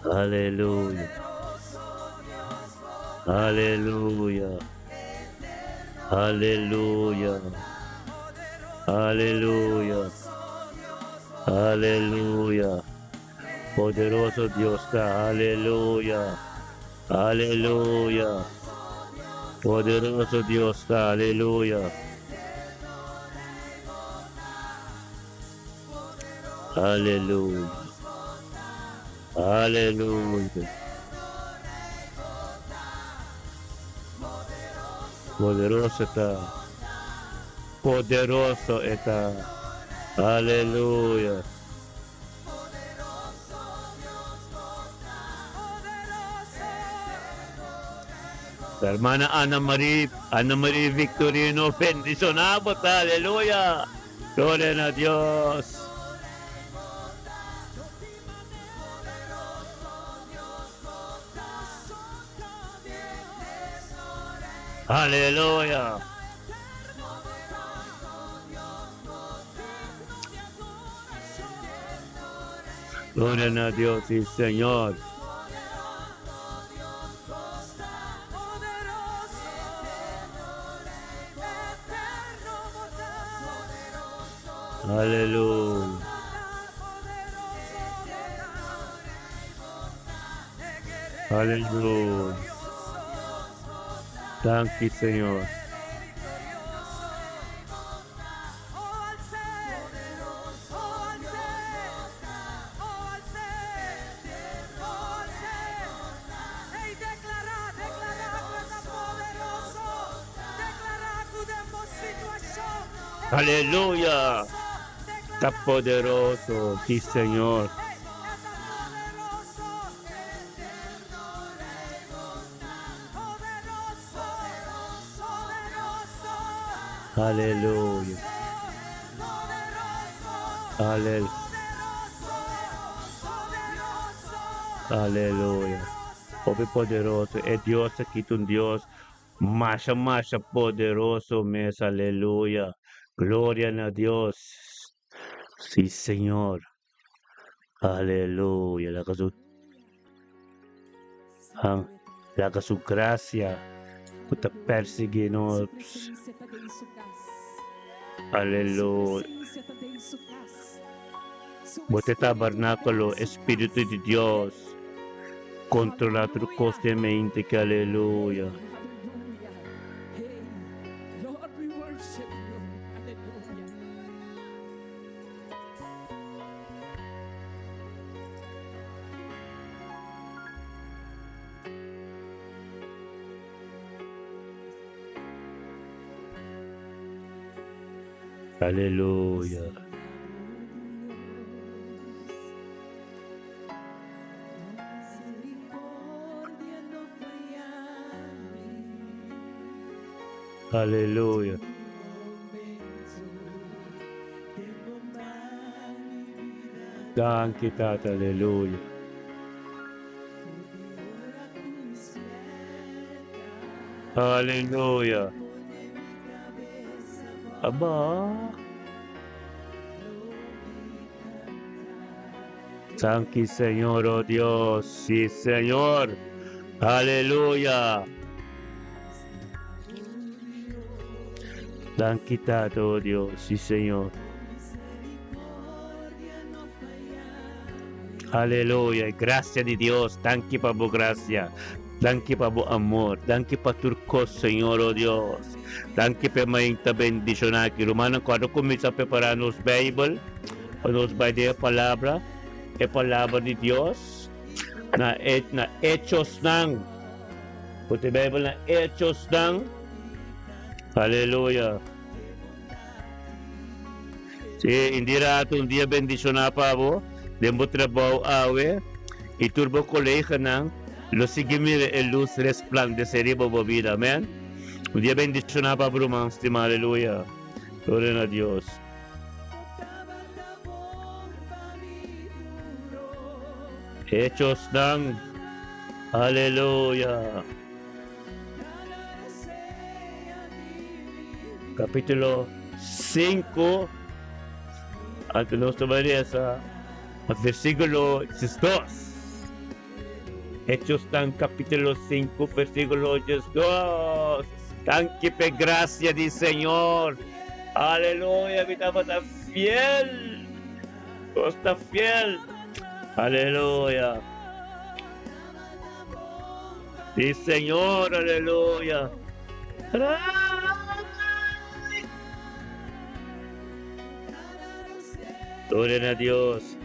C: Aleluya. Aleluya. Aleluya. Aleluya. Aleluya. Poderoso Dios ta. Aleluya. Aleluya. Poderoso Dios ta. Aleluya. Aleluya. Aleluya. Poderoso ta. Poderoso e ta. Aleluya. Hermana Ana Marie, Ana Marie Victorino, bendiciona bo ta, aleluya. Gloria na Dios. Aleluya. Gloria na Dios y Señor. Aleluya. Aleluya. Danki, Señor. Aleluya. Ta poderoso, sí, Señor. Aleluya. Aleluya. Aleluya. Hopi poderoso. E Dios aki ta un Dios masha masha poderoso mes. Aleluya. Gloria na Dios. Sí, Señor. Aleluya. Laga su. Han laga su gracia cu ta persigui nos. Aleluya. Bo ta e tabernáculo, e Spiritu di Dios. Controla tur cos den mente ki aleluya. Aleluya. Aleluya. Danki Tata, aleluya. Aleluya. Aba. Danki Señor, oh Dios. Sí, Señor. Aleluya. Danki Tata, oh Dios. Sí, Señor. Aleluya. Gracia di Dios. Danki pa bo gracia. Danki pa bo amor. Danki pa tur kos, Señor, oh Dios. Danki pa e mainta bendishoná aki. Rumannan, cuando cuminsa prepara nos Bijbel, pa nos bai den e Palabra, e Palabra di Dios, na e na Hechosnan. Put e Bijbel na Hechosnan. Aleluya. Sí, Indira, ta un dia bendishoná pa bo den bo trabou awe i tur bo koleganan lo sigui mira e lus resplandesé riba bo bida. Amèn. Un dia bendishoná pa bo, ruman stimá. Aleluya. Gloria na Dios. Hechosnan. Aleluya. Capítulo 5, anto nos ta bai lesa versículo 12. Hechos tan capítulo 5, versículo 12. Danki p'e gracia di Señor. Aleluya, mi tabata fiel. Dios ta fiel. Aleluya. Sí, Señor, aleluya. Gloria a Dios.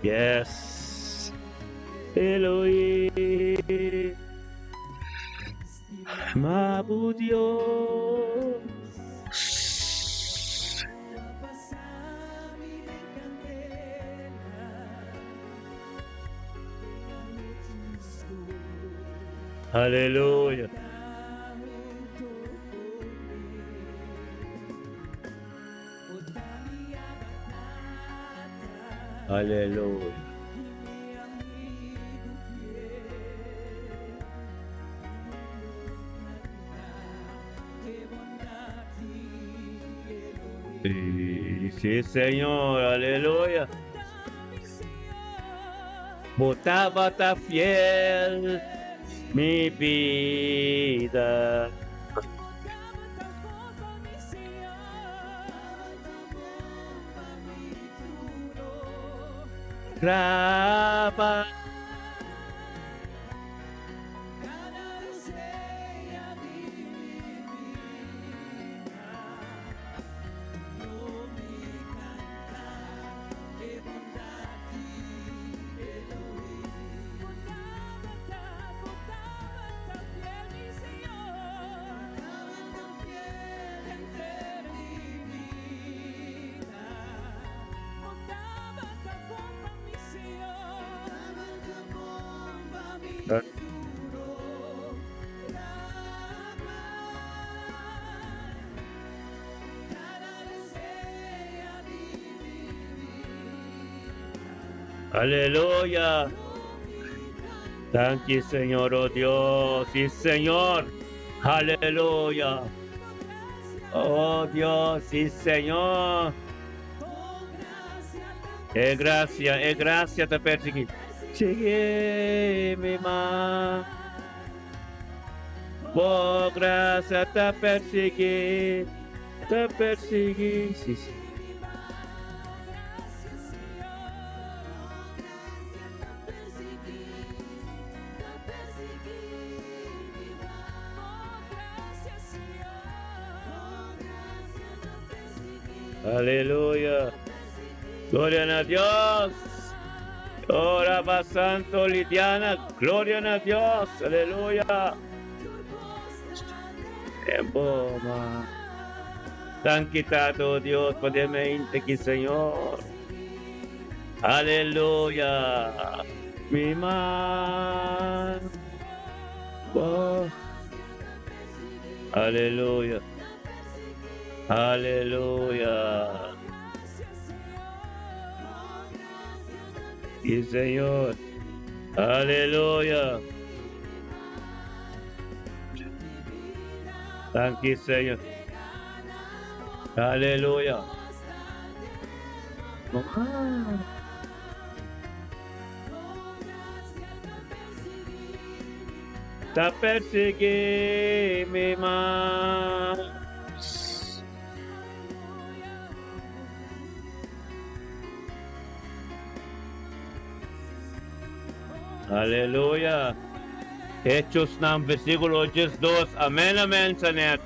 C: Yes. Elohim. Ma Dios. Aleluya. Aleluya. Sí, Señor, aleluya. Bo tabata fiel mi vida. Graba. Aleluya. Danki Señor, oh Dios. Sí, Señor. Aleluya. Oh Dios, sí, Señor. E gracia, e gracia ta persigui. Sigui mi man. Bo gracia ta persigui, ta persigui. Sí, sí. Aleluya. Gloria na Dios. Ora pa Santo Lidiana. Gloria na Dios. Aleluya. Tiempo, ma. Danki Tato Dios pa de mente ki Señor. Aleluya. Mi man. Oh. Aleluya. Aleluya. Y Señor. Aleluya. Thank you, Señor. Aleluya. Ta persigui mi mas. Aleluya. Hechos nan versículo 2. Amén, amén, Sanet.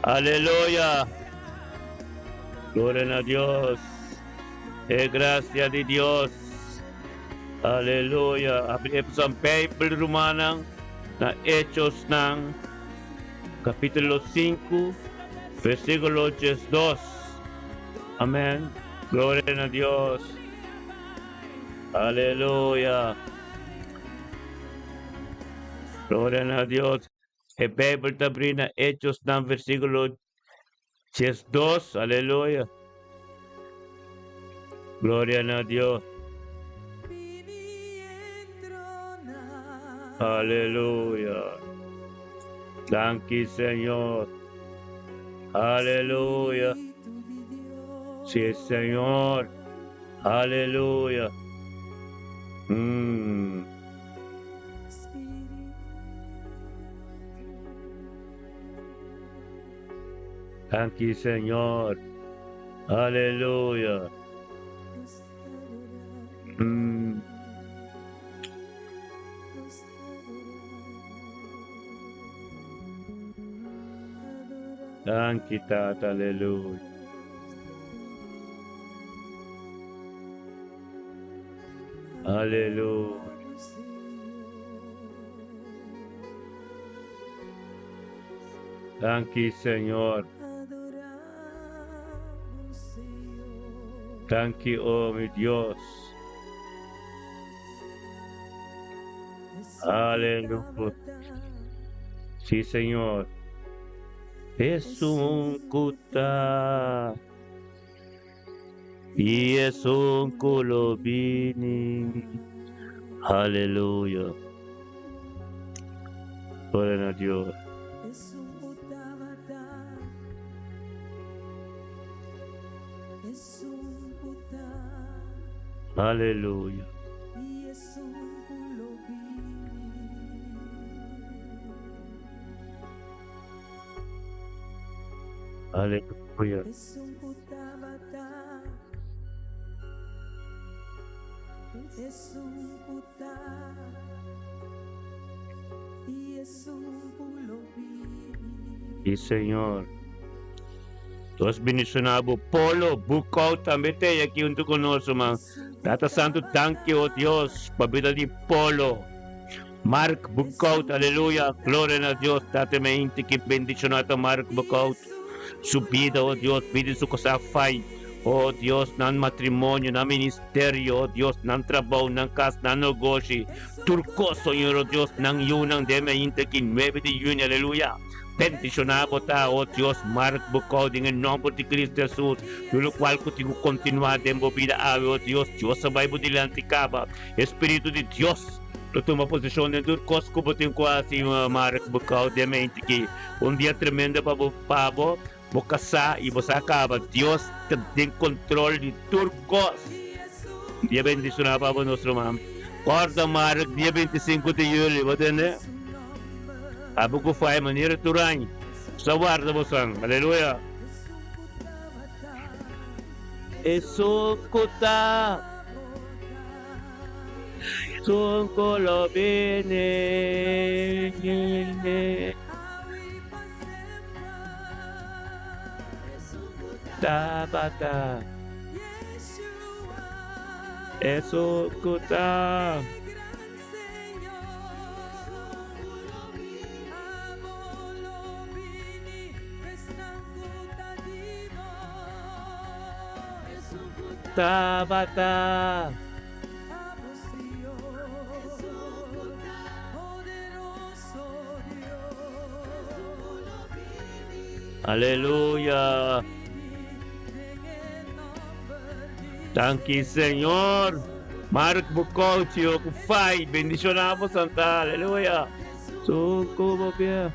C: Aleluya. Gloria a Dios. E gracia di Dios. Aleluya. Abri e Bijbel rumannan na Hechos nan capítulo 5, versículo 2. Amén. Gloria a Dios. Aleluya. Gloria a Dios. E Bijbel ta abri na Hechos nan versículo 2. Aleluya. Gloria na Dios. Aleluya. Danki, Señor. Aleluya. Sí, Señor. Aleluya. Danki, Señor. Aleluya. Danki, Tata. Aleluya. Aleluya. Danki, Señor. Danki, oh mi Dios. Aleluya. Sí, Señor. Esun ku ta i esun ku lo bini. Aleluya. Gloria na Dios. Aleluya. Aleluya. Y Señor. Nos bendiciona bo Polo, Boekout tambe te aki hunto con nos, man. Tata Santo, danki, oh Dios, pa bida di Polo. Mark Boekout, aleluya, gloria na Dios. Tata me inti ki bendiciona ta Mark Boekout. Su bida, oh Dios, bida su cosa fai. Oh Dios, nan matrimonio, nan ministerio, oh Dios, nan trabou, nan cas, nan negoshi. Tur cos, Señor, oh Dios, nan yunan den me inti ki 9 di juni, aleluya. Bendiciona bo ta, oh Dios, Mark Boekout den e nomber di Cristo Jesus. Tur locual cu tin cu continua den bo bida awe, oh Dios, Dios a bay bo dilanti caba. E Spiritu di Dios lo tuma posicion den tur cos cu bo tin cu haci, Mark Boekout, den me inti ki un dia tremendo pa bo, pa bo. Bo casá i bo sa caba. Dios ta den control di tur cos. Dia bendishoná pa bo nos ruman. Kòrda Mark dia 25 di yüli, bo tende? Abo ku fai manera tur aña. Sa warda bosan. Aleluya. Esun ku ta, esun ku lo bini. Tabata. Esun ku ta. Tabata. Aleluya. Danki Señor. Mark Bukowski ku fai bendiciona bo santa. Aleluya. Suku bo pia.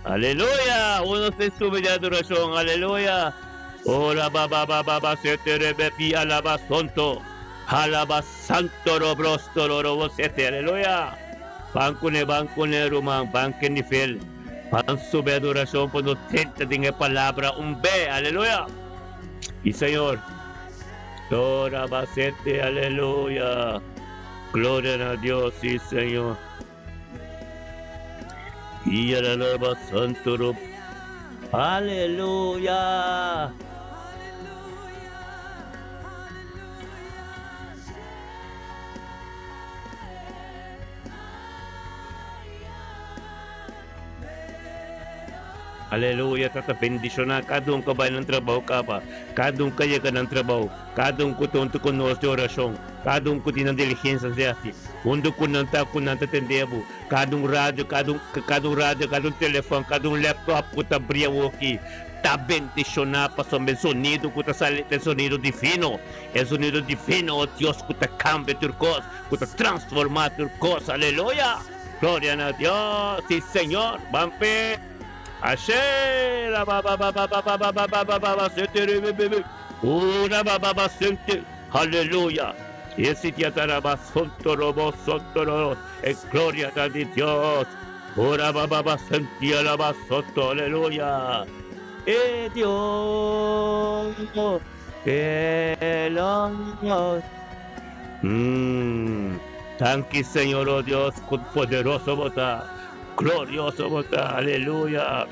C: Aleluya! Uno se sube de adoración. Aleluya! Ora ba ba ba ba ba se te rebe pi alaba sonto. Alaba santo robrosto rorobo sete. Aleluya! Bankune bankune ruman banke nivel. Ban sube adoración por nos tenta den e palabra un be. Aleluya! Y Señor. Ora ba sete. Aleluya! Gloria a Dios, sí Señor. Y alaba santo rob. Aleluya. Aleluya, tata bendiciona cada un que vai nan trabalho caba, cada un que llega nan trabalho, cada un que tonto con nos de oração, cada un que tiene diligencia de así, Unda ku nan ta ku nan ta tende bo. Kada un radio, kada un, kada un radio, kada un telefòn, kada un laptop ku ta bria awoki ta bendishoná pasobra e sonido ku ta sali ta e sonido divino. E sonido divino, o Dios, ku ta kambia tur kos, ku ta transformá tur kos. Aleluya! Gloria na Dios! Sí, Señor! Ban p'e! Ashe! La ba ba ba ba ba ba ba ba ba ba ba ba sete re be be be. Ura ba ba ba sente. Aleluya! Y e sitia ta raba sonto robo sonto ro e gloria ta di Dios. Ora ba ba ba senti alaba soto aleluya. E Dios e los. Mm. Danki Señor, oh Dios, con poderoso bo ta, glorioso bo ta, aleluya.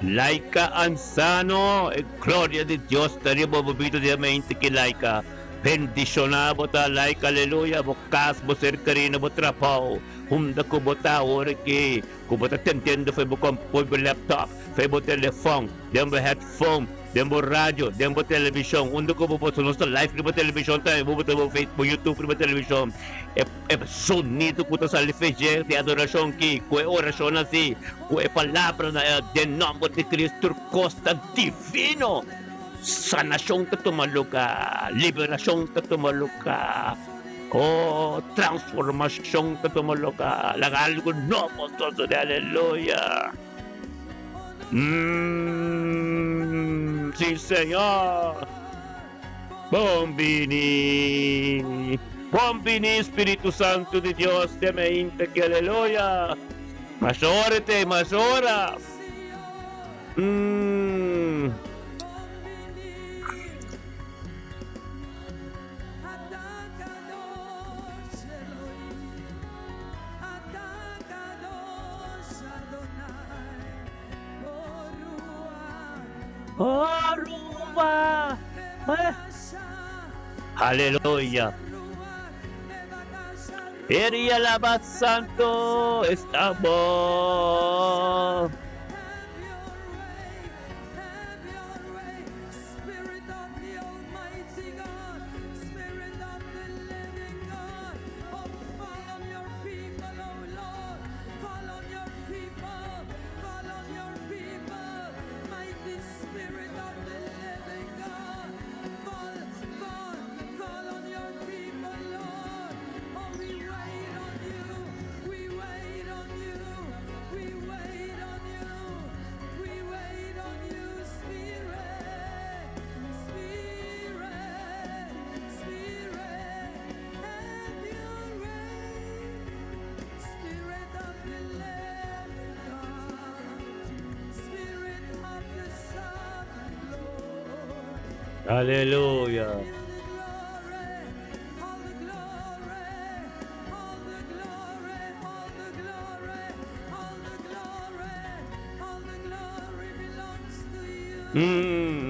C: Laika Ansano, e gloria di Dios ta riba bo bida di mente ki laika. Bendiciona bo ta laika, aleluya, bo cas, bo ser querido, bo trabao, unda cu bo ta awor aki, cu bo ta tendendo for bo for bo laptop, for bo telefon, den bo headphone, den bo radio, den bo television, unda cu bo por, nos ta live riba television tambe, bo ta bo Facebook, YouTube riba television. E E sonido ku ta sali feje di adorashon ki, ku e orashon asi, ku e palabranan den nòmber di Cristo, tur kos ta divino. Sanashon ta tuma lugá, liberashon ta tuma lugá, oh, transformashon ta tuma lugá. Laga algu nobo sosodé, aleluya. Mm, sí, Señor. Bon bini, bon bini Spiritu Santu di Dios te meinta ki aleluya. Mas ora te, mas ora. Mm. Aruba. Aleluya. Eri alaba santo esta bo. Aleluya. Mm.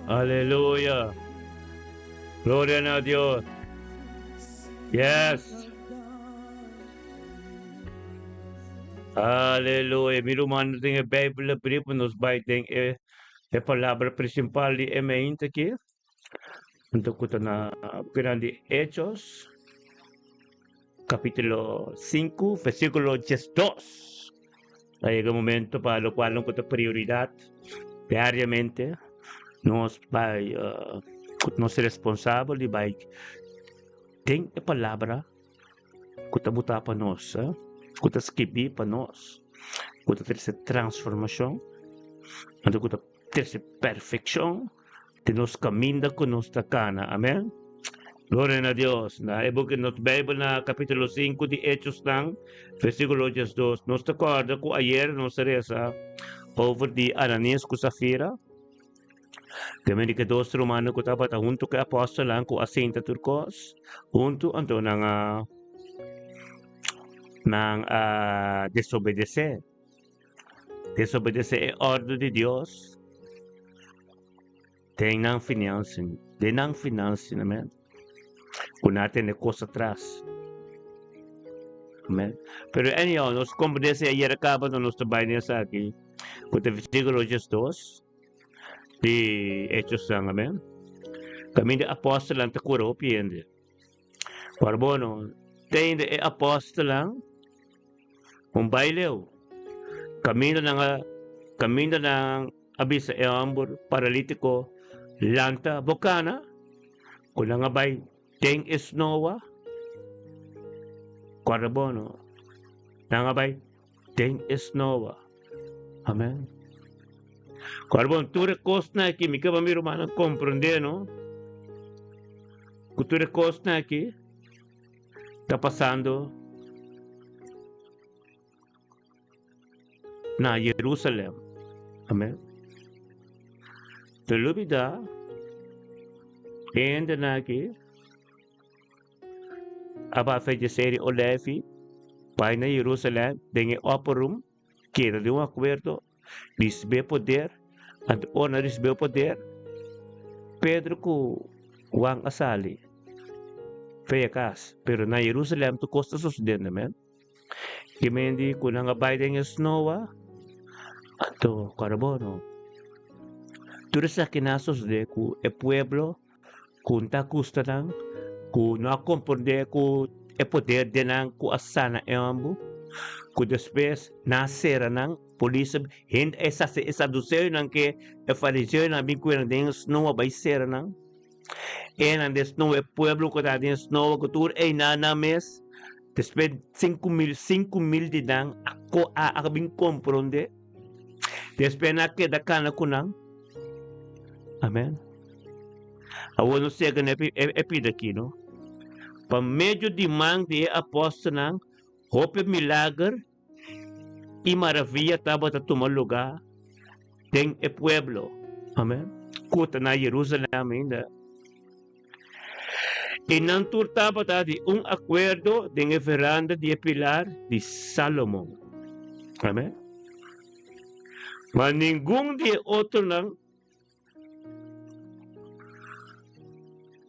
C: Aleluya. Gloria na Dios. Yes. Aleluya. Mi ruman tin e Bijbel abrí pa nos bai den e e palabra principal di e meinte aki. Anto ku ta na bukinan di Hechos capítulo 5 versículo 12. A yega momento pa locual no ta prioridad diariamente nos bai uh, nos responsabel di bai den e palabra ku ta butá pa nos, eh? Ku ta skibí pa nos, ku ta trese transformashon, anto ku ta trese perfekshon den nos kaminda ku nos ta kana. Amen. Gloria na Dios. Na e buki nos Bijbel na kapítulo 5 di Hechosnan, versíkulo 12, nos ta kòrda ku ayer nos a resa over di Ananias ku Safira. Tambe di ke dos rumannan ku tabata huntu ku e apòstelnan ku a sinta tur kos huntu, anto nan a nan a desobedesé, desobedesé e òrdu di Dios den nan finansia, den nan finansia, amen, ku nan a tene kos atras, amen. Pero anyhow, nos komprendé si ayer a kaba, nos ta bai den esaki ku ta versíkulo diesdos. Di Hechosnan, amen. Kaminda e apòstelnan ta kura hopi hende. Ora bono, tende e apòstelnan un bai leu. Kaminda nan a kaminda nan a bisa e hòmber paralítiko lanta bo kana, ku nan a bai den e snoa. Kòrda bono, nan a bai Den e snoa. Amen. Kor bon, tur e kosnan aki, mi ke pa mi rumannan komprendé, no? Ku tur e kosnan aki ta pasando na Jerusalem. Amen. Te lubida, hendenan aki A ba fecha seri Olijfi bai na Jerusalem den e upper room, keda den un akuerdo, risibé poder. Anto ora nan risibé poder, Pedro ku Juan a sali feya kas. Pero na Jerusalem tur kos ta sosodiendo, amen. Ki men di ku nan a bai den e snoa, anto kòrda bo no. Tur esaki nan a sosodé ku e pueblo ku no ta gusta nan, ku no a komprondé ku e poder den nan ku a sana e hòmber, ku despues nan a sera nan, polis a hende e sase e saduseonan ke e fariseonan a bin ku nan den snoa bai sera nan. E nan den snoa e pueblo ku ta den snoa ku tur einan nan mes, despues 5000 5000 di nan a a a bin komprondé. Despues nan a keda kana ku nan. Amen. Awor nos yega na e pida aki, no? Pa medio di man di e apòstelnan, hopi milager i maravia tabata tuma lugá den e pueblo. Amen. Ku ta na Jerusalèm ainda. I nan tur tabata di un akuerdo den e veranda di e pilar di Salomon. Amen. Ma ningun di e otronan,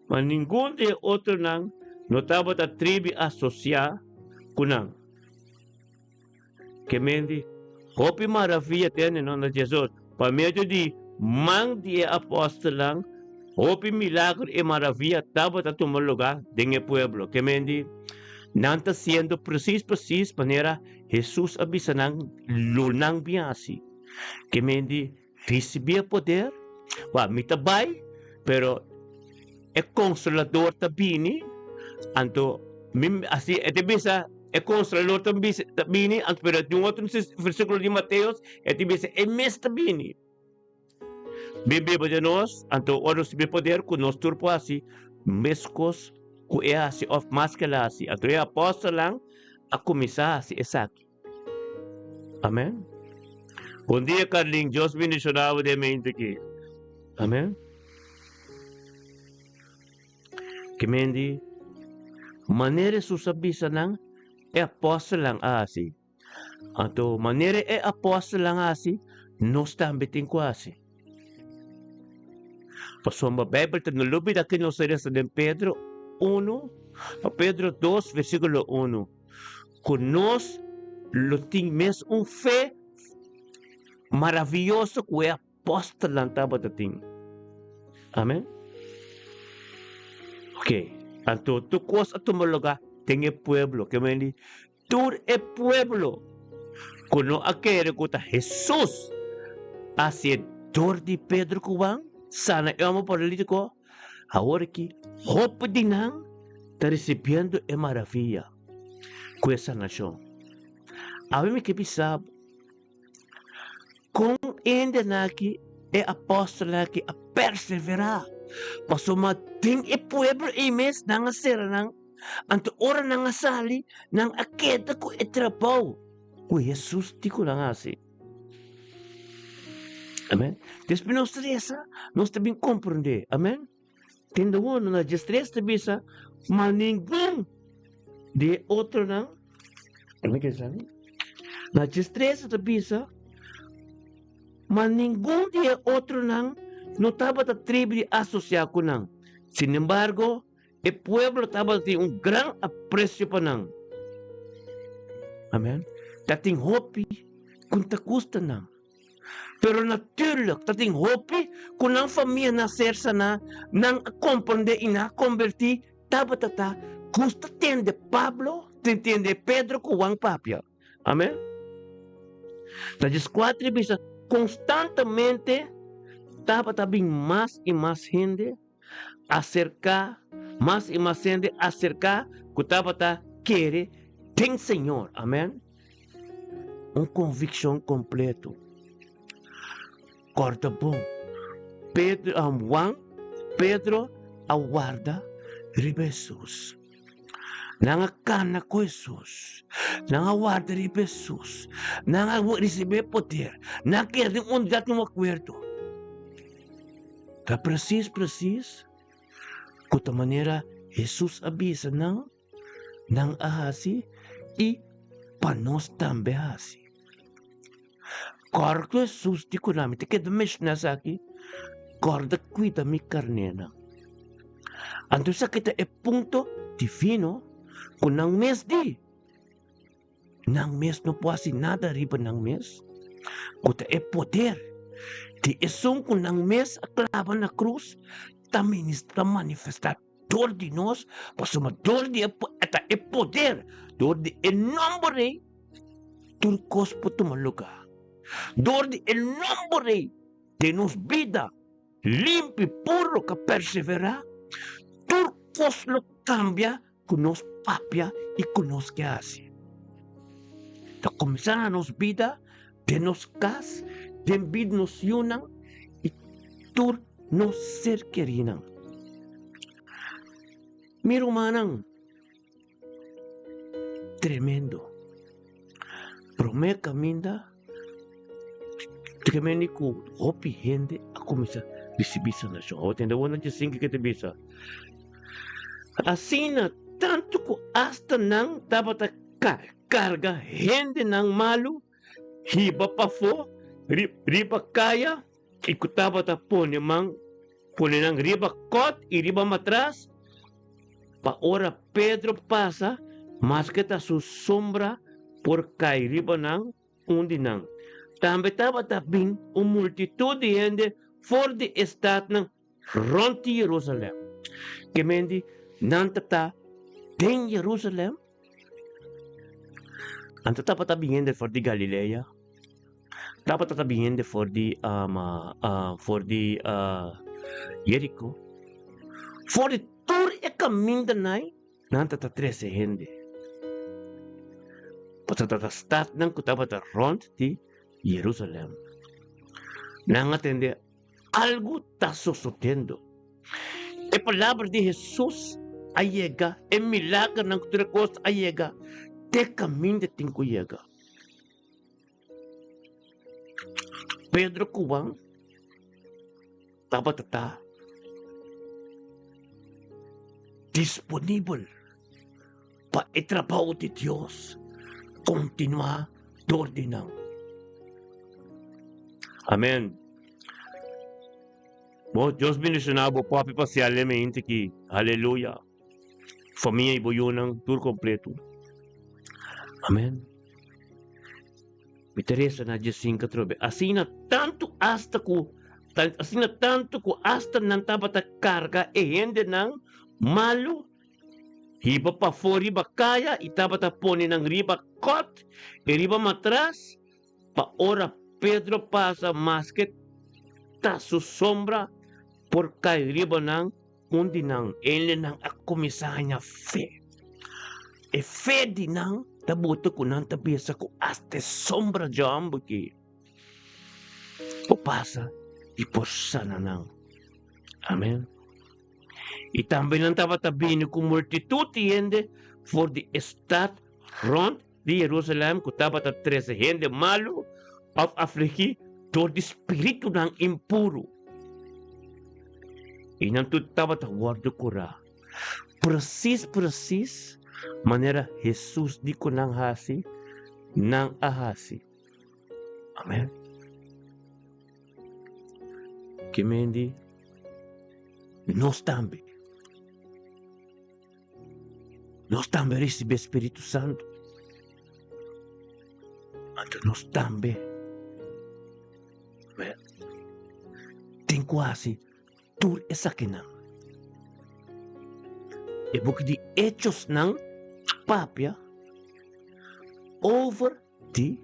C: ma ningun di e otronan no tabata tribi asosiá ku nan. Ke men di, Hopi maravia tende no na Jesus. Pa medio di man di e apòstelnan, hopi milagro i maravia tabata tuma lugá den e pueblo. Ke men di, Nan ta siendo presis presis manera Jesus a bisa nan lo nan bin hasi. Ke men di, Risibí e poder, wak mi ta bai, pero e Konsolador ta bini, anto mi asi e ta bisa e Konsolador ta bisa ta bini, anto pero den otro versíkulo di Mateos e ta bisa e mes ta bini. Bin biba den nos, anto ora nos risibí poder ku nos tur por hasi meskos ku e hasi òf mas ku el a hasi. Anto e apòstelnan a kuminsá hasi esaki. Amen. Bon dia Carlin, Dios bendiciona bo den mente aki. Amen. Ke men di, manera Jesus a bisa nan, e apostelnan a hasi. Anto, manera e apostelnan a hasi, nos tambe tin ku hasi. Pasobra Bijbel ta no lubida ke nos a resa den Pedro 1, Pedro 2, versículo 1. Ku nos lo tin mes un fe maravioso ku e apòstelnan tabata tin. Amen. Ok, anto tur kos a tuma lugá den e pueblo. Ke men di, tur e pueblo ku no a kere ku ta Hesus a hasié dor di Pedro ku Juan sana e hòmber paralítiko, awor aki hopi di nan ta risibiendo e maravia ku e sanashon. Awe mi ke bisa bo, kon hendenan aki, e apòstelnan aki a perseverá, pasobra den e pueblo ei mes nan a sera nan, anto ora nan a sali, nan a keda ku e trabou ku Hesus di ku nan hasi. Amen. Despues nos ta resa, nos ta bin komprondé. Amen. Tende hondo na diestres ta bisa, ma ningun di e otronan, na diestres ta bisa, ma ningun di e otronan no tabata tribi di asosiá ku nan. Sinembargo, e pueblo tabatin un gran apresio pa nan. Amen. Tatin hopi ku ta gusta nan. Pero natuurlijk ta tin hopi ku nan famia na ser saná, nan a komprondé i nan a kombertí, tabata ta gusta tende Pablo, tende Pedro ku Juan papia. Amen. Na dieskuater e bisa, konstantemente tabata bin mas i mas hende aserká, mas i mas hende aserká ku tabata kere den Señor. Amen. Un konvikshon kompleto. Kòrda bon, Pedro, um, Juan, Pedro a warda riba Hesus. Nan a kana ku Hesus. Nan a warda riba Hesus. Nan a risibí e poder. Nan a keda den unidat den un akuerdo. Ta presis presis ku ta manera Hesus a bisa nan, nan a hasi i pa nos tambe hasi. Kòrda ku Hesus di ku nan, mi ta keda menshoná esaki, kòrda kuida mi karnénan. Anto esaki ta e punto divino ku nan mes di. Nan mes no por hasi nada riba nan mes, ku ta e poder. Di esun ku nan mes a klaba na krus ta ta manifestá dor di nos, pasobra dor di e ta e poder, dor di e nòmber ei tur kos por tuma lugá. Dor di e nòmber ei den nos bida limpi, puro ku a perseverá, tur kos lo kambia ku nos papia i ku nos ke hasi. Ta kuminsá na nos bida, den nos kas, den bida nos yunan i tur nos ser kerinan. Mi rumannan, tremendo. Promé kaminda tremendo ku hopi hende a kuminsá risibí sanashon. Awor tende wòrdu dje sinki ke ta bisa. Asina tantu ku asta nan tabata karga hendenan malu hiba pafó riba kaya i ku tabata pone man pone nan riba kòt i riba matras pa ora Pedro pasa maske ta su sombra por kai riba nan. Un di nan. Tambe tabata bin un multitut di hende for di e statnan rònt di Jerusalèm. Ke men di nan ta ta den Jerusalèm? Anto tabata bin hende for di Galilea, tabata ta bin hende for di for di Jeriko, for di tur e kamindanan. Nan ta ta trese hende. Pasobra ta ta statnan ku tabata rònt di Yerusalèm. Nan a tende algu ta sosodendo. E palabra di Hesus a yega, e milagernan ku tur e kos a yega te kaminda tin ku yega. Pedro ku Juan tabata ta disponibel pa e trabou di Dios kontinuá dor di nan. Amen. Bo Dios bendishoná bo papi pa siale mente ki. Aleluya. Famia i bo yunan tur kompleto. Amen. Mi ta resa na djesinka atrobe. Asina tantu asta ku asina tantu ku asta nan tabata karga e hendenan malu hiba pafó riba kaya i tabata pone nan riba kòt i riba matras pa ora Pedro pasa maske ta su sombra por kai riba nan. Un di nan, hendenan a kuminsá haña fe. E fe di nan ta buta ku nan ta bisa ku asta e sombra dje hòmber aki por pasa i por sana nan. Amen. I tambe nan tabata bini ku multitut di hende for di e stat rònt di Jerusalèm ku tabata trese hende malu òf afligí dor di spiritunan impuru, i nan tur tabata wòrdu kurá, presis presis manera Hesus di ku nan hasi, nan a hasi. Amèn. Ke men di nos tambe. Nos tambe a risibí e Spiritu Santu. Anto nos tambe tin ku hasi tur esakinan. E buki di Hechosnan papia over di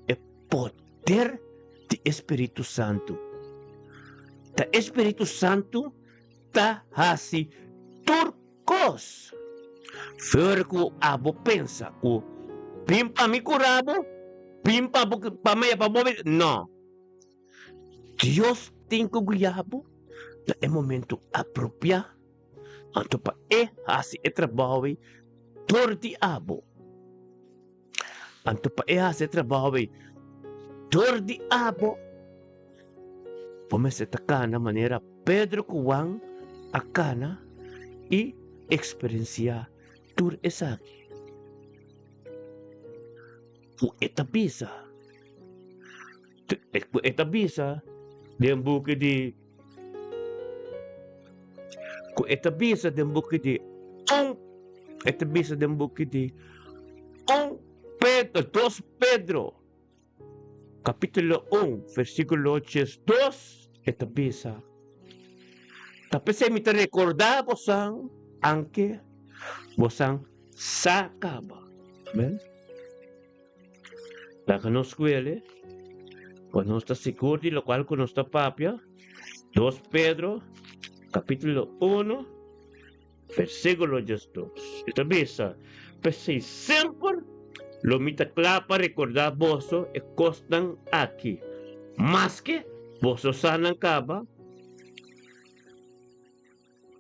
C: e poder di e Spiritu Santu. Ta e Spiritu Santu ta hasi tur kos. For ku abo pensa ku bin pa mi kura bo, bin pa bo pa mi pa bo no. Dios tin ku guia bo na e momento apropiá anto pa e hasi e trabou ei dor di abo. Anto pa e hasi e trabou ei dor di abo, bo mester ta kana manera Pedro ku Juan a kana i eksperensiá tur esaki. Ku e ta bisa, ku e ta bisa den buki di ku e ta bisa den buki di un e ta bisa den buki di un Pedro, dos Pedro. kapítulo 1, versíkulo 12, e ta bisa, Ta p'esei mi ta rekordá bosan, anke bosan sa kaba. Amèn. Laga nos skuele, pa nos ta sigur di lokual ku nos ta papia. 2 Pedro, kapítulo 1, Versíkulo 12, e ta bisa, P'esei semper lo mi ta kla pa rekordá boso e kosnan aki, maske boso sa nan kaba,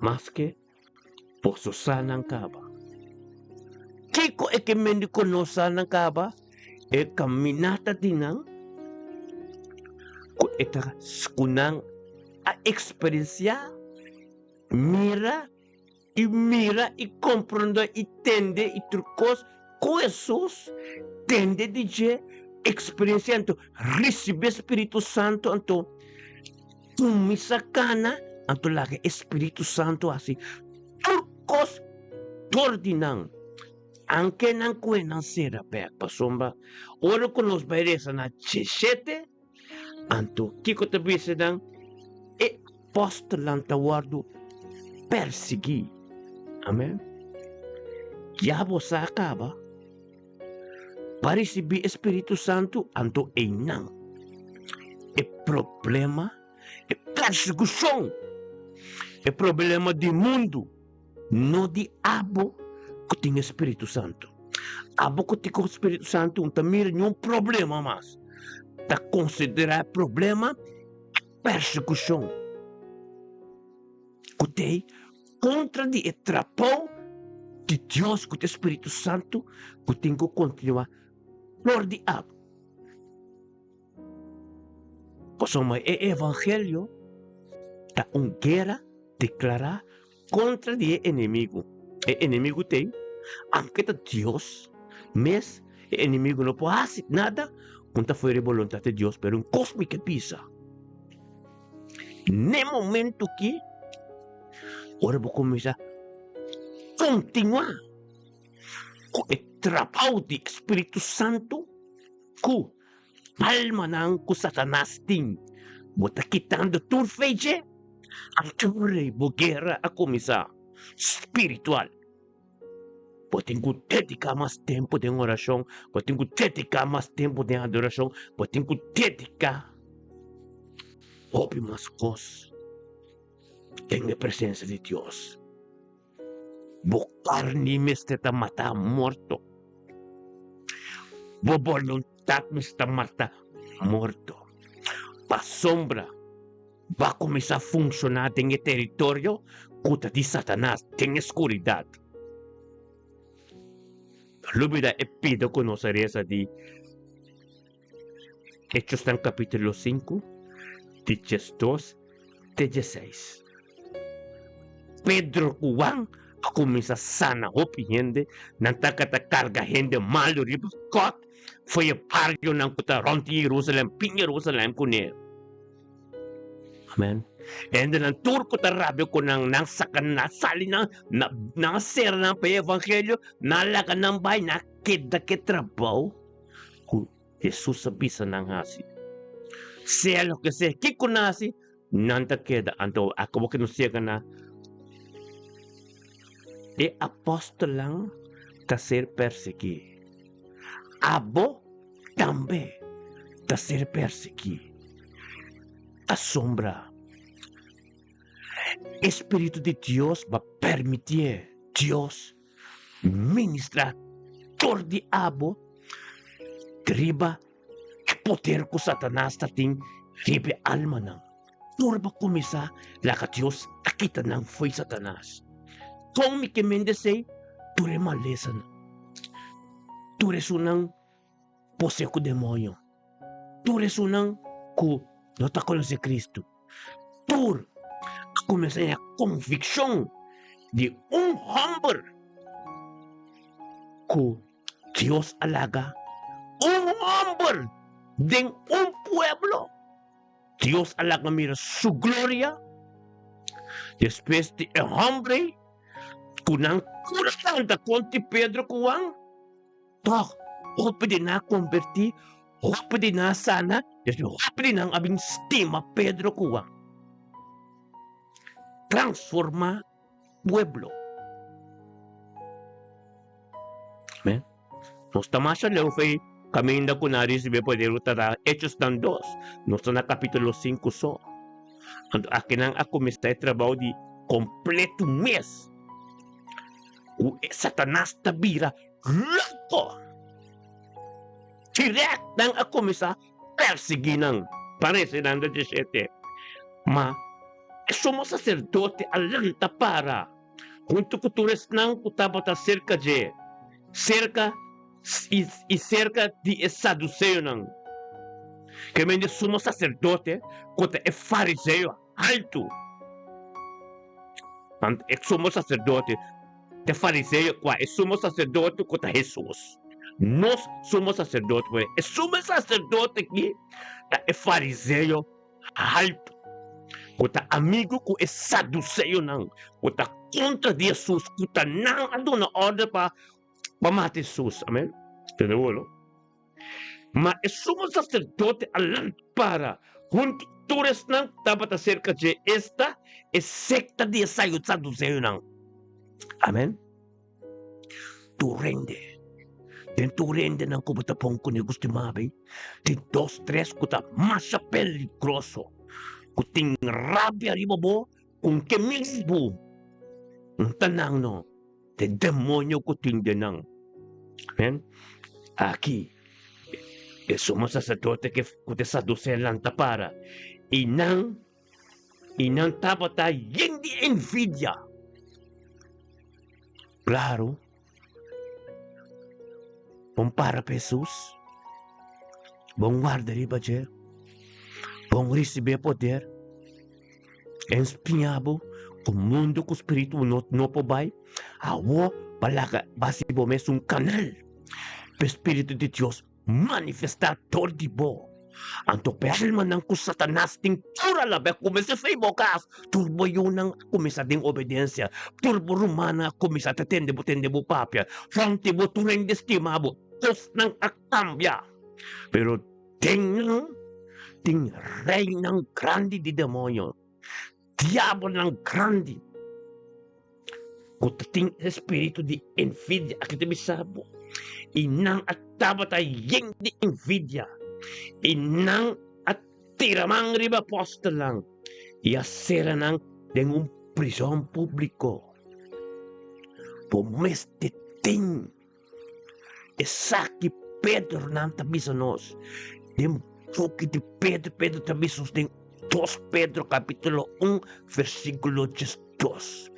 C: maske boso sa nan kaba. Kiko e ke men di ku nos sa nan kaba? E kaminata di nan ku e ta ku nan a eksperensiá. Mira i mira i komprondé i tende i tur kos ku Hesus tende di dje, eksperensiá anto risibí e Spiritu Santu anto kuminsá kana anto laga e Spiritu Santu hasi tur kos dor di nan anke nan kue nan sera bèk pasobra ora ku nos bai resa na djeshete Anto kiko ta bisa nan? E apòstelnan ta wòrdu persiguí. Amèn. Ya bo sa kaba pa risibí e spiritu santu, anto einan e problema, e persekushon, e problema di mundu. No di abo ku tin e Spiritu Santu. Abo ku tin ku Spiritu Santu no ta mira niun problema mas. Ta konsiderá e problema persekushon ku t'ei kontra di e trabou di Dios ku ta e Spiritu Santu ku tin ku kontinuá for di abo. Pasobra e evangelio ta un guera deklará kontra di e enemigu. E enemigu t'ei, aunke ta Dios mes, e enemigu no por hasi nada ku no ta fuera e boluntat di Dios, pero un kos mi ke bisa, n'e momento aki, ora bo kuminsá kontinuá ku e trabou di Spiritu Santu ku Almanan ku Satanas tin, bo ta kitando tur fe dje? Anto rei bo guera a kuminsá spiritual. Bo tin ku dediká mas tempu den orashon, bo tin ku dediká mas tempu den adorashon, bo tin ku dediká hopi mas kos den e presensia di Dios. Bo karni mester ta matá morto. Bo boluntat mester ta matá morto. Pasobra bo a kuminsá funshoná den e teritorio ku ta di Satanas, den e skuridat. No lubidá e pida ku nos a resa di Hechosnan kapítulo 5, di 12 te 16. Pedro ku Juan a kuminsá sana hopi hende, nan tabata karga hende malu riba kòt for e barionan ku ta rònt di Jerusalèm bin Jerusalèm kuné. Amèn. E hendenan tur ku ta rabia ku nan, nan saka nan, nan sali nan, nan a sera nan pa e evangelio, nan a laga nan bai, nan a keda ku e trabou ku Hesus a bisa nan hasi. Sea loke sea, kiko nan hasi, nan ta keda. Anto akobo ke nos yega na e apòstelnan ta ser persiguí. Abo tambe ta ser persiguí. Asombra. E spiritu di Dios ba permitié Dios ministra dor di abo riba e poder ku Satanas ta tin riba e almanan. Tur bo kuminsá laga Dios a kita nan fo'i Satanas. Kon mi ke mende esei? Tur e malesanan, tur esunnan posee ku demoño, tur esunnan ku no ta konosé Kristu, tur a kuminsá haña konvikshon di un hòmber ku Dios a laga un hòmber den un pueblo. Dios a laga mira su gloria despues di e hòmber ku nan kura tanta kontra Pedro ku Juan. Tòg, hopi di nan a kombertí. Hopi di nan a sana, despues hopi di nan a bin stima Pedro ku Juan. Transformá pueblo. Amen. Nos ta masha leu fei kaminda ku nan a risibí e poder ku ta na Hechosnan dos. Nos ta na kapítulo sinku so. Anto akinan a kuminsá e trabou di kompletu mes ku e Satanas ta bira loko. Dirèkt nan a kuminsá persiguí nan. Parese nan ta dishete. Ma e sumo saserdote a lanta para huntu ku tur esnan ku tabata serka dje, serka i serka di e saduseonan. Ke men di sumo saserdote ku ta e fariseo haltu. Ant e sumo saserdote ta e fariseo kua e sumo saserdote ku ta Hesus. Nos sumo saserdote, pero e sumo saserdote aki ta e fariseo haltu, ku ta amigu ku e saduseonan ku ta kontra di Hesus, ku ta nan a duna òrdu pa pa mata Hesus. Amen. Tende bo, no? Ma e sumo saserdote a lant para huntu ku tur esnan ku tabata serka dje, esta, e sekta di e saduseonan. Amen. Tur hende, den tur hendenan ku bo ta pon kuné ku stima bay, tin dos tres ku ta masha peligroso, ku tin rabia riba bo Con ke mismo no ta nan no, ta e demonio cu tin den nan. Amen. Aki e sumo sacerdote ke cu ta saduceo lanta para, y nan y nan tabata yen di envidia. Claro, bon para pa Hesus, bon warda riba dje, bon risibi e poder, e nspiña bo ku mundu ku spiritu no no por bai, awor bo laga bo hasi bo mes un kanal pa e spiritu di Dios manifestá dor di bo. Anto pe almanan ku Satanas tin tur alabé kuminsá fei bo kas. Tur bo yunan a kuminsá den obedensia. Tur bo rumannan a kuminsá ta tende bo, tende bo papia. Rònt di bo tur hende stima bo. Kosnan a kambia. Pero den nan tin reinan grandi di demoño, diabelnan grandi ku ta tin e spiritu di envidia. Aki ta bisa bo, i nan a tabata yen di envidia, i nan a tira man riba apòstelnan i a sera nan den un prizòn públiko. Bo mester tin esaki Pedro nan ta bisa nos den buki di Pedro. Pedro ta bisa nos den dos Pedro kapítulo un versíkulo diesdos,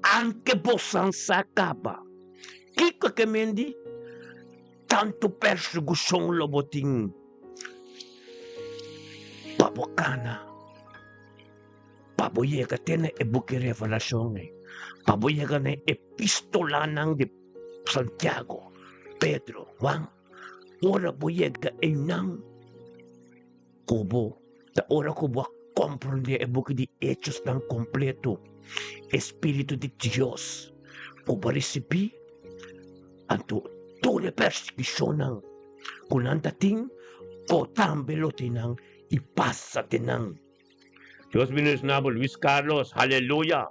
C: Anke bosan sa kaba, kiko ke men di? Tantu persekushon lo bo tin pa bo kana, pa bo yega te na e buki Revelashon ei, pa bo yega na e epistolanan di Santiago, Pedro, Juan. Ora bo yega einan, ku bo ta ora ku bo a komprondé e buki di Hechosnan kompleto, e spiritu di Dios ku bo a risibí, anto tur e persekushonnan ku nan ta tin, bo tambe lo tin nan i pasa den nan. Dios bendiciona bo Luis Carlos, aleluya!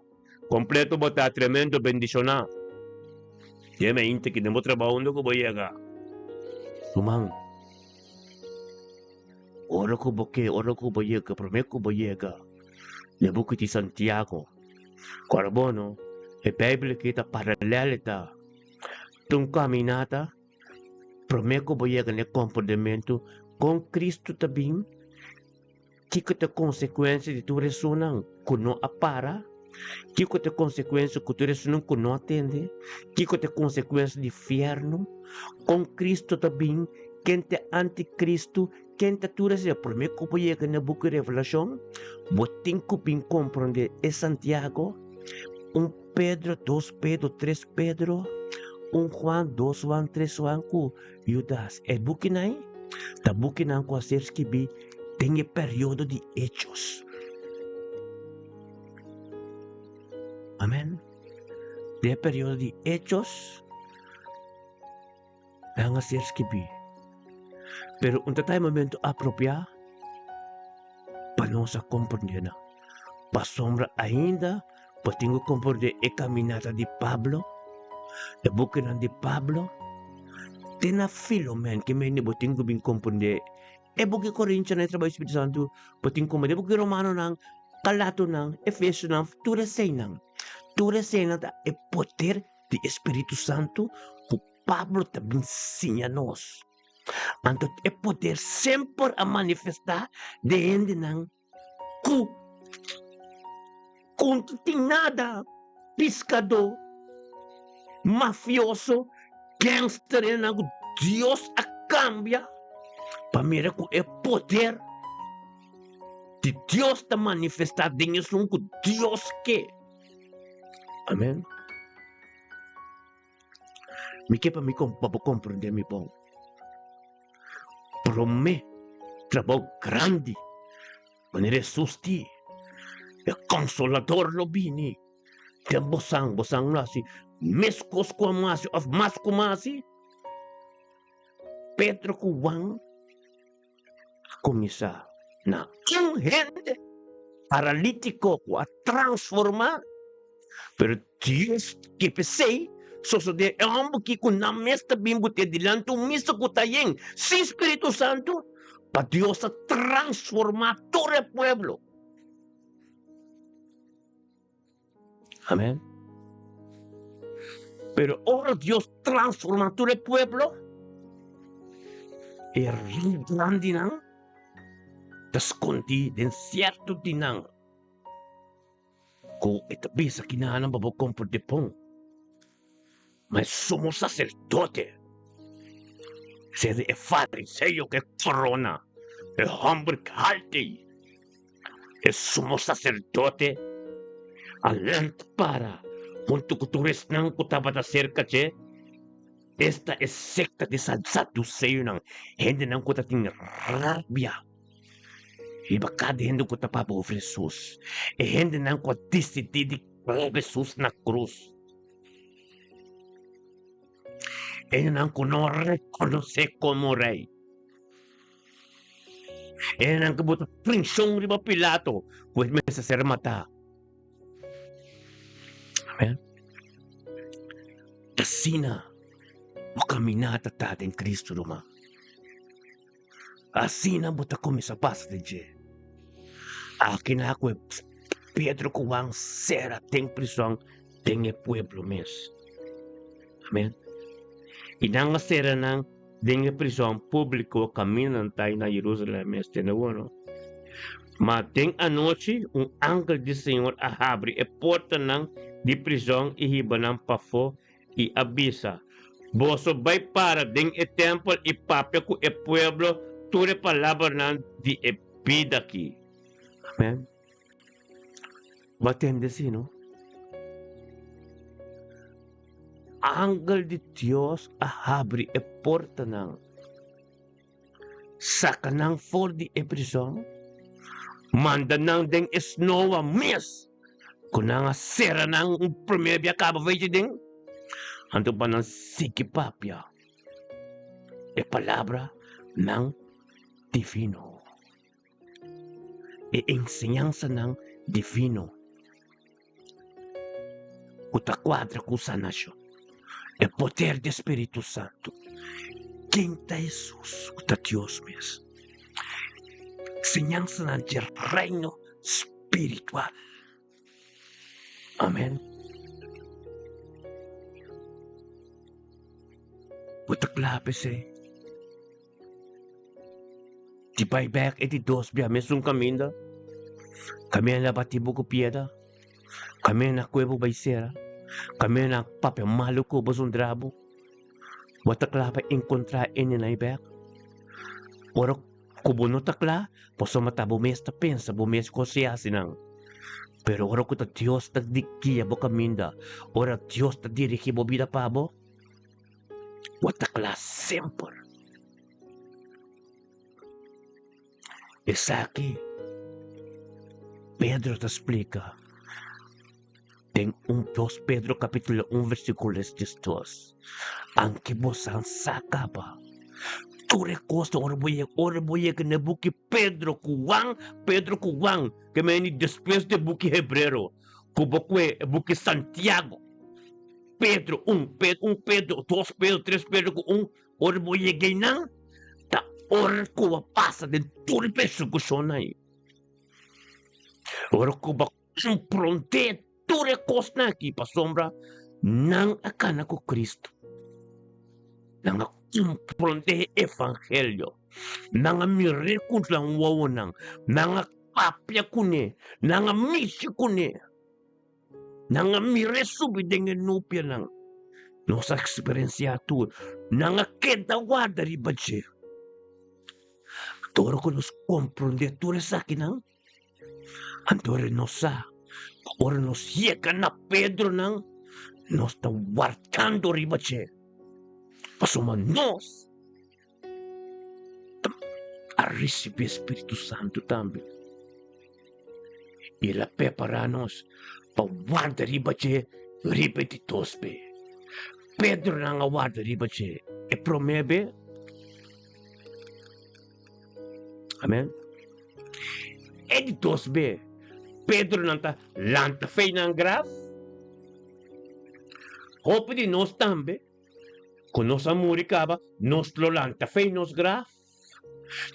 C: Completo bo ta tremendo bendiciona. Dje me inta ki den bo trabao unda ku bo yega. Ruman, ora ku bo ke, ora ku bo yega, prome ku bo yega na e buki di Santiago, kòrda bo no, e Bijbel aki ta paralel ta un kaminata prome ku bo yega na e komprondementu kon Cristo ta bin. Kiko ta e konsekuensia di tur esunnan ku no a para? Kiko ta e konsekuensia ku tur esunnan ku no a tende? Kiko ta e konsekuensia di fièrnu? Kon Kristu ta bin? Ken ta e antikristu? Ken ta tur esei? Promé ku bo yega na buki Revelashon, bo tin ku bin komprondé e Santiago, un Pedro, dos Pedro, tres Pedro, un Juan, dos Juan, tres Juan ku Judas. E bukinan ei ta bukinan ku a ser skibí den e periodo di Hechos. Amen. Den e periodo di Hechos, nan a ser skibí. Pero un ta ta e momento apropiá pa nos a komprendé nan. Pasobra ainda bo tin ku komprendé e kaminata di Pablo, e bukinan di Pablo, te na Filomen ke mende bo tin ku bin komprendé e buki Korintionan, e trabou di Spiritu Santu, bo tin ku komprendé e buki Romanonan, Galatonan, Efesionan, tur eseinan. Tur eseinan ta e poder di e Spiritu Santu ku Pablo ta bin siña nos. Anto e poder semper a manifestá den hendenan ku ku no tin nada, piskadó, mafioso, gangster, hendenan ku Dios a kambia pa mira ku e poder di Dios ta manifestá den esun ku Dios ke. Amen. Mi ke pa mi pa bo komprendé mi bon. Promé trabou grandi manera Hesus di, e Konsolador lo bini den bosan, bosan lo hasi meskos ku amo hasi òf mas ku mi hasi. Pedro ku Juan a kuminsá na un hende paralítiko ku a transformá, pero Dios ke p'esei sosodé e hòmber ki ku nan mes ta bin but'é dilanti un misa ku ta yen sin Spiritu Santu, pa Dios a transformá tur e pueblo. Amén. Pero ora Dios transforma tur e pueblo, e rei grandinan ta skondí den sierto di nan ku e ta bisa kinanan pa bo komprendé bon. Ma e sumo saserdote, sede e fariseo ku e korona, e hòmber halti, e sumo saserdote a lanta para huntu ku tur esnan ku tabata serka dje, esta e sekta di saduseonan, hendenan ku ta tin rabia riba kada hende ku ta papia over Hesus, e hendenan ku a disidí di klaba Hesus na krus. Hendenan ku no rekonosé komo rei. Hendenan ku bota preshon riba Pilato ku e mester ser matá. Amen. Asina bo kaminata ta den Kristu, ruman. Asina bo ta kuminsá pasa den dje. Aki na ku e Pedro ku Juan sera den prison den e pueblo mes. Amen. I nan a sera nan den e prison públiko kaminda nan ta na Jerusalèm mes te na wòrdu. Ma den anochi un angel di Señor a habri e portanan di prison i hiba nan pafó i a bisa, Boso bai para den e tèmpel i papia ku e pueblo tur e palabranan di e bida akí. Amèn. Bo a tende si, no? Angel di Dios a habri e portanan. Saka nan for di e prison, manda nan den e snoa mes ku nan a sera nan un promé bia kaba fechi den, anto pa nan sigui papia e palabranan divino, e enseñansanan divino ku ta kuadra ku sanashon, e poder di e Spiritu Santu. Ken ta Hesus ku ta Dios mes? Siñansanan dje reino spiritual. Amen. Bo ta kla p'esei? Di bai bek e di dos bia mesun kaminda, kaminda na bati bo ku piedra, kaminda na kue bo bai sera, kaminda na papia malu ku bo zundra bo. Bo ta kla pa enkontrá hendenan bek? Ora ku bo no ta kla, pasobra ta bo mes ta pensa bo mes kos i hasi nan. Pero ora ku ta Dios ta guia bo kaminda, ora Dios ta dirigí bo bida pa bo, Bo ta kla semper. Esaki Pedro ta splika den un dos Pedro kapítulo un versíkulo diesdos. Anke bosan sa kaba. Tur e kosnan ora bo yega, ora bo yega na e buki Pedro ku Juan, Pedro ku Juan, ke meni despues di e buki Hebrero, ku bo kue e buki Santiago, Pedro un, un Pedro, dos Pedro, tres Pedro ku un, ora bo yega einan, ta ora ku bo a pasa den tur e persekushonnan ei. Ora ku bo Komprondé tur e kosnan aki pasobra nan a kana ku Kristu. Nan a komprondé e evangelio. Nan a mir'é ku nan wowonan. Nan a papia kuné. Nan a mishi kuné. Nan a mir'é subi den e nupianan. Nos a eksperensiá tur. Nan a keda warda riba dje. Ora ku nos komprondé tur esakinan, Anto ora nos sa ku ora nos yega na Pedronan, nos ta wardando riba dje, pasobra nos a risibí Spiritu Santu tambe, i el a prepará nos pa warda riba dje riba e di dos be. Pedronan a warda riba dje e promé be. Amen. E di dos be, Pedro nan ta lanta fe nan graf. Hopi di nos tambe, ku nos a muri kaba, nos lo lanta fe nos graf.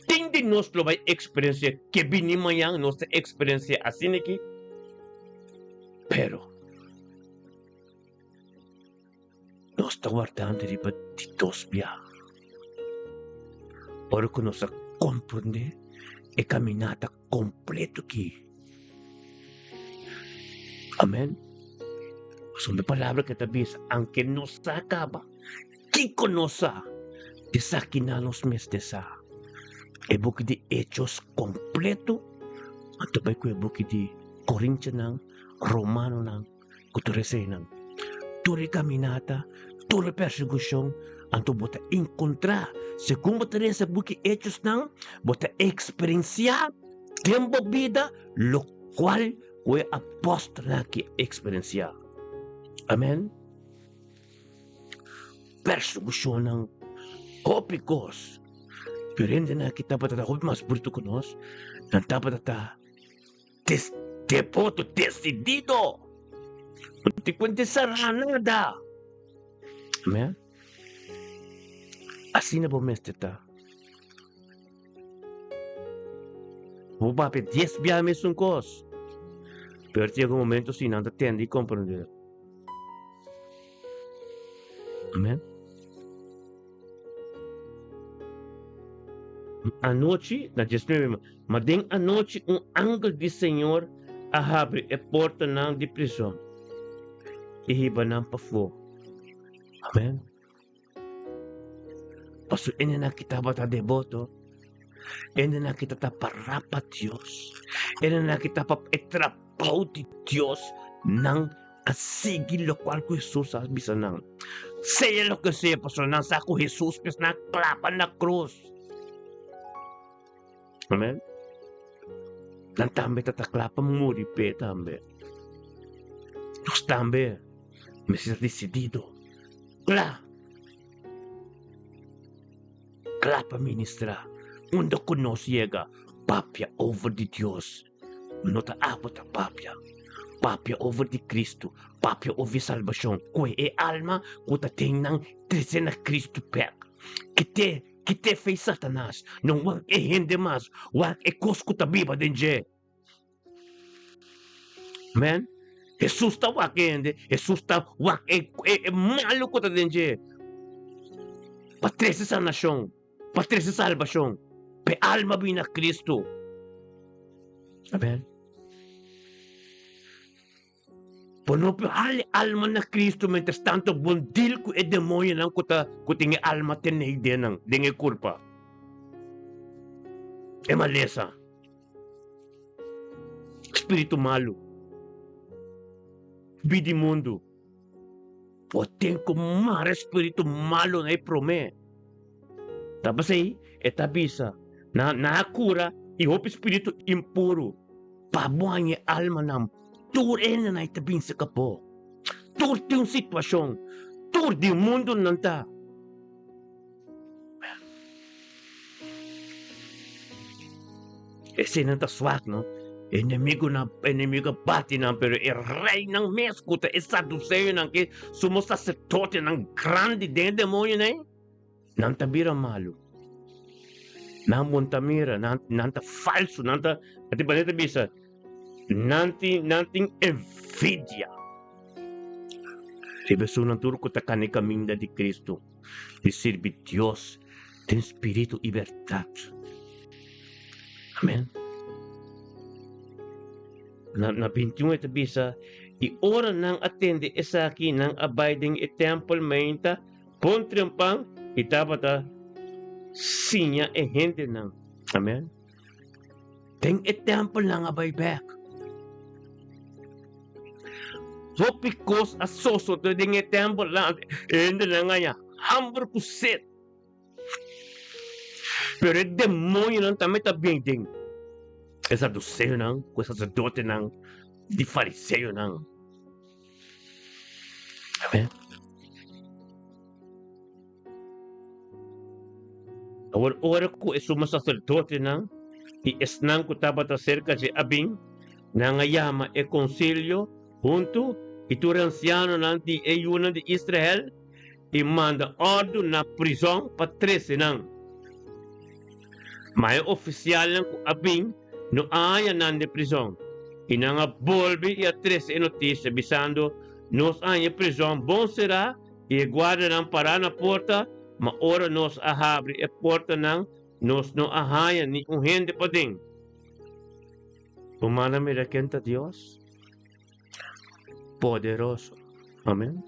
C: Tin di nos lo bai eksperensia ke bini mañan, nos ta eksperensia asina aki. Pero, Nos ta wardando riba di dos bia. Ora ku nos a komprondé e kaminata kompleto aki. Amèn. Pasobra e palabra ke ta bisa, anke nos sa kaba, kiko nos sa? Esaki nan nos mester sa. E buki di Hechos kompleto, anto bai ku e buki di Korintianan, Romanonan. ku tur eseinan. Tur e kaminata, tur e persekushon, anto bo ta enkontrá, segun bo ta lesa buki Hechosnan, bo ta eksperensiá den bo bida lokual ku e apòstelnan aki a eksperensiá. Amèn. Persekushonnan, hopi kos, pero hendenan aki tabata ta hopi mas brutu ku nos, nan tabata ta. Devoto decidido. No te cuente cerrar nada. Amen. Asina bo mester ta. Bo papia dies bia mesun kos. Pero ta yega un momento si nan ta tende i komprende. Amen. Anochi, na diesnuebe, ma den anochi un angel di Señor a habri e portanan di prizon i hiba nan pafó. Amen. Pasobra hendenan ki tabata deboto, hendenan ki ta pará pa Dios, hendenan ki ta pa e trabou di Dios, nan a sigui lokual ku Hesus a bisa nan. Sea loke sea, pasobra nan sa ku Hesus mes nan a klaba na krus. Amen. Nan tambe ta ta kla pa muri p'e tambe. Nos tambe mester ta desidido, kla, kla pa ministrá. Unda ku nos yega, papia over di Dios. No ta abo ta papia. Papia over di Cristo, papia over di salbashon. Kue e alma ku ta den nan trese na Cristo bek. Kite, kite fei Satanas. No wak e hende mas, wak e kos ku ta biba den dje. Amen. Hesus ta wak e hende, Hesus ta wak e, e, e malu ku ta den dje. Pa trese sanashon. Pa trese salbashon p'e alma bini na Kristu. Amen. Bo no por hali alma na Kristu mientras tanto bo deal ku e demonionan ku ta ku tin e alma tenei den nan, den e kurpa. E malesa. Spiritu malu. Bidi mundu. Bo ten ku mara spiritu malu na e promé. Ta pasei e ta bisa, Nan a kura i hopi spiritu impuru. Pa bo haña e almanan, tur hendenan ei ta binse ka bo. Tur tin un situashon, tur di mundu nan ta. Eseinan ta swak, no? Enemigunan, enemigu a bati nan, pero e reinan mes ku ta e saduseonan, ke sumo saserdotenan grandi den e demoñonan ei, nan ta bira malu. Nan bon ta mira, nan, nan ta falsu, nan ta, ati ta bisa, Nan tin, nan tin envidia riba esunnan tur ku ta kana e kaminda di Kristu, di sirbi Dios den spiritu i bèrdat. Amen. Na, na 21 e ta bisa, I ora nan a tende esaki, nan a bai den e tèmpel meinta bon trempan i tabata siña e hendenan. Amen. Den e tèmpelnan a bai bèk. Hopi kos a sosodé den e tèmpelnan. E hendenan a haña hamber ku set. Pero e demoñonan tambe ta bin den e saduseonan ku e saserdotenan di fariseonan. Amen. Awor ora ku e sumo saserdotenan i esnan ku tabata serka dje a bin, nan a yama e konsilio huntu i tur e ansianonan di e yunan di Israel i manda òrdu na prizòn pa trese nan. Ma e ofisialnan ku a bin no a haña nan den prizòn, i nan a bolbe i a trese e notisia, bisando, Nos a haña e prizòn bon será i e guardianan pará na porta, ma ora nos a habri e portanan, nos no a haña ni un hende paden. Bo manda mira ken ta Dios? Poderoso. Amen.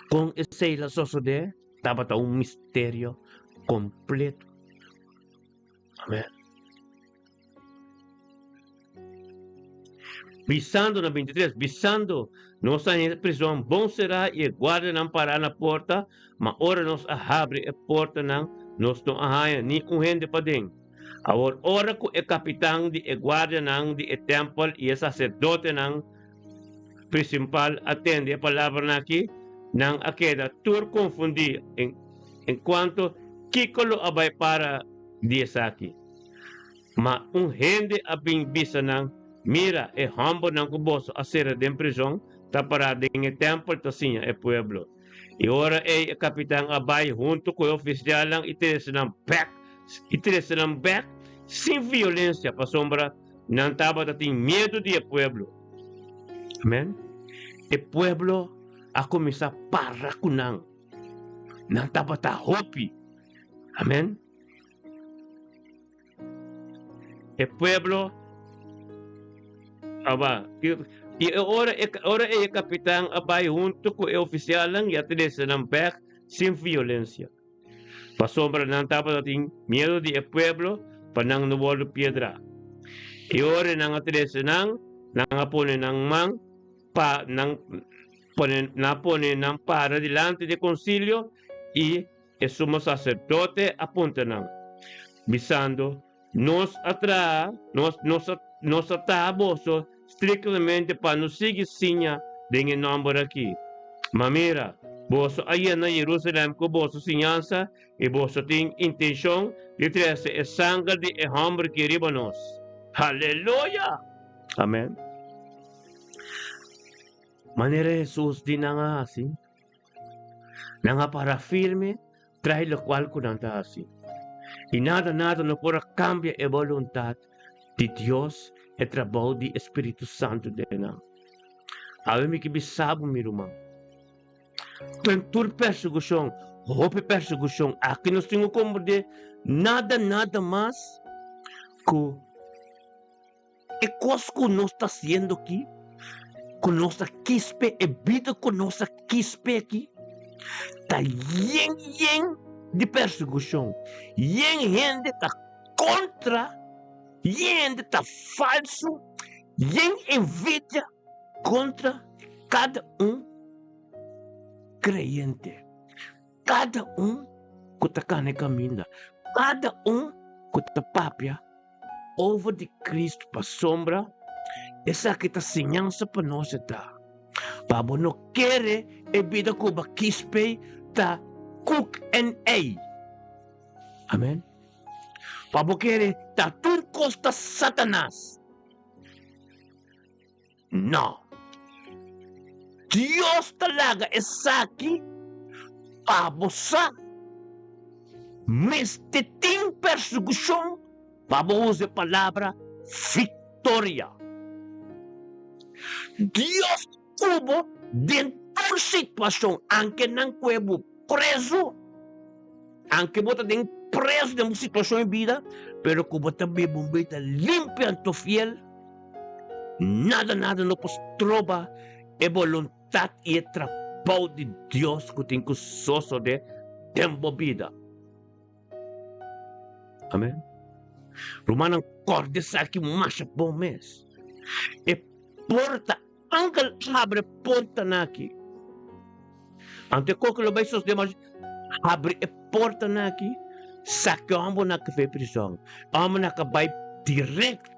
C: Kon esei la sosodé tabata un misterio kompleto. Amen. Bisando na 23, bisando, nos a haña e prizon bon será i e guardianan pará na porta, ma ora nos a habri e portanan, nos no a haña ni un hende paden. Awor ora ku e kapitan di e guardianan di e tèmpel i e saserdotenan prinsipal a tende e palabranan aki, nan a keda tur konfundí en kuanto kiko lo a bai para di esaki. Ma un hende a bin bisa nan, Mira, e hòmbernan ku boso a sera den prizon ta pará den e tèmpel ta siña e pueblo. I ora ei e kapitan a bai huntu ku e ofisialnan i trese nan bèk, i trese nan bèk sin violensia, pasobra nan tabata tin miedu di e pueblo. Amèn. E pueblo a kuminsá para ku nan. Nan tabata hopi. Amèn. E pueblo a ba. I e ora e ora ei e kapitan a bai huntu ku e ofisialnan i a trese nan bèk sin violensia, pasobra nan tabata tin miedu di e pueblo pa nan no wòrdu piedrá. I ora nan a trese nan, nan a pone nan man pa nan pone nan a pone nan para dilanti di e konsilio i E sumo saserdote a puntra nan, bisando, Nos a traha, nos, nos a, nos a taha boso striktamente pa no sigui siña den e nòmber akí. Ma mira, boso a yena Jerusalèm ku boso siñansa i boso tin intenshon di trese e sanger di e hòmber akí riba nos. Haleluya! Amèn. Manera Hesus di nan a hasi. Nan a para firme trae lokual ku nan ta hasi. I nada nada no por a kambia e boluntat di Dios, e trabou di e Spiritu Santu den nan. Awe mi ke bisa bo, mi ruman, den tur persekushon, hopi persekushon, aki nos tin ku komprendé nada nada mas ku E kos ku nos ta hasiendo aki, ku nos a kispe, e bida ku nos a kispe aki, ta yen yen di persekushon. Yen hende ta kontra, yen hende ta falsu, yen envidia kontra kada un kreyente, kada un ku ta kana e kaminda, kada un ku ta papia Over di Cristo pasobra esaki ta siñansa pa nos e ta. Pa bo no kere e bida ku bo a kis p'ei ta kuk en ei. Amen. Pa bo kere ta tur kos ta Satanas. No. Dios ta laga esaki pa bo sa. Mester tin persekushon pa bo usa e palabra viktoria. Dios ku bo den tur situashon, anke nan kue bo prezu, anke bo ta den prezu den bo situashon di bida, pero ku bo ta biba un bida limpio anto fiel, nada nada no por stroba e boluntat i e trabou di Dios ku tin ku sosode den bo bida. Amen. Rumannan, kòrda esaki masha bon mes. E porta, angel abre portanan aki. Anto e kos ku lo bai sosodé mas, habri e portanan aki, saka e hòmbernan ku bai prizòn. E hòmbernan ka bai dirèkt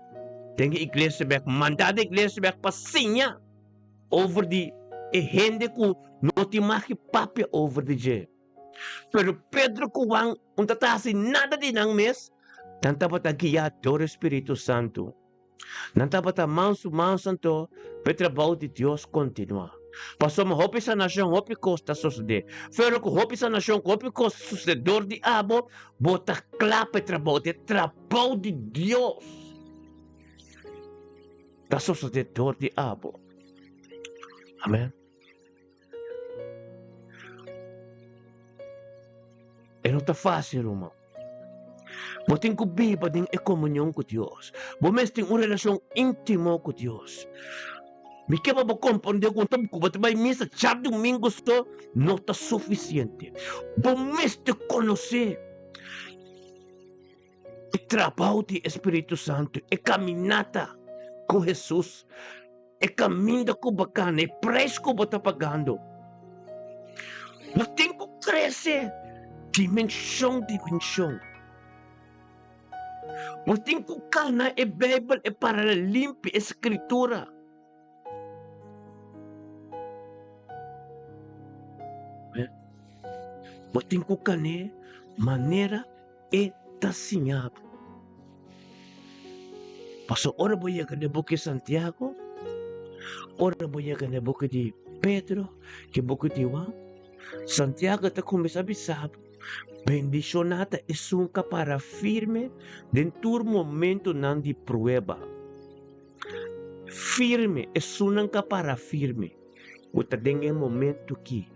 C: den e iglesia bèk, mandá den e iglesia bèk pa siña over di e hende ku no tin mag di papia over di dje. Pero Pedro ku Juan un ta ta hasi nada di nan mes, nan tabata guiá dor e spiritu santu. Nan tabata mansu mansu anto pa e trabou di Dios kontinuá. Pasobra hopi sanashon, hopi kos ta sosodé. Pero ku hopi sanashon, ku hopi kos ta sosodé dor di abo, bo ta kla pa e trabou. E trabou di Dios ta sosodé dor di abo. Amen. E no ta fácil, ruman. Bo tin ku biba den e komunion ku Dios. Bo mes tin un relashon íntimo ku Dios. Mi ke pa bo komprondé ku ku bo ta bai misa djadumingu so no ta sufisiente. Bo mester konosé e trabou di e Spiritu Santu, e kaminata ku Hesus, e kaminda ku bo kana, e preis ku bo ta pagando. Bo tin ku krese dimenshon dimenshon. Bo tin ku kana e Beibel, e parala limpi, e Skritura. Bo tin ku kan'é manera e ta siña bo. Pasobra ora bo yega na e buki Santiago, ora bo yega na e buki di Pedro, ki buki di Juan, Santiago ta kuminsá bisa bo, Bendishoná ta esun ku a para firme den tur momentunan di prueba. Firme, esunnan ku a para firme, ku ta den e momentu aki.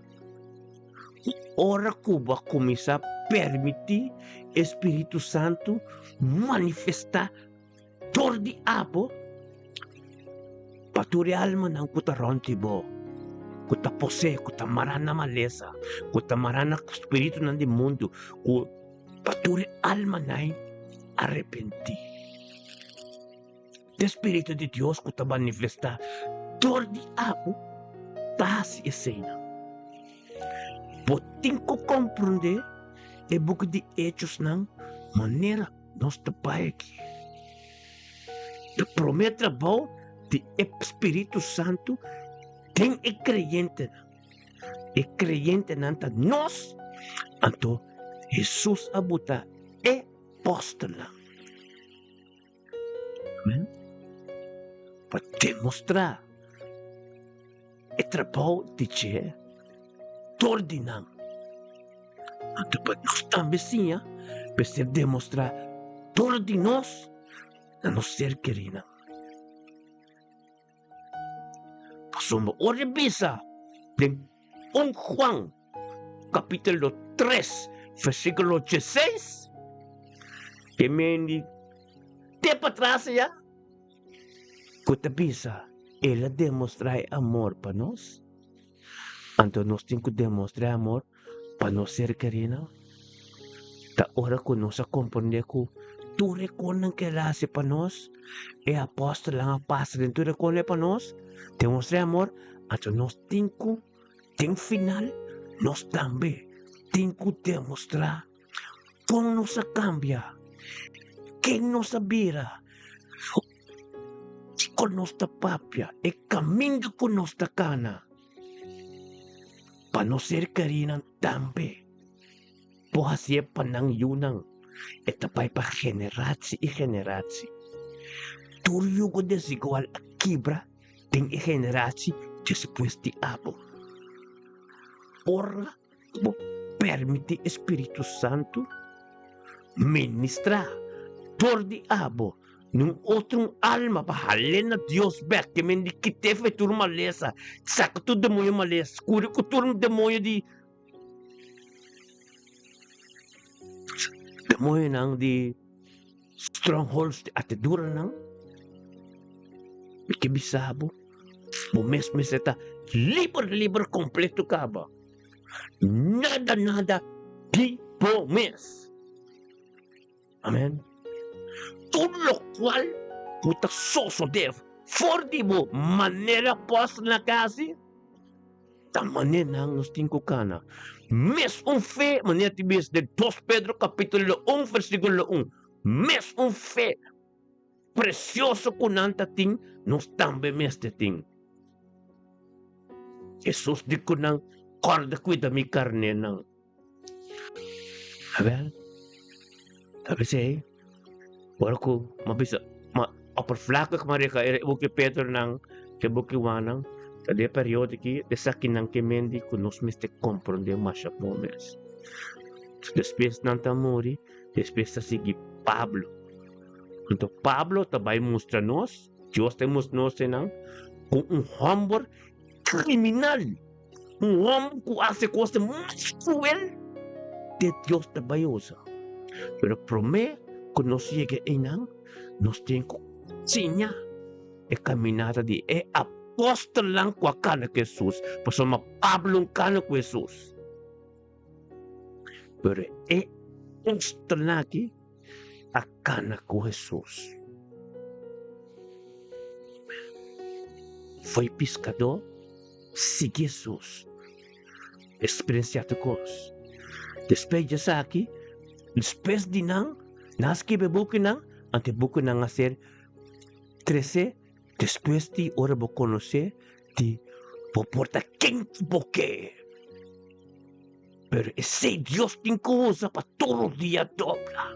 C: Ku ora ku bo a kuminsá permití e spiritu santu manifestá dor di abo pa tur e almanan ku ta rònt di bo, ku ta posee, ku ta mará na malesa, ku ta mará na spiritunan di mundu, ku pa tur e almanan arepentí. E spiritu di Dios ku ta manifestá dor di abo ta hasi eseinan. Bo tin ku komprondé e buki di Hechosnan manera nos ta bai aki. E promé trabou di e spiritu santu den e kreyentenan. E kreyentenan ta nos, anto Hesus a buta e apòstelnan. Amen. Pa demostrá e trabou di dje dor di nan. Anto pa nos tambe siña mester demostrá dor di nos na nos ser kerinan. Pasobra ora e bisa den un Juan capítulo 3 versículo 16 ke mendi te patras ya ku ta bisa el a demostrá e amor pa nos, anto nos tin ku demostrá e amor pa nos ser kerinan. Ta ora ku nos a komprondé ku tur e konan ku el a hasi pa nos, e apòstelnan a pasa den tur e konan pa nos, demostrá e amor, anto nos tin ku Den final, nos tambe tin ku demostrá kon nos a kambia, ken nos a bira, kiko nos ta papia, e kaminda ku nos ta kana, pa nos ser kerinan tambe por hasié pa nan yunan. E ta bai pa generatie i generatie. Tur yugo desigual a kibra den e generatie despues di abo. Ora ku bo permití e Spiritu Santu ministrá dor di abo nun otro alma pa hal'é na Dios bèk, ke men di kit'é for tur malesa, saka tur demoño malesa, kuri ku tur demoño di demoñonan di strongholds di ateduranan. Mi ke bisa bo, bo mes mester ta liber liber kompleto kaba. Nada nada di bo mes. Amen. Tur lokual ku ta sosodé for di bo manera apòstelnan a kasi, ta manenan nos tin ku kana. Mes un fe, manera tin bis den dos Pedro kapítulo un versíkulo un, mes un fe presioso ku nan ta tin, nos tambe mester tin. Hesus di ku nan, Kòrda kuida mi karnénan. Awel, ta p'esei, ora ku mi a bisa, ma oppervlakkig mi a reka e buki Pedronan, ku e buki Juannan, ta den e periodo aki esakinan ke mendi ku nos mester komprondé masha bon mes. Despues nan ta muri, despues ta sigui Pablo. Anto Pablo ta bai mustra nos, Dios ta mustra nos esnan, ku un hòmber kriminal. Un hòmber ku hasi kos mas kruel ke Dios ta bai usa. Pero promé ku nos yega einan, nos tin ku siña e kaminata di e apòstelnan ku a kana ku Hesus, pasobra Pablo no kana ku Hesus. Pero e apòstelnan aki a kana ku Hesus. Foi piskadó, sigui Hesus, eksperensiá tur kos. Despues di esaki, despues di nan, nan a skibi e bukinan, anto e bukinan a ser tresé despues di ora bo konosé di bo por ta ken ku bo ke. Pero esei Dios tin ku usa pa tur dia dobla.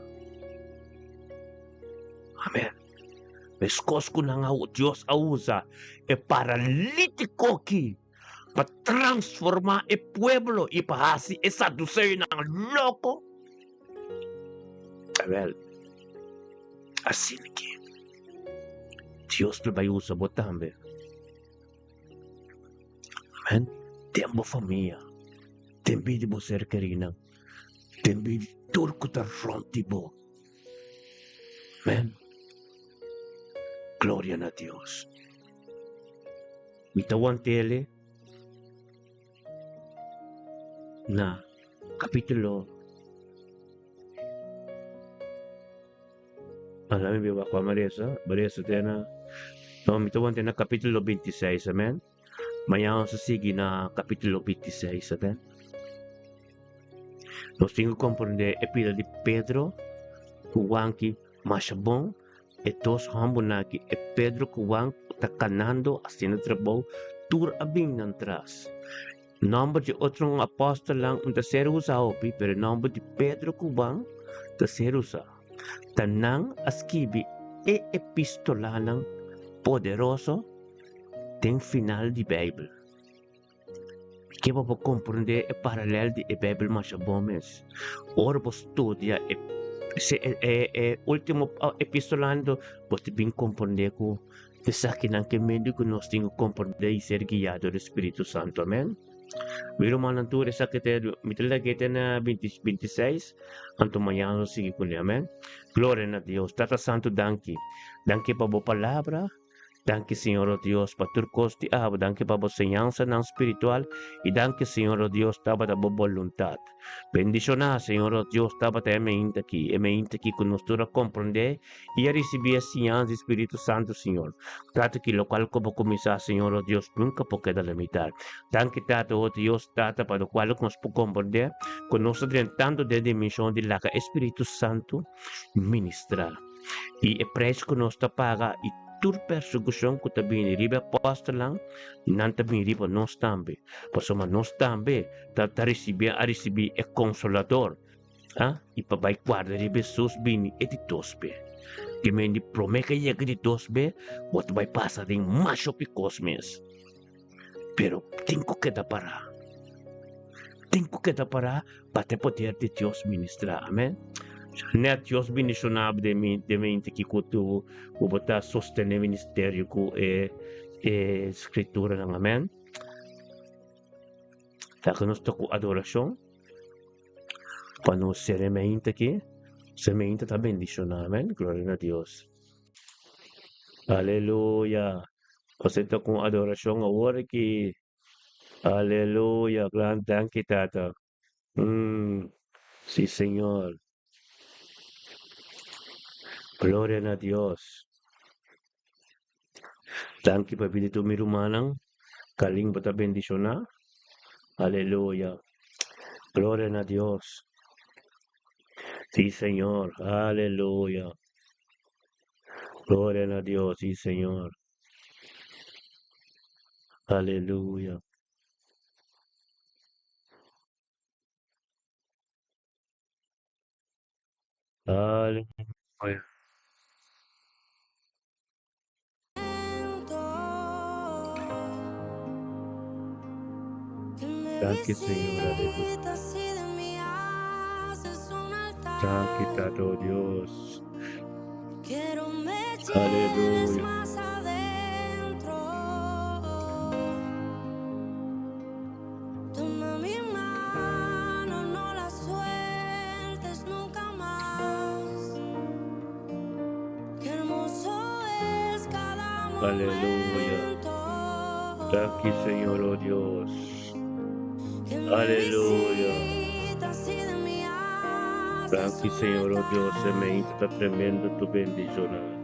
C: Amen. Meskos ku nan a Dios a usa e paralítiko aki pa transformá e pueblo i pa hasi e saduseonan loko. Awel, asina ki Dios lo bai usa bo tambe. Amen. Den bo famia, den bida di bo ser kerinan, den bida di tur ku ta rònt di bo. Amen. Gloria na Dios. Mi ta want'El na kapítulo. Ala mi biba kwa Maresa, Maresa te na, no, mi ta wanta na kapítulo 26, amen. Mañana nos ta sigui na kapítulo 26, amen. Nos tin ku komprendé e pida di Pedro ku Juan ki masha bon, e dos hòmbernan aki, e Pedro ku Juan ta kanando hasiendo trabou, tur a bin nan tras. Nòmber di otro apòstelnan no ta ser usá hopi, pero e nòmber di Pedro ku Juan ta ser usá. Ta nan a skibi e epistolanan poderoso den final di Beibel. Mi ke pa bo komprondé e paralèl di e Beibel masha bon mes. Ora bo studia e e último epistolanan, bo ta bin komprondé ku Esakinan ke medio ku nos tin ku komprondé i ser guiá dor di Spiritu Santu. Amèn. Mi rumannan tur, esaki ta mi ta lag'é te na binti binti seis, anto mañana nos sigui kuné. Amèn. Gloria na Dios. Tata Santu, danki. Danki pa bo palabra. Danki, Señor o Dios, pa tur kos di abo. Danki pa bo señansanan spiritual. I danki, Señor o Dios, tabata bo boluntat. Bendishoná, Señor o Dios, tabata e meinta aki, e meinta aki ku nos tur a komprondé i a risibí e siñansa di Spiritu Santu, Señor. Tata, ki lokual ku Bo kuminsá, Señor, o Dios, nunka por keda limitá. Danki, Tata, o Dios, Tata, pa lokual ku nos por komprondé ku nos ta drentando den dimenshon di laga e Spiritu Santu ministrá. I e preis ku nos ta paga i tur persekushon ku ta bini riba e apòstelnan, nan ta bini riba nos tambe, pasobra nos tambe ta ta risibí a risibí e Konsolador. Ah, i pa bai guarda riba Hesus bini e di dos be. Ke men di prome ke yega di dos be, bo ta bai pasa den mas hopi kos mes. Pero tin ku keda pará. Tin ku keda pará pa te poder di Dios ministrá. Amen. Net Dios bendishoná bo den mi den mente kiko tu ku bo ta sostené ministerio ku e e skrituranan. Amen. Ta ku nos ta ku adorashon. Pa nos sere mente aki, se mente ta bendishoná. Amen. Gloria na Dios. Aleluya. Nos ta ku adorashon awor aki. Aleluya. Gran danki, Tata. Sí, Señor. Gloria na Dios. Danki pa bini tur mi rumannan. Kalin bo ta bendishoná. Aleluya. Gloria na Dios. Sí, Señor. Aleluya. Gloria na Dios. Sí, Señor. Aleluya. Aleluya. Danki Señor, aleluya. Danki Tata oh Dios. Aleluya. Aleluya. Danki Señor oh Dios. Aleluya. Danki Señor oh Dios, e mente ta tremendo tu bendicionnan.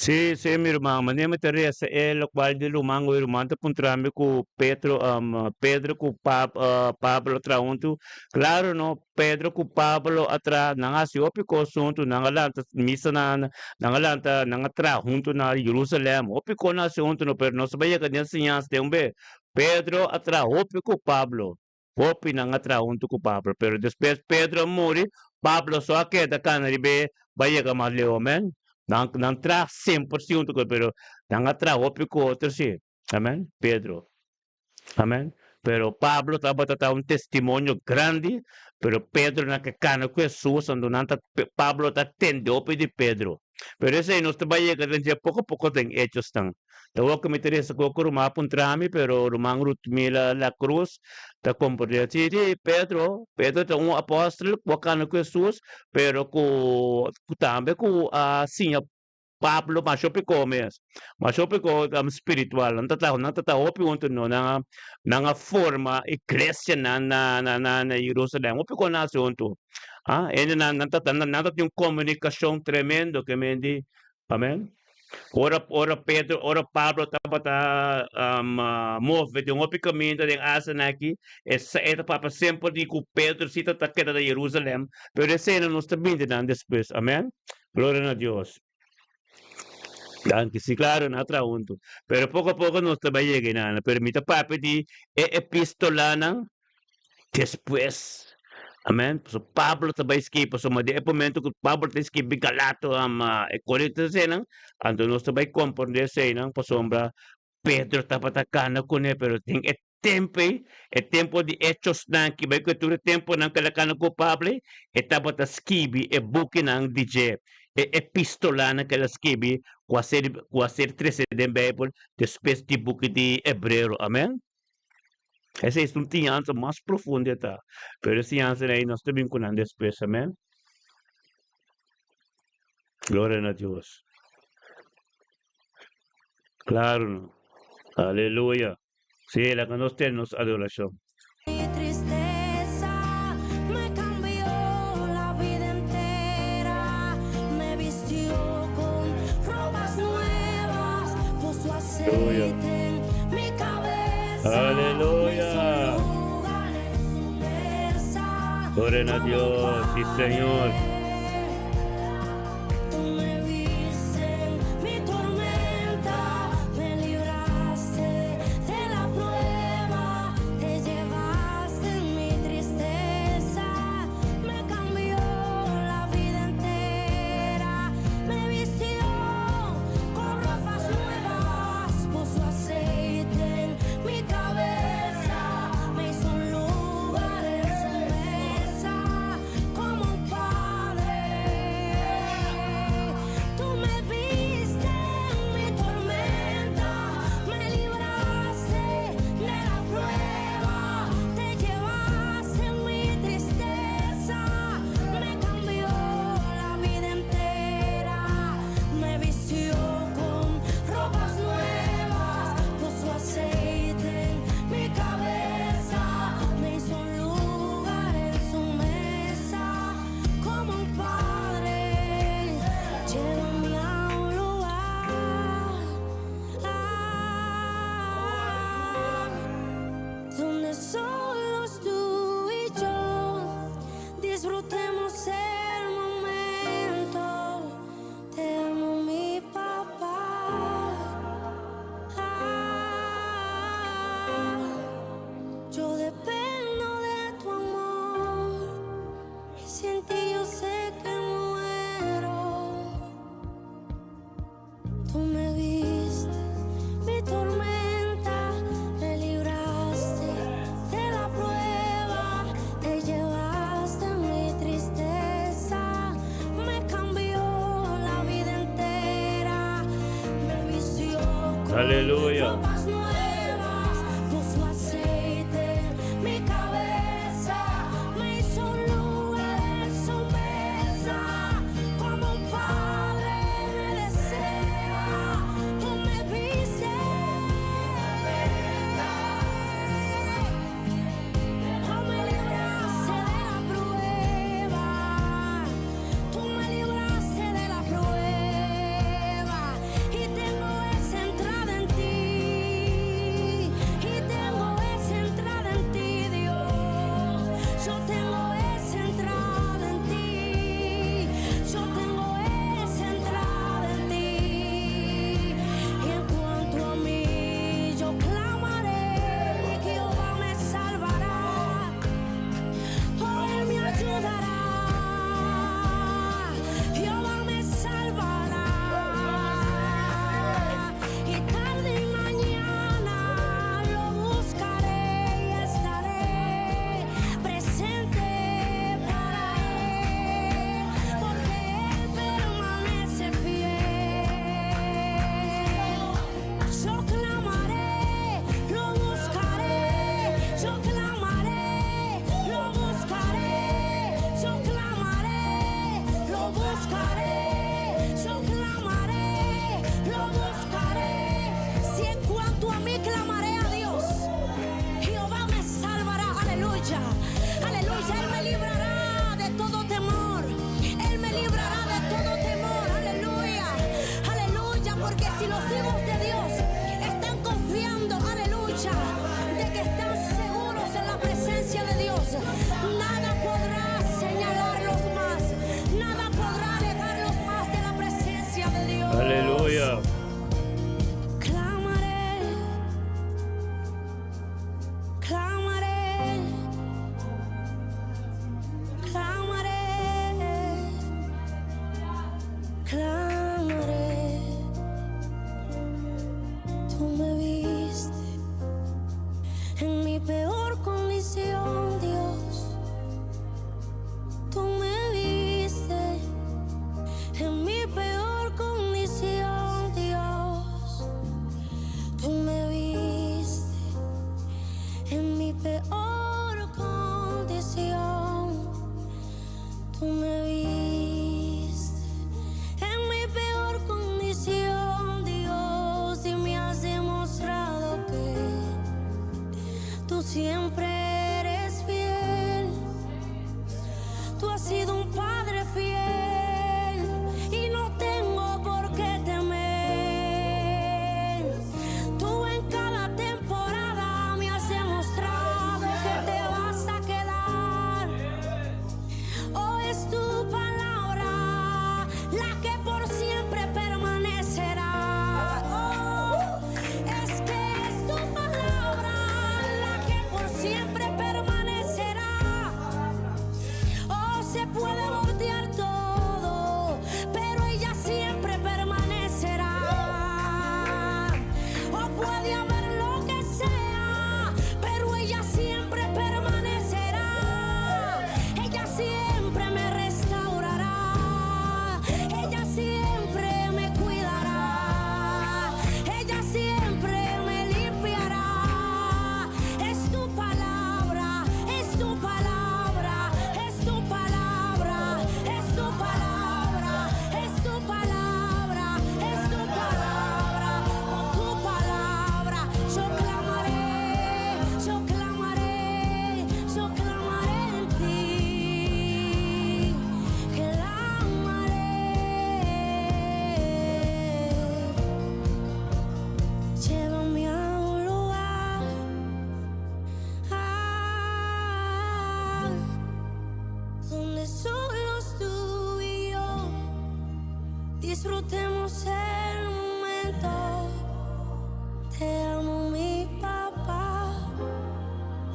C: Sí, sí, mi ruman, manera mi ta resa e lokual di ruman oe ruman ta puntra mi ku Petro, Pedro ku Pablo a traha huntu. Klaro no, Pedro ku Pablo a traha, nan a hasi hopi kos huntu, nan a lanta misa na, nan a lanta, nan a traha huntu na Jerusalèm, hopi kos nan a hasi huntu no, pero nos ta bai yega den siñansa den un be. Pedro a traha hopi ku Pablo. Hopi nan a traha huntu ku Pablo, pero despues Pedro a muri, Pablo so a keda kana riba e bai yega mas leu, amen. Nan nan traha semper si huntu ku el, pero nan a traha hopi ku otro si, amen, Pedro, amen. Pero Pablo tabata ta un testimonio grandi, pero Pedro nan ke kana ku Hesus, anto nan ta Pablo ta tende hopi di Pedro. Pero esei nos ta bai yega den dje poko poko den Hechosnan. Ta wak mi ta resa ku ku ruman a puntra mi, pero ruman Rutmila La Cruz ta komprendé. Si, si, Pedro, Pedro ta un apòstel ku a kana ku Hesus, pero ku ku tambe ku a siña Pablo masha hopi kos mes, masha hopi kos spiritual. Nan ta traha, nan ta traha hopi huntu no, nan a nan a forma iglesianan na na na na Jerusalèm, hopi kos nan a hasi huntu. Ah, hendenan nan ta nan ta tin un komunikashon tremendo ke men di, amen. Ora ora Pedro, ora Pablo tabata move den hopi kaminda den Asia aki, e sa e ta papia semper di ku Pedro si ta ta keda na Jerusalèm, pero esei nos ta bini nan despues, amen. Gloria na Dios. Danki, si klaro nan a traha huntu, pero poko a poko nos ta bai yega einan, pero mi ta papia di e epistolanan Despues, amen, pasobra Pablo ta bai skibi, pasobra den e momento ku Pablo ta skibi Galato, e Korintianan, anto nos ta bai komprendé eseinan, pasobra Pedro tabata kana kuné, pero den e tempu ei, e tempu di Hechosnan ki bai ku tur e tempunan ku el a kana ku Pablo ei, e tabata skibi e bukinan di dje, e epistolanan ku el a skibi ku a ser ku a ser trese den Beibel despues di buki di Hebreo, amen. Esei es un siñansa mas profundo e ta, pero e siñansa ei nos ta bin ku nan despues, amen. Gloria na Dios. Claro no. Aleluya. Sí, laga nos tene nos adorashon.
D: Mi tristeza me cambió la vida entera, me vistió con ropas nuevas, puso
C: Aleluya.
D: aceite en mi cabeza, me hizo
C: Aleluya.
D: lugar en su mesa
C: Gloria na
D: como un
C: Dios. Sí, Señor.
D: padre. Tú me viste en mi tormenta, me libraste de la prueba, te llevaste mi tristeza, me cambió la vida entera, me vistió con ropas nuevas, puso aceite en mi cabeza, me hizo un lugar en su mesa como un padre. Tú me viste en mi tormenta, me libraste de la prueba, te llevaste mi tristeza, me cambió la vida entera, me vistió con ropas nuevas, puso aceite en mi cabeza, me hizo un lugar en su mesa como un padre. Llévame a un lugar donde solo tú y yo disfrutemos el momento. Te amo, mi papá. Ah, yo dependo de tu amor y sin ti yo sé que muero. Tú me viste mi tormenta, me libraste de la prueba, te llevaste mi tristeza, me cambió la vida entera, me vistió con
C: Aleluya.
D: ropas nuevas, puso aceite en mi cabeza, me hizo un lugar en su mesa, como un padre me desea, tú me viste. Tú me libraste de la prueba, tú me libraste de la prueba. condición, Dios. Tú me viste en mi peor condición, Dios. Tú me viste en mi peor condición. Tú me viste en mi peor condición, Dios, y me has demostrado que tú siempre eres fiel. Tú has sido un padre fiel y no tengo por qué temer. Tú en cada temporada me has demostrado que te vas a quedar. Oh, es tu palabra la que por siempre permanecerá. Oh, es que es tu palabra la que por siempre permanecerá. Oh, se puede voltear todo, pero ella siempre permanecerá. Oh, puede haber lo que sea, pero ella siempre permanecerá. Ella siempre me restaurará. Ella siempre me cuidará. Ella siempre me limpiará. Es tu palabra, es tu palabra, es tu palabra, es tu palabra, es tu palabra, es tu palabra. Con tu palabra yo clamaré, yo clamaré, yo clamaré en ti. Clamaré. Llévame a un lugar ah, donde solo tú y yo disfrutemos el momento. Te amo, mi papá.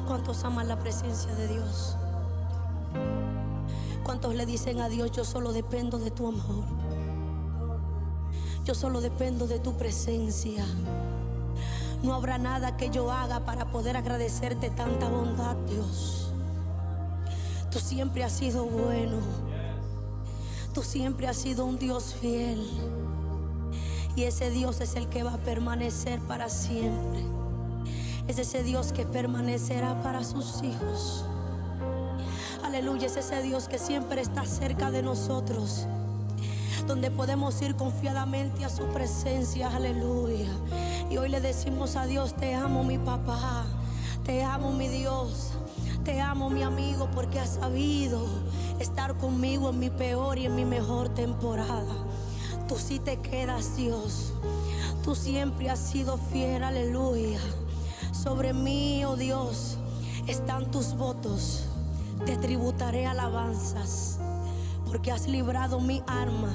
D: ¿Cuántos aman la presencia de Dios? ¿Cuántos le dicen a Dios, yo solo dependo de tu amor? Yo solo dependo de tu presencia. No habrá nada que yo haga para poder agradecerte tanta bondad, Dios. Tú siempre has sido bueno. Tú siempre has sido un Dios fiel. Y ese Dios es el que va a permanecer para siempre. Es ese Dios que permanecerá para sus hijos. Aleluya, es ese Dios que siempre está cerca de nosotros. Donde podemos ir confiadamente a su presencia. Aleluya. Y hoy le decimos a Dios, te amo mi papá, te amo mi Dios, te amo mi amigo, porque has sabido estar conmigo en mi peor y en mi mejor temporada. Tú sí te quedas, Dios. Tú siempre has sido fiel, aleluya. Sobre mí, oh Dios, están tus votos. Te tributaré alabanzas, porque has librado mi alma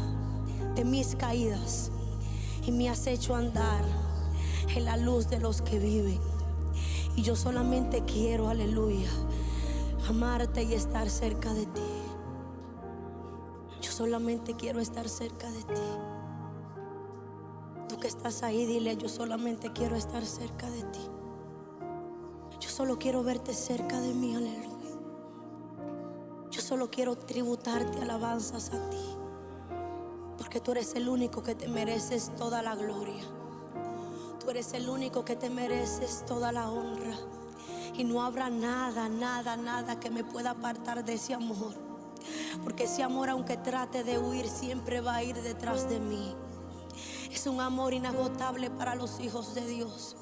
D: de mis caídas y me has hecho andar en la luz de los que viven. Y yo solamente quiero, aleluya, amarte y estar cerca de ti. Yo solamente quiero estar cerca de ti. Tú que estás ahí, dile, yo solamente quiero estar cerca de ti. Yo solo quiero verte cerca de mí, aleluya. Yo solo quiero tributarte alabanzas a ti. Porque tú eres el único que te mereces toda la gloria. Tú eres el único que te mereces toda la honra. Y no habrá nada, nada, nada que me pueda apartar de ese amor. Porque ese amor, aunque trate de huir, siempre va a ir detrás de mí. Es un amor inagotable para los hijos de Dios.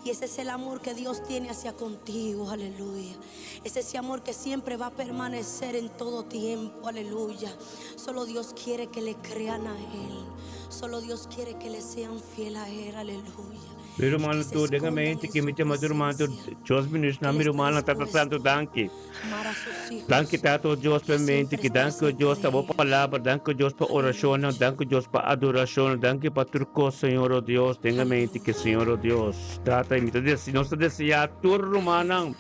D: Y ese es el amor que Dios tiene hacia contigo, aleluya. Es ese amor que siempre va a permanecer en todo tiempo, aleluya. Solo Dios quiere que le crean a Él. Solo Dios quiere que le sean fiel a Él, aleluya.
C: Mi ruman tur den gemeente ki mi tema ruman tur Dios minus na mi ruman Tata Santu danki. Danki Tata Dios pa mente ki danki Dios pa bo palabra danki Dios pa orashon danki Dios pa adorashon danki pa tur kos Señor o Dios den gemeente ki Señor o Dios Tata mi ta desi nos ta desea tur rumannan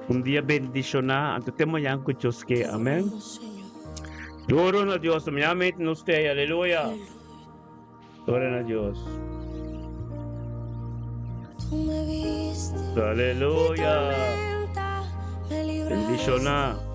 C: un dia bendishoná anto te mañan ku Dios ke amen. Gloria na Dios mañan mente nos te aleluya. Gloria na Dios.
D: Tú me viste.
C: Aleluya. Bendishoná.